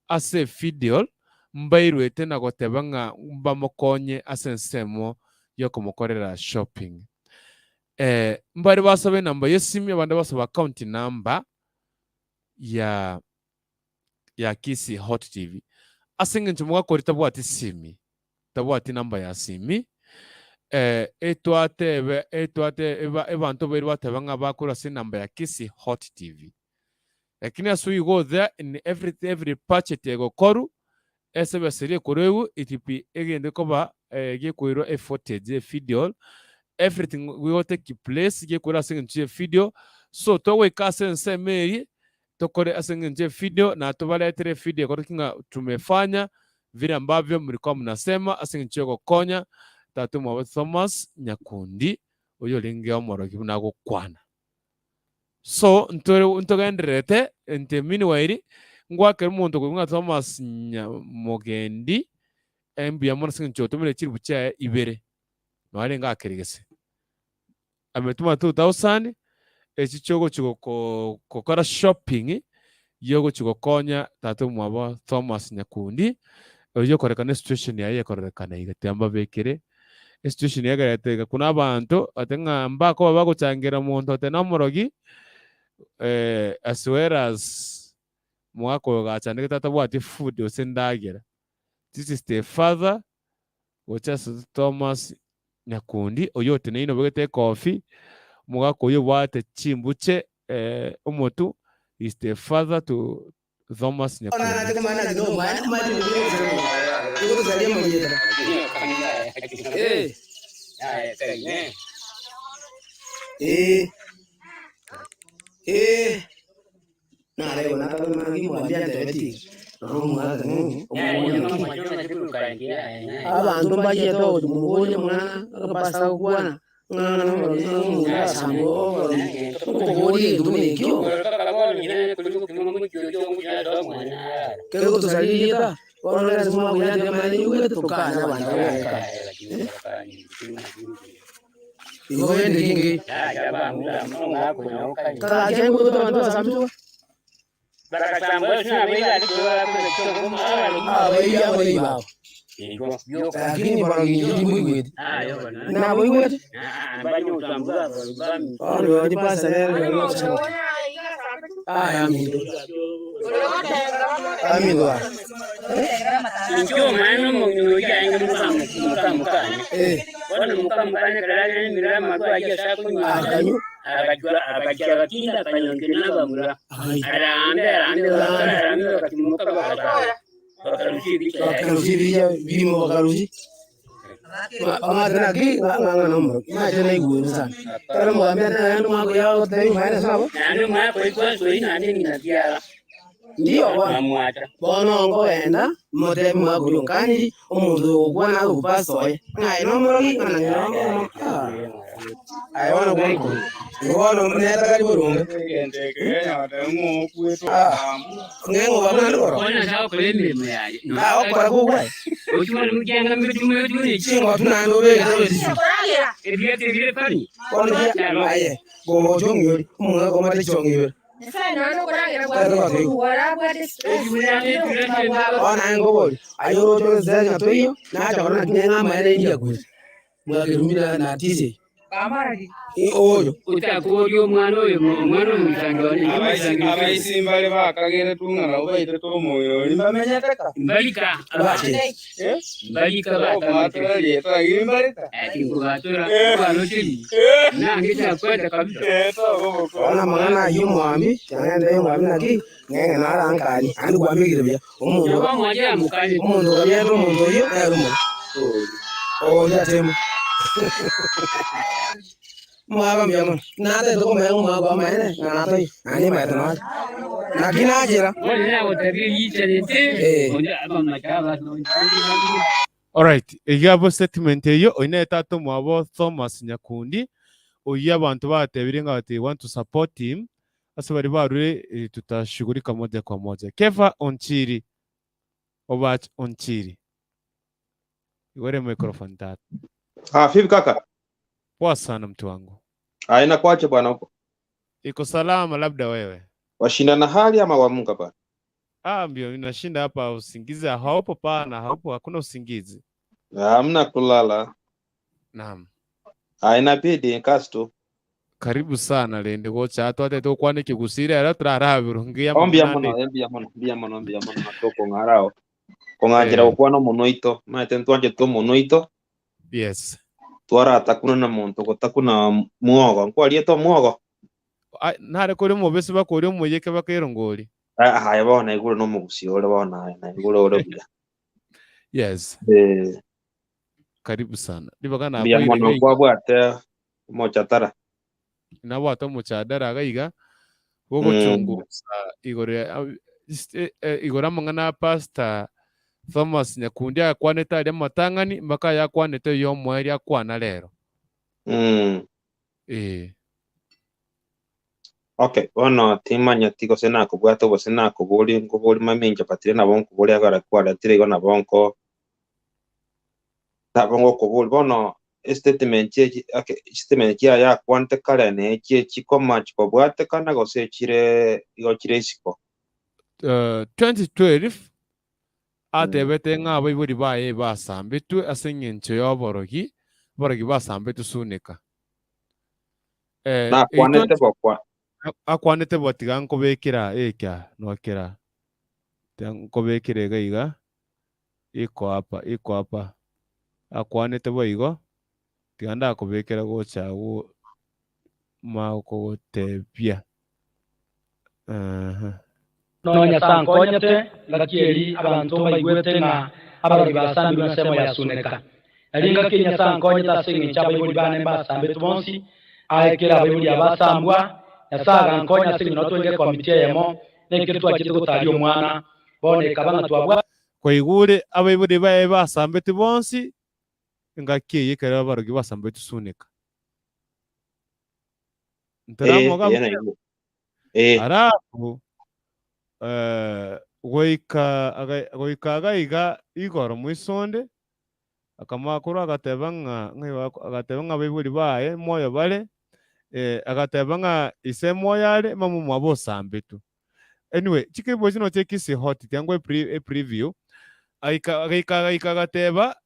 ase efideol mbairwete na goteba ng'a mbamokonye ase ensemo yokomokorera shopping. Mbare basaba enamba yesimi abande basaba account number ya ya Kisii Hot TV ase eng'encho mogakori tabwati simi tabwati namba ya simi, etwatebe etwate eba ebanto baria bateba ng'a bakorwa ase enamba ya Kisii Hot TV. Lakini as we go there in every every budget egokorwa, ase ebesa eria ekorwegwa it will be egento ekoba gekoirwa efootage evideo, everything will take place gekoirwa ase eng'encho ya evideo, so togoika ase ensemo eria. Tokore ase eng'encho y'efidio na tobaretere efidio ekorokia ng'a tumefanya vile ambavyo mlikuwa mnasema ase eng'encho y'ogokonya tata omwabo Thomas Nyakundi oyo orenge omorogi buna agokwana. So ntore ntogendererete inte meanwhile ngwakere omonto okorokwa ng'a Thomas Nyamogendi mbuya mono ase eng'encho otomire chilifu chiaye ibere nonya arenge akeregese. Ametuma 2000 echi chiogochi gokora shopping yogochi gokonya tata omwabo Thomas Nyakundi oyio okorekana esituation yaye ekororekana iga tiga mbabekere esituation egerete iga kuna abanto ate ng'a mbakoba bagochangera omonto ote nomorogi as well as omogaka oyo gachandegete atabwati food gose endagera this is the father gocha ase Thomas Nyakundi, oyio oteneine obegete ekofi, omogaka oyio obwate chimbuche omotu, is the father to Thomas Nyakundi. Abanto mbachiete ogochia omwana pastor agokwana ng'a omonto asambwe oborogi, okoboria egento buna ekio, kegotosaria erieta, bono rero ase mwakoira ntiga amang'ana naigwete tokanye abanto abwo baika. Igo rende ringi kagacha enguto abanto basambigwe. Abairi abairi babo. Lakini barori inche timboigweti. Naboigwete? Bono rirorio pastor nere rirorio ogosaba. Aya aminto. Aminto aya. Inche omwana omong'ina oyio aenge moka-mokane. Bono moka-mokane ekero aremire amarwa ayio ase akonywa Akanywa. agachwa agachia agatinda akanyonchwa nabamura. Arambe arambe arambe bagatimoka bagatara. Bakarusia ebicha yaye. Bakarusia ebicha birimo bakarusia. Bamate naki ng'a nomorogi. Mache naigwere sana. Ekero omogambia naende omwaka oyo agotebi maene sabo. Naende omwaka oyio kwasoire naende ng'ina kiara. Ndiyo bono. Bamwata. Bono nkogenda motebi omwaka oria onkaniri, omonto oyo ogokwana abe opastor oye, ng'a aye nomorogi ng'a nang'ina aye bono gwaikure. Igo bono netakari boronge. Ng'eng'o buna ndi bororo. Bono ase agokora emeremo yaye. Agokora kogwae. Ochwane mukianga mbetume otune. Ching'otu naende obegete obetisi. Ebiato ebire pani. Bono aye gocha ong'iori, omong'ina komate chiongi ibere. Bono naye nkoboria, aye oroche ore stress ng'a toiyo, nacha korora naki ng'a amaene india kweri, mwakerumi na tisi eyio. Oyo. Otakoria omwana oyo omwana omoisangi one, inche omoisangi oise. Abaisi mbare bakageretwe ng'a nabo baitete omoyo oria mbamenyete ka. Mbarika abachete. Mbarika batamete. Okobatora rieta lakini mbarika. Tinkobatora, nkwaroseri, nange takwete kabisa. Bono amang'ana ayio omwami, nagende omwami naki, ng'enge narankanie, naende kwamegire buya. Omonto Nabo mwanche amokanye. omonto okabiete omonto oyio nere omobe. Oria temo. Omwaka mbuya mono. Natete komanya ng'a omwaka omonene ng'a natoiyo, naende nimanyete nonya. Naki nachera. Bono nagotebia eyichanete, Eh. onde abamache abanto Alright, eyio abwo statement eyio, oyio nere tata omwabo Thomas Nyakundi, oyio abanto batebire ng'a they want to support him, ase baria barure eh, tutashughulika moja kwa moja. Kefa Onchiri, Obach Onchiri. Igore microphone tata. Ah, vipi kaka? Poa sana mtu wangu. Ah, inakuaje bwana huko? Iko salama labda wewe. Washinda na hali ama wamunga bwana? Ah, mbio inashinda hapa usingizi haupo pana, haupo hakuna usingizi. Hamna kulala. Naam. Ah, inabidi kazi tu. Karibu sana rende gocha twatete gokwana ekegusii rero torarabe ngiya Oh, mbuya amang'ana mono, ande. eh, mbuya mono, mbuya mono, mbuya mono natokong'arao. Kong'anchera Eh, gokwana omonwa oito, omanyete ntwanchete omonwa oito, yes. twaratakuna na monto gotakuna mwogo. Nkwariete omwogo? Ai, nare kore omobese bakoria omoyeke bakerongori. Ah, aye bono naigure nomogusii ore bono aye, naigure ore buya. Yes. Eh, Karibu sana. Ribaga mbuya nakoire mono iga iga. nkwabwate omochatara. Nabwate omochadara iga iga. Bogochungusa igoro ya igoro amang'ana a Pastor Thomas Nyakundi akwanete aria amatang'ani mpaka aya akwanete oyo omoerio akwana rero. Ee. Okay, bono timanyeti gose nakobwate gose nakobori nkobori mamincha but riria nabo nkobori ekero kwaretire igo nabo nko nabo ngokobori bono estatement echi okay statement chiaye akwanete kare na echi echikoma chikobwatekana gose chire igo chire isiko? 2012 atebete ng'a abaibori baye basambetwe ase engencho y'oborogi, aborogi basambetwe Suneka. Nakwanete bokwa. Akwanete bo tiga nkobekera ekia nokera tiga nkobekera iga iga iko hapa iko hapa akwanete boigo tiga ndakobekera gocha agwo magokogotebia. Eeh. Nonya Nyasae ankonyete, ngaki eri abanto mbaigwete ng'a abarogi basambirwe ensemo ya Suneka. Erio engaki eye Nyasae ankonyete ase engencho abaibori bane mbasambetwe bonsi, aye kera abaibori aba basambwa, Nyasae agankonya ase eng'encho notwenge ekomiti eyemo, na ekero twachete gotaria omwana, bono ekaba ng'a twabwate. Kwaigure abaibori baye basambetwe bonsi, engaki eye ekero abarogi basambetwe Suneka. Ntaramoga Eh, naigure. Eh. Alafu goika goika agaiga igoro moisonde, akamoa agateba ng'a agateba ng'a abaibori baye moyo bare, agateba ng'a ise moyo are, mama omwabo osambetwe. Anyway, chikribu echio noche Kisii Hot, tiga nkoe pre preview. Aika agaika agaika agateba,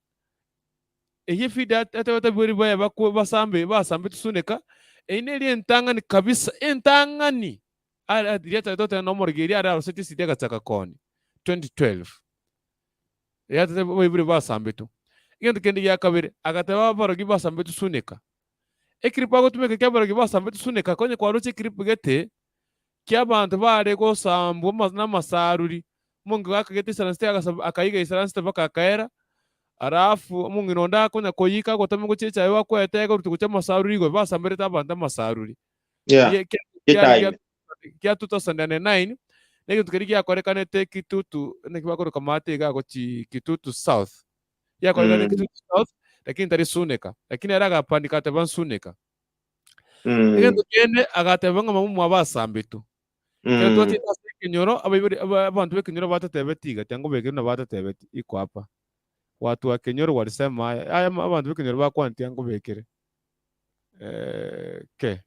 Eyio efeed atebete abaibori baye bakwe basambe basambetwe suneka, eyio neri entang'ani kabisa, entang'ani! Are riria achagete goteba nomorogi eria are aroseti esidi agachaka koonia, 2012. Erio atebete abaibori basambetwe. Egento kende gia kabere, agateba abarogi basambetwe suneka. Eclip agotumeka ekia abarogi basambetwe suneka, konya kwaroche eclip gete, ki'abanto baare gosambwa namasaruri, omong'ina akageta isaransete agasaba akaiga isaransete mpaka akaera, alafu omong'ina onde akonya koyika agotama gochia echae bakwete agarutwa gochia amasaruri igoro basamberete abanto amasaruri. Yeah, Eye kia kiare echae ime. kia 2009 na egento keria giakorekanete Kitutu naki bakoroka maate iga agochi Kitutu South. Giakorekanete Kitutu South lakini tari Suneka, lakini ere agapandika agateba nsuneka. Egento kende agateba ng'a mama omwabo asambetwe. Ekero twachete ase ekenyoro, abaibori aba- abanto b'ekenyoro batatebeti iga, tiga nkobekere buna batatebeti, iko hapa. Watu wa kenyoro walisema haya, aya abanto b'ekenyoro bakwana tiga nkobekere. Ke,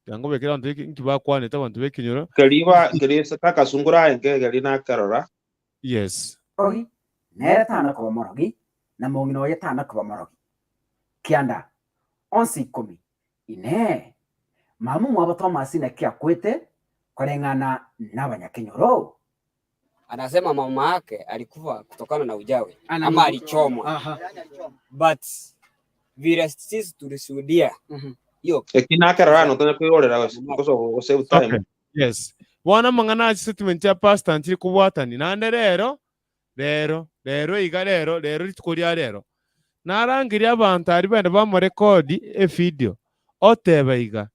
tiga nkobekere abanto b'eke nki bakwanete abanto b'ekenyoro. Keria ba keria ase kakasungura aye nkegeri nakerora. Yes. Morogi, nere tana koba morogi, na mong'ina oye tana koba morogi. Kianda, onsi ikomi. Inee! Mama omwabo Thomas naki akwete koreng'ana nabanyakenyoro? Anasema mama yake alikufa kutokana na uchawi ama alichomwa but vile sisi tulishuhudia hiyo Eki nakerora notonya koigorera gose gose gose time. Okay. Yes. Bono amang'ana ase statement ya pastor nchiri kobwatani naende rero Rero, rero iga rero, rero rituko ria rero, narangerie abanto aria bende bamorekodi efidio, oteba iga,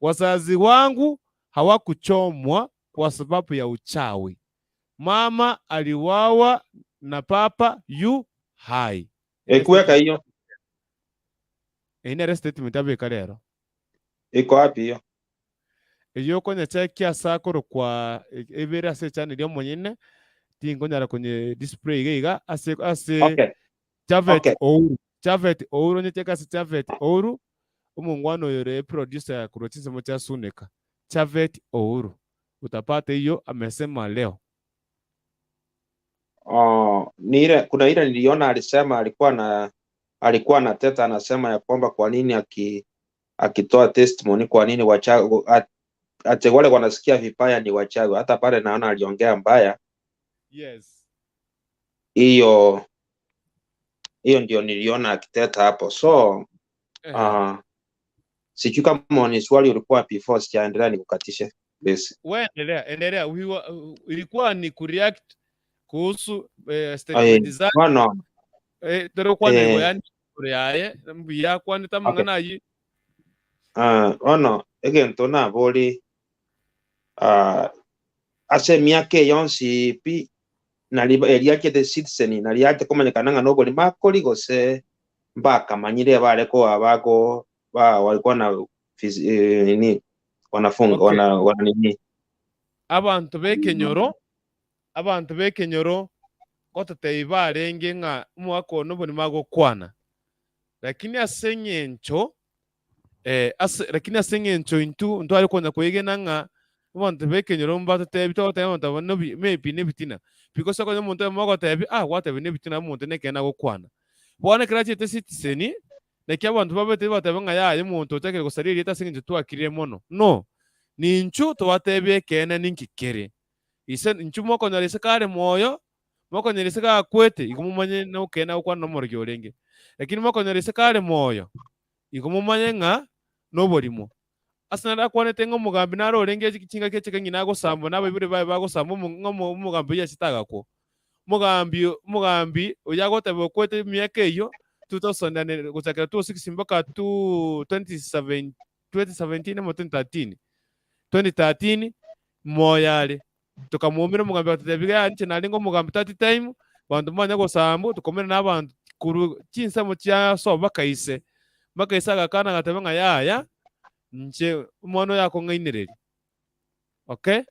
Wazazi wangu hawakuchomwa kwa sababu ya uchawi. Mama aliwawa na papa yu hai. Ekweka iyo. Eyio nere statement abeka rero. Iko wapi iyo? Eyio okonyechekia ase akorokwa ebere ase echannel y'omonyene, tinkonyara konye display iga iga ase ase Okay. Japhet Okay. Ouru. Japhet Ouru onyecheke ase Japhet Ouru, omongwana oyo ore producer korwa chinsemo chia Suneka. Japhet Ouru. Utapata hiyo amesema leo. Oh, ni ile kuna ile niliona alisema alikuwa na alikuwa anateta anasema ya kwamba kwa nini aki akitoa testimony kwa nini wachawi ate wale wanasikia vibaya ni wachawi. Hata pale naona aliongea mbaya Yes. hiyo hiyo ndio niliona akiteta hapo so sijui kama ni swali ulikuwa before sijaendelea nikukatishe please. We endelea, endelea. Ilikuwa ni kureact kuhusu statement zake. Bono Tore gokwana igo yaani igoro yaye mbuya akwanete amang'ana ayio. Ah, bono egento nabori Ah, ase emiaka eye yonsi pi nari eria achete citizen nari ache komanyekana ng'a noborimo akori gose mbakamanyire bare koa bako ba walikuwa na fis- eh, nini wanafunga Okay. wana wana nini Abanto b'ekenyoro, abanto b'ekenyoro ngototebi barenge ng'a omogaka one oborimo agokwana. Lakini ase eng'encho eh, ase lakini ase eng'encho intwe ntware konya kwegena ng'a abanto b'ekenyoro mbatotebi togoteba abanto aba nobi maybe nebitina. Because okonya omonto oyomo ogotebi ah gwatebire nebitina omonto nekeene agokwana. Bono ekero achete citizen, naki abanto babete bateba ng'a yaya omonto ochakire gosaria erieta ase eng'encho twakirire mono. No, ninchu tobatebie ekeene ninki kere. Ise inchu mokonyora ise kare moyo, mokonyora ise gakwete, igo momanye nokeene agokwana nomorogi orenge. Lakini mokonyora ise kare moyo, igo momanye ng'a noborimo. Ase naende akwanete ng'a omogambi nare orenge chingaki echike ng'ina agosambwa na abaibori baye bagosambwa omo ng'a omo omogambi oyio achete agakwa. Omogambi omogambi oyio agoteba okwete emiaka eyio, 2000 gochakera 2006 mpaka 2 27 2017 ama 2013, 2013 moyo are. Tokamoumera omogambi agatotebia iga inche narenge omogambi that time, banto mbanya gosambwa, tokaumera na abanto korwa chinsemo chia sobo mpaka ise. Mpaka ise agakana agateba ng'a yaya, inche omwana oyo akong'ainereria. Okay,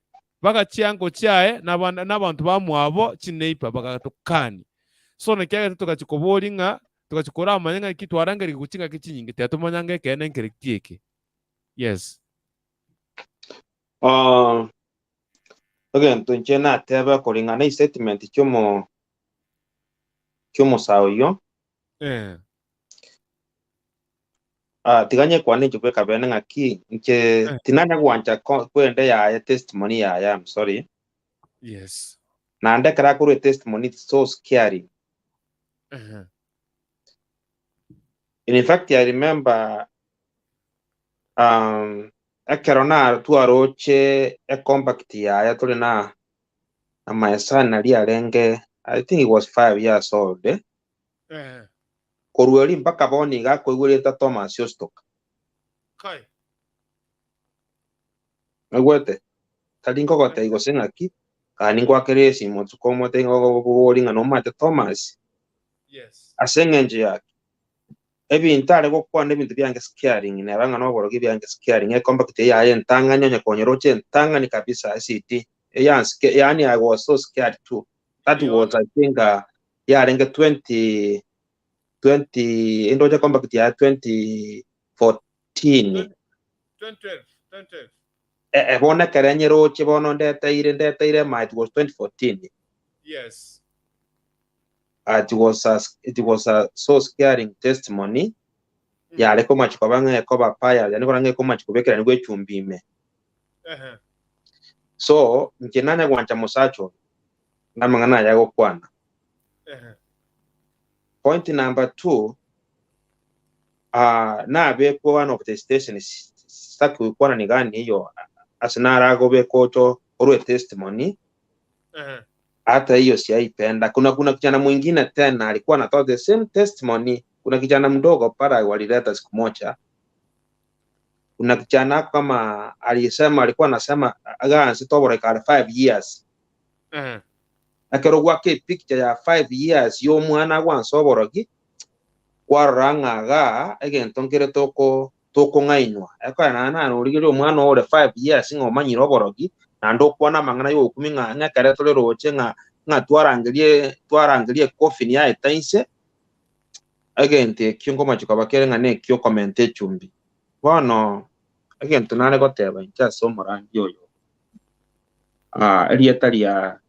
mpaka chiango chiaye na abana na abanto bamwabo chineighbour bagatokania. So naki agete togachia koboria ng'a, togachia koramanya ng'a ki twarangerigwe chingaki chinyinge tiatomanya ng'a ekeene nkere ki eke. Yes. Ah, egento inche natebe koring'ana estatement chiomo chiomosae oyio Eh. Ah, tiga nyekwane inche bweka bene ng'aki inche Eh. tinanya gwancha ko- kwende yaye testimony yaye I'm sorry Yes. naende ekero akorwa testimony it's so scary Eh. in fact I remember um, ekero na twaroche ecompact yaye tore na na my son aria arenge I think he was 5 years old eh? Eh. Korwa erio mpaka bono iga akoigwa erieta Thomas Ostoka. Kai. Oigwete? Tari nkogotebia gose ng'aki, kana ningoakere esimo otuko omotebie ng'a okoboria ng'a nomanyete Thomas? Yes. Ase eng'encho yaki, ebinto are gokwana ebinto biange scaring, neba ng'a noborogi biange scaring, ecompact eye yaye entang'ani onye konyeroche entang'ani kabisa esiti, eyansike yaani I was so scared too. That was I think uh, yarenge 20 20 endoche compact ya 2014 2012 2012 eh, eh, bono ekero enyeroche bono ndeteire ndeteire ma it was 2014 yes uh, it was a, it was a so scaring testimony yare komachi koba ng'a ekoba paya yani kora ng'a ekomachi kobekerani gwe echumbi ime Ehe. so inche nanya gwancha mosacha oyo namang'ana aya agokwana Ehe. Point number 2 ah, nabekwe one of the stations sitaki gokwana ni gani hiyo ase naragobeka ocho orwe testimony Ehe. hata hiyo siaipenda. Kuna kuna kijana mwingine tena alikuwa anatoa the same testimony. Kuna kijana mdogo pale walileta siku moja, kuna kijana kama alisema, alikuwa anasema agansi tobora ikare 5 years Ehe. ekero gwaka epicture ya 5 years ya omwana gwansa oborogi kwarora ng'a iga egento nkere toko tokong'ainwa ekero naende naro origereria omwana ore 5 years ng'a omanyire oborogi naende okwana amang'ana ya ogokumia ng'a ng'a ekere tore roche ng'a ng'a twarangerie twarangerie ecoffin yaeta inse egento ekio nkomochia koba kere ng'a na ekio okomenta echumbi. Bono egento nare goteba inche ase omorangi oyo Ah, erieta ria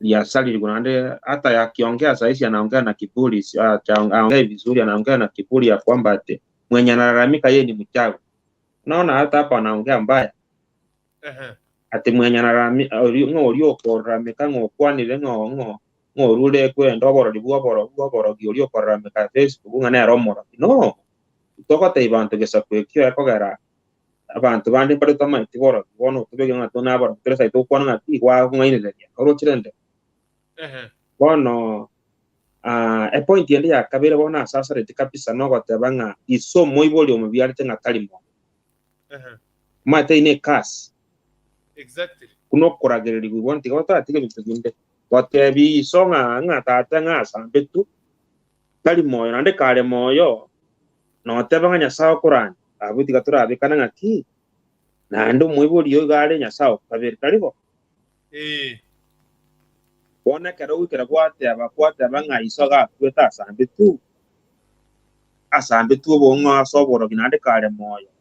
riasarirwe naende hata akiongea sahizi anaongea na kiburi, si- acha aongee vizuri, anaongea na kiburi ya kwamba ati mwenye analalamika yeye ni mchawi. Unaona hata hapa anaongea mbaya Ehe. ati mwenye analalamika ng'a oria okolalamika ng'a okwanire ng'a ng'a ng'a orure kwenda oborori bwa oboro bwa oborogi oria okolalamika Facebook ng'a nere omorogi. No, togotebia banto gesaku ekio ekogera abanto bande mbare tomaeti borogi bono otobeke ng'a tore naborogi tore sai togokwana ng'a ki gwakong'ainereria oroche rende Ehe. bono ah, epoint ende ya kabere bono ase asareti kabisa nogoteba ng'a ise omoibori omobiarete ng'a tari moyo Ehe. omanyete eye ne ecurse. Exactly. Buna okoragererigwa igo ntiga otaratiga ebinto binde. Gotebia iso ng'a ng'a tata ng'a asambetwe, tari moyo naende kare moyo, noteba ng'a Nyasae okorande, abwo tiga torabekane ng'aki? Naende omoibori oyo iga are Nyasae o kabere, tari bo? Ee. Bono ekero goikera gwateba gwateba ng'a iso iga akwete asambetwe, asambetwe obong'ao ase oborogi naende kare moyo,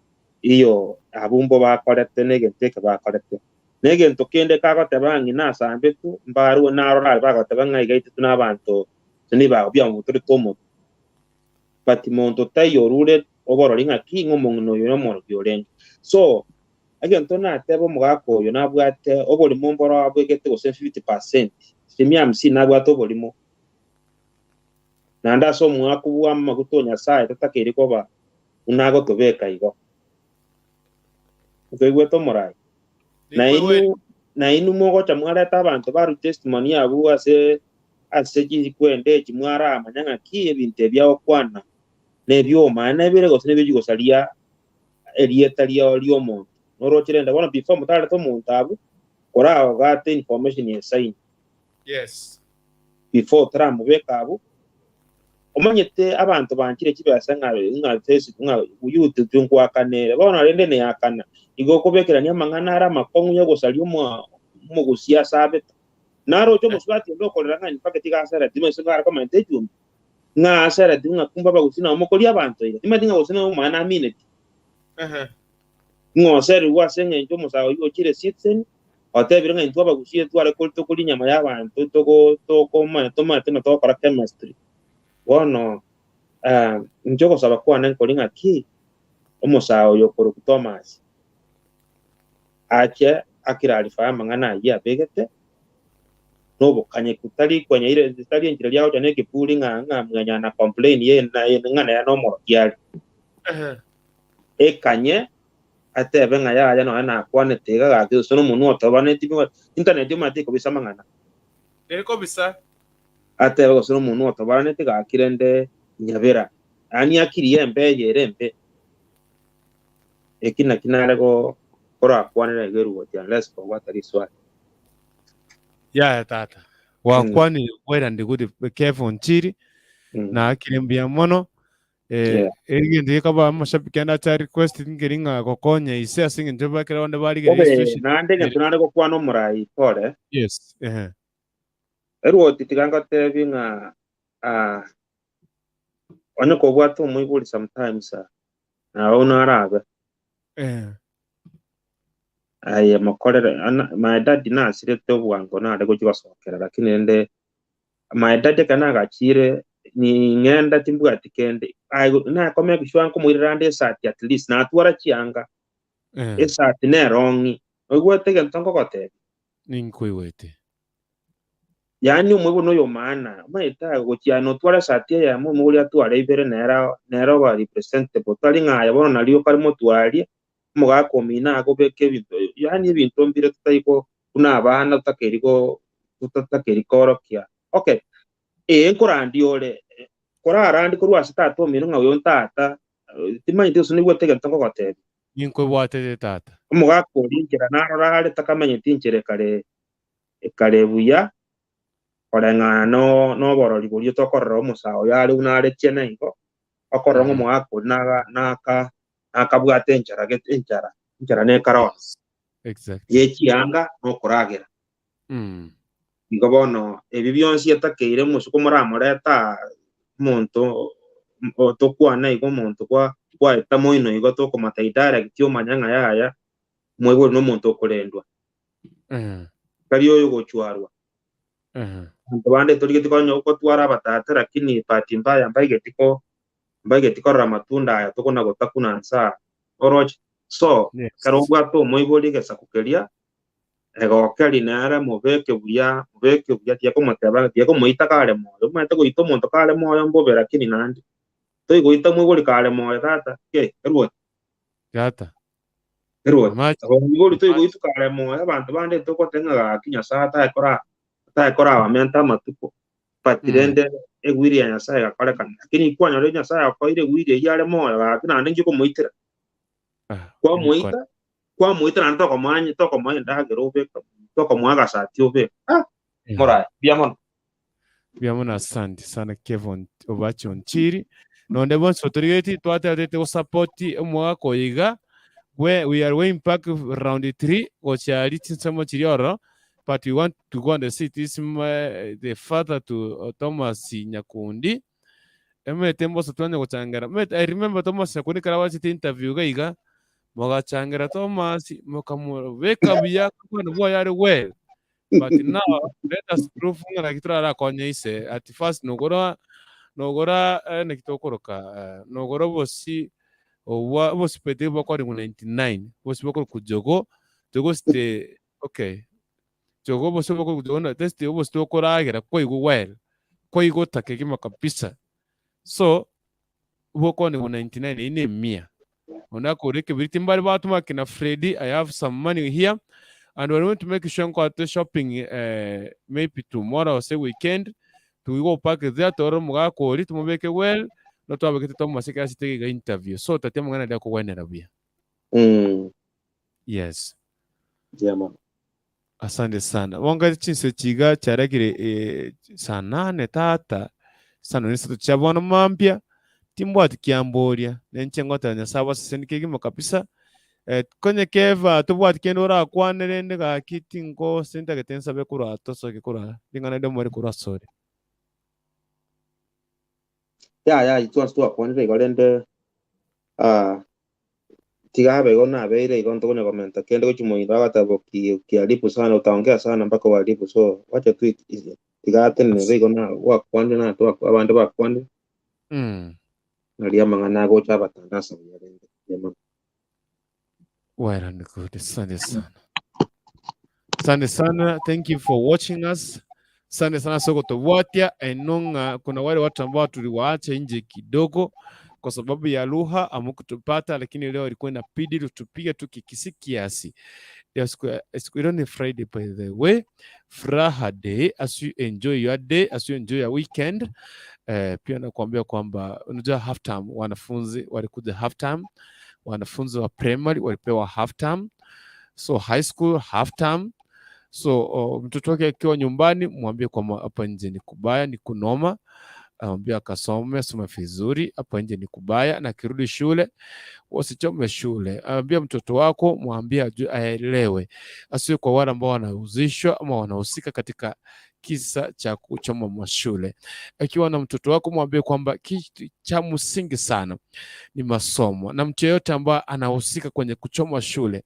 iyo abwo mbo bakorete na egento eke bakorete. Na egento kende kagoteba ng'a ng'ina asambetwe, mbarue narore aria bagoteba ng'a iga intwe nabanto nibago biamobutorete omotwe. But monto taiyo orure oborori ng'aki ng'a omong'ina oyo nomorogi orenge. So, egento natebe omogaka oyo nabwate oborimo mboro abwegete gose 50%, asilimia hamsini nabwate oborimo. Naende ase omwaku bw'amaguta o Nyasaye totakeire koba buna agotobeka igo. Nkoigwete omorai. Nainwe nainwe mogocha mwareta abanto barue testimony abwo ase ase chikwenda echi mwaramanya ng'aki ebinto ebi agokwana nebi'omaene bire gose nebi gosaria erieta riao ri'omonto. Noroche rende bono before motarete omonto abwo koragogate information esaini. Yes. Before otaramobeka abwo omanyete abanto banchire chibesa ng'a ng'a Facebook ng'a YouTube nkwakanere bono rende neyakana igo okobekerania amang'ana are amakong'u yogosaria omo omogusia ase abete. Naroche omosubati onde okorera ng'a in fact iga asereti maiso ng'a are komenta echumbi ng'a asereti ng'a kumbe abagusi nabo mokoria abanto iga timanyeti ng'a gose nomwana namineti. Ng'a oserigwe ase eng'encho omosae oyio ochire citizen otebire ng'a intwe abagusi tware kori tokoria enyama ya abanto togo tokomanya tomanyete buna togokora chemistry. Bono inche ogosaba kwane nkori ng'aki omosae oyo okorokwa Thomas ache a clarify amang'ana ayio abegete na obokanyeku tari kwenyaire tari enchera eria agocha na ekeburi ng'a ng'a mwenya na complain ye ng'a nere nomorokia are. Ekanye atebe ng'a yaya nonya nakwanete iga gaki gose nomonwa otobaneti internet omanyete ekobisa amang'ana. Ekobisa. Atebe gose nomonwa otobaneti gaki rende nyabera. Yaani akiri embe eye ere embe. Eki naki nare go korakwanera iga erugoti unless kobwata riswali. Yaya tata, gwakwanire well and good careful nchiri, naakire mbuya mono. Eh, Yeah. egento gekaba amashabiki ande acha request nkeri ng'a gokonya ise ase eng'encho bakere bande barigereria Obe situation naende egento nare gokwana omorai pore. Yes, ehe. Erwoti tiga ngotebi ng'a ah, onye kobwate omoibori sometimes ah, nabo narabe. Eh. Aye mokorere ana my daddy nasirete obwango nare gochia gosokera lakini rende my daddy ekero nagachire ning'enda timbwati kende aye nako make sure nkomoirera ande esati at least natwara chianga Eh. esati nerong'i oigwete egento nkogotebia? Ninkoigwete. Yaani omoibori noyo maana omanyete aye gochia notware esati eyemo omoibori atware ibere nere nere oba representable tari ng'a aye bono nario okare motwarie omogaka omino agobeke ebinto yaani ebinto mbire totari ko buna abana totakeiri go totakeiri koorokia okay ee nkorandia ore korarandie korwa ase tata omino ng'a oyo ntata timanyeti gose noigwete egento nkogotebia. Ninkwebwatete tata. Omogaka oria enchera narora are takamanyeti enchera ekare ekare buya koreng'ana no noborori boria tokorora omosae oyo are buna are chiene igo, okorora ng'a omogaka oria naga naka nakabwate enchara gete enchara, enchara nekare ororo. Exactly. Ye chianga na okoragera. Igo bono ebi bionsi etakeire omosiko moramorete aa omonto tokwane igo omonto kwa kwaeta moino igo tokomotebia direct omanye ng'a yaya omoibori na omonto okorendwa. Tari oyo ogochwarwa. Abanto bande torigeti konya gotwara abatata lakini bahati mbaya mbaigeti ko mbaigeti korora amatunda aya tokona gotakuna nse aa oroche. So ekero obwate omoibori egesaku keria egokeri nere mobeke buya mobeke buya tiga komoteba tiga komoita kare moyo omanyete goita omonto kare moyo mbobe lakini naende toigoita omoibori kare moyo tata kei erwoti. Tata. Erwoti. Omoibori toigoitwa kare moyo abanto bande togoteba ng'a gaki Nyasaye atakora atakora abamenta amatuko but rende egwiri ya Nyasaye egakorekana lakini kwanyora Nyasaye akoire egwiri eyio are moyo gaki naende nki okomoitera? Kwamoita. Kwamoita naende tokomoa tokomoa endagera obeka, tokomoa agasati obeka. Ah! Morae, mbuya mono. Mbuya mono asante sana Kevon Obachi Onchiri. Nonde bonsi otorigeretie twatebete gosupport omogaka oyo iga we, we are going back round 3 gochia aria chinsemo chiria ororo but we want to go and see this uh, the father to Thomas Nyakundi Emete mbosa twanya gochangera. Mete, I remember Thomas Nyakundi ekero abachete interview iga iga, mogachangera Thomas, mokamobeka buya akakwana bwoye are well. But now, let us prove ng'a naki torarakonye ise. At first nogora nogora eh, naki tokoroka eh, nogora obosi obwa obosi bwete bwakorigwa 99 obosi bokorokwa jogo jogo site okay Jogo obosio bokorokwa jogo na test obosio tokoragera kwaigwa well, kwaigota kegima kabisa. So, bokwanigwa 99 eyio ne emia. Onde akore ekebiriti mbare batoma kina Freddy, I have some money here and we want to make sure nkwate shopping eh, maybe tomorrow gose weekend we go park there tore omogaka oria tomobeke well no twabekete Thomas ekero asete iga interview so tatia amang'ana aria akogwenera buya. Mm. Yes. Mbuya mono. Asante sana. Bonga chinse chiga chiarekire eh, saa nane tata, saa none isato chia bono mambia, timbwati kiamboria, nenche ngoteba Nyasaye abaseseni kegima kabisa. Eh, konye keva tobwati kende orakwane rende gaki tinko sintagete nsabe korwa tosoke korwa ring'ana riria omore korwa asore. Yaya, intwe ase twakwanire igo rende ah, Tiga abe igo nabeire igo ntokonya komenta kende gochia moino agateba uki ukiharibu sana utaongea sana mpaka uharibu so wacha tu tiga atenene igo na gwakwanire na twakwa abande bakwanire Mm. naria amang'ana agocha abatandasa buya rende mbuya mono. Well and good. Asante sana. Asante sana. Thank you for watching us. Asante sana soko tobwatia. I know ng'a kuna wale watu ambao tuliwaacha nje kidogo kwa sababu ya lugha amukutupata, lakini leo ilikuwa inabidi tupige tu kikisi kiasi. Leo siku ya- siku ile ni Friday by the way. Furaha day as you enjoy your day, as you enjoy your weekend. Eh, pia nakuambia kwamba unajua half term wanafunzi walikuja half term, wanafunzi wa primary walipewa half term, so high school half term. So oh, mtoto wake akiwa nyumbani mwambie kwamba hapa nje ni kubaya, ni kunoma, amwambie akasome, asome vizuri, hapa nje ni kubaya, na akirudi shule wasichome shule. Ambia mtoto wako, mwambie ajue, aelewe, asiwe kwa wale ambao wanahusishwa ama wanahusika katika kisa cha kuchoma mashule. Akiwa na mtoto wako, mwambie kwamba kitu cha msingi sana ni masomo, na mtu yeyote ambaye anahusika kwenye kuchoma shule,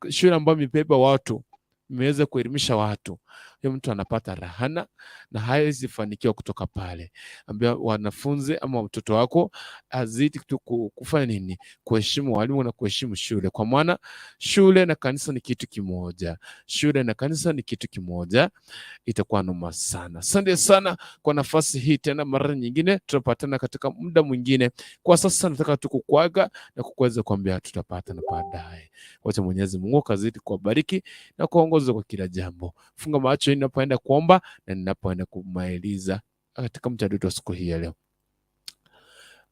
shule ambayo imebeba watu, imeweza kuelimisha watu, huyo mtu anapata rahana na hawezi fanikiwa kutoka pale. Ambia wanafunzi ama mtoto wako azidi tu kufanya nini, kuheshimu walimu na kuheshimu shule, kwa maana shule na kanisa ni kitu kimoja. Shule na kanisa ni kitu kimoja, itakuwa noma sana. Asante sana kwa nafasi hii tena, mara nyingine tutapatana katika muda mwingine. Kwa sasa nataka tu kukuaga na kukuweza kuambia tutapatana baadaye. Wacha Mwenyezi Mungu kazidi kuwabariki na kuongoza kwa kila jambo. Funga macho ninapoenda kuomba na ninapoenda kumaliza katika mjadala wa siku hii ya leo.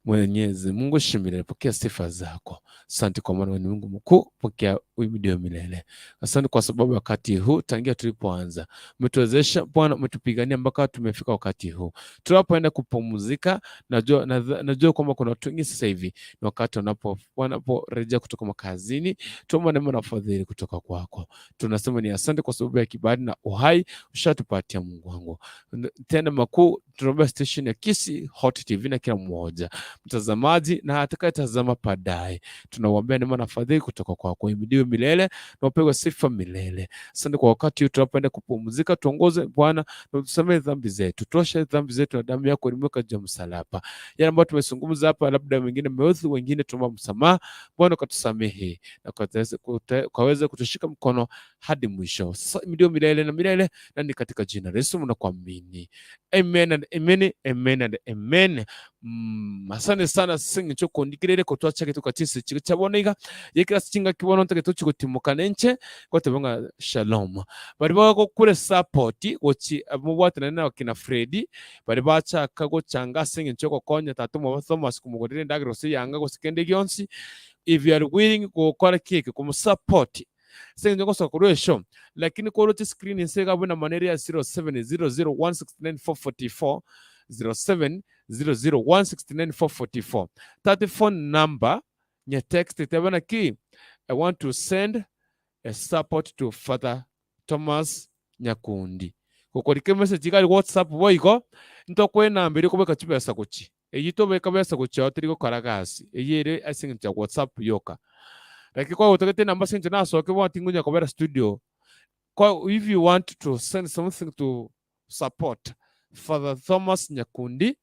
Mwenyezi Mungu shimilele, pokea sifa zako. Asante kwa maana wewe ni Mungu mkuu, pokea uhimidiwe milele. Asante kwa sababu wakati huu tangia tulipoanza umetuwezesha Bwana, umetupigania mpaka tumefika wakati huu tunapoenda kupumzika. Najua, najua kwamba kuna watu wengi sasa hivi ni wakati wanaporejea kutoka makazini. Tuomba neema na fadhili kutoka kwako. Tunasema ni asante kwa sababu ya kibali na uhai ushatupatia Mungu wangu. Tena makuu tunaomba station ya Kisii Hot TV na kila mmoja mtazamaji na atakayetazama baadaye, tunawaombea neema na fadhili kutoka kwako. Uhimidiwe milele na upewe sifa milele. Asante kwa wakati huu tunapoenda kupumzika, tuongoze Bwana na utusamehe dhambi zetu, tuoshe dhambi zetu na damu yako ilimweka juu ya msalaba. Yale ambayo tumezungumza hapa, labda wengine mmeudhi, wengine tunaomba msamaha Bwana, ukatusamehe na ukaweze kutushika mkono hadi mwisho. Sasa ndio milele na milele, na ni katika jina la Yesu mnakuamini. Amen and amen, amen and amen. Asante sana sing'encho kondikirere kotwachake tukachise chiko chabona iga yekira chinga kibono ntake tochigotimoka nenche goteba ng'a shalom bari bagokure support gochi mobwatanane na kina Freddy bari bachaka gochanga ase eng'encho yogokonya tata omwabo Thomas komogorera endagera gose eyanga gose kende gionsi. If you are willing gokora ki eke, komosupport ase eng'encho ngosoka korwa eshow, lakini koroche screen inse iga abwo namba nere ya 0700169444, 0700169444. That phone number nye text teba naki I want to send a support to Father Thomas Nyakundi. Gokorika emessage iga aria WhatsApp boigo, ntokoe enamba eria okobeka chibesa gochia. Eyio tobeka besa gochia oo teri gokora gasi, eyio ere ase eng'encho ya WhatsApp yoka. Lakini kwaba otagete enamba ase eng'encho nasoke bono tingonya kobera studio, kwa if you want to send something to support Father Thomas Nyakundi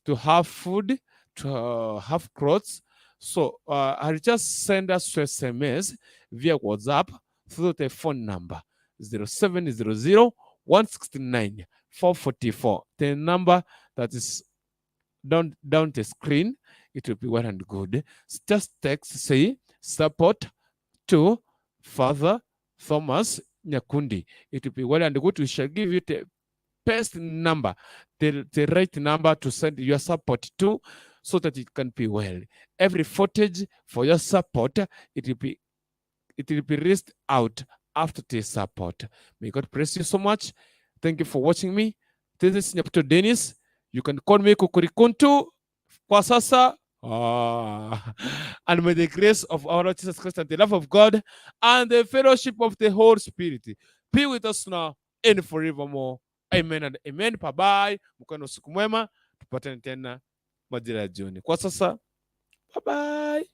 to have food, to have clothes, so uh, just send us SMS via WhatsApp through the phone number 0700 169 444. The number that is down down the screen, it will be well and good. Just text say support to Father Thomas Nyakundi. It will be well and good. We shall give you the best number, the, the right number to send your support to so that it can be well. Every footage for your support, it will be it will be released out after this support. May God bless you so much. Thank you for watching me. This is Nyaputo Dennis. You can call me Kukurikuntu kwa sasa. Ah. And may the grace of our Lord Jesus Christ and the love of God and the fellowship of the Holy Spirit be with us now and forevermore. Amen and amen. Bye bye. Mkuwe na usiku mwema. Tupatane tena majira ya jioni. Kwa sasa, bye bye.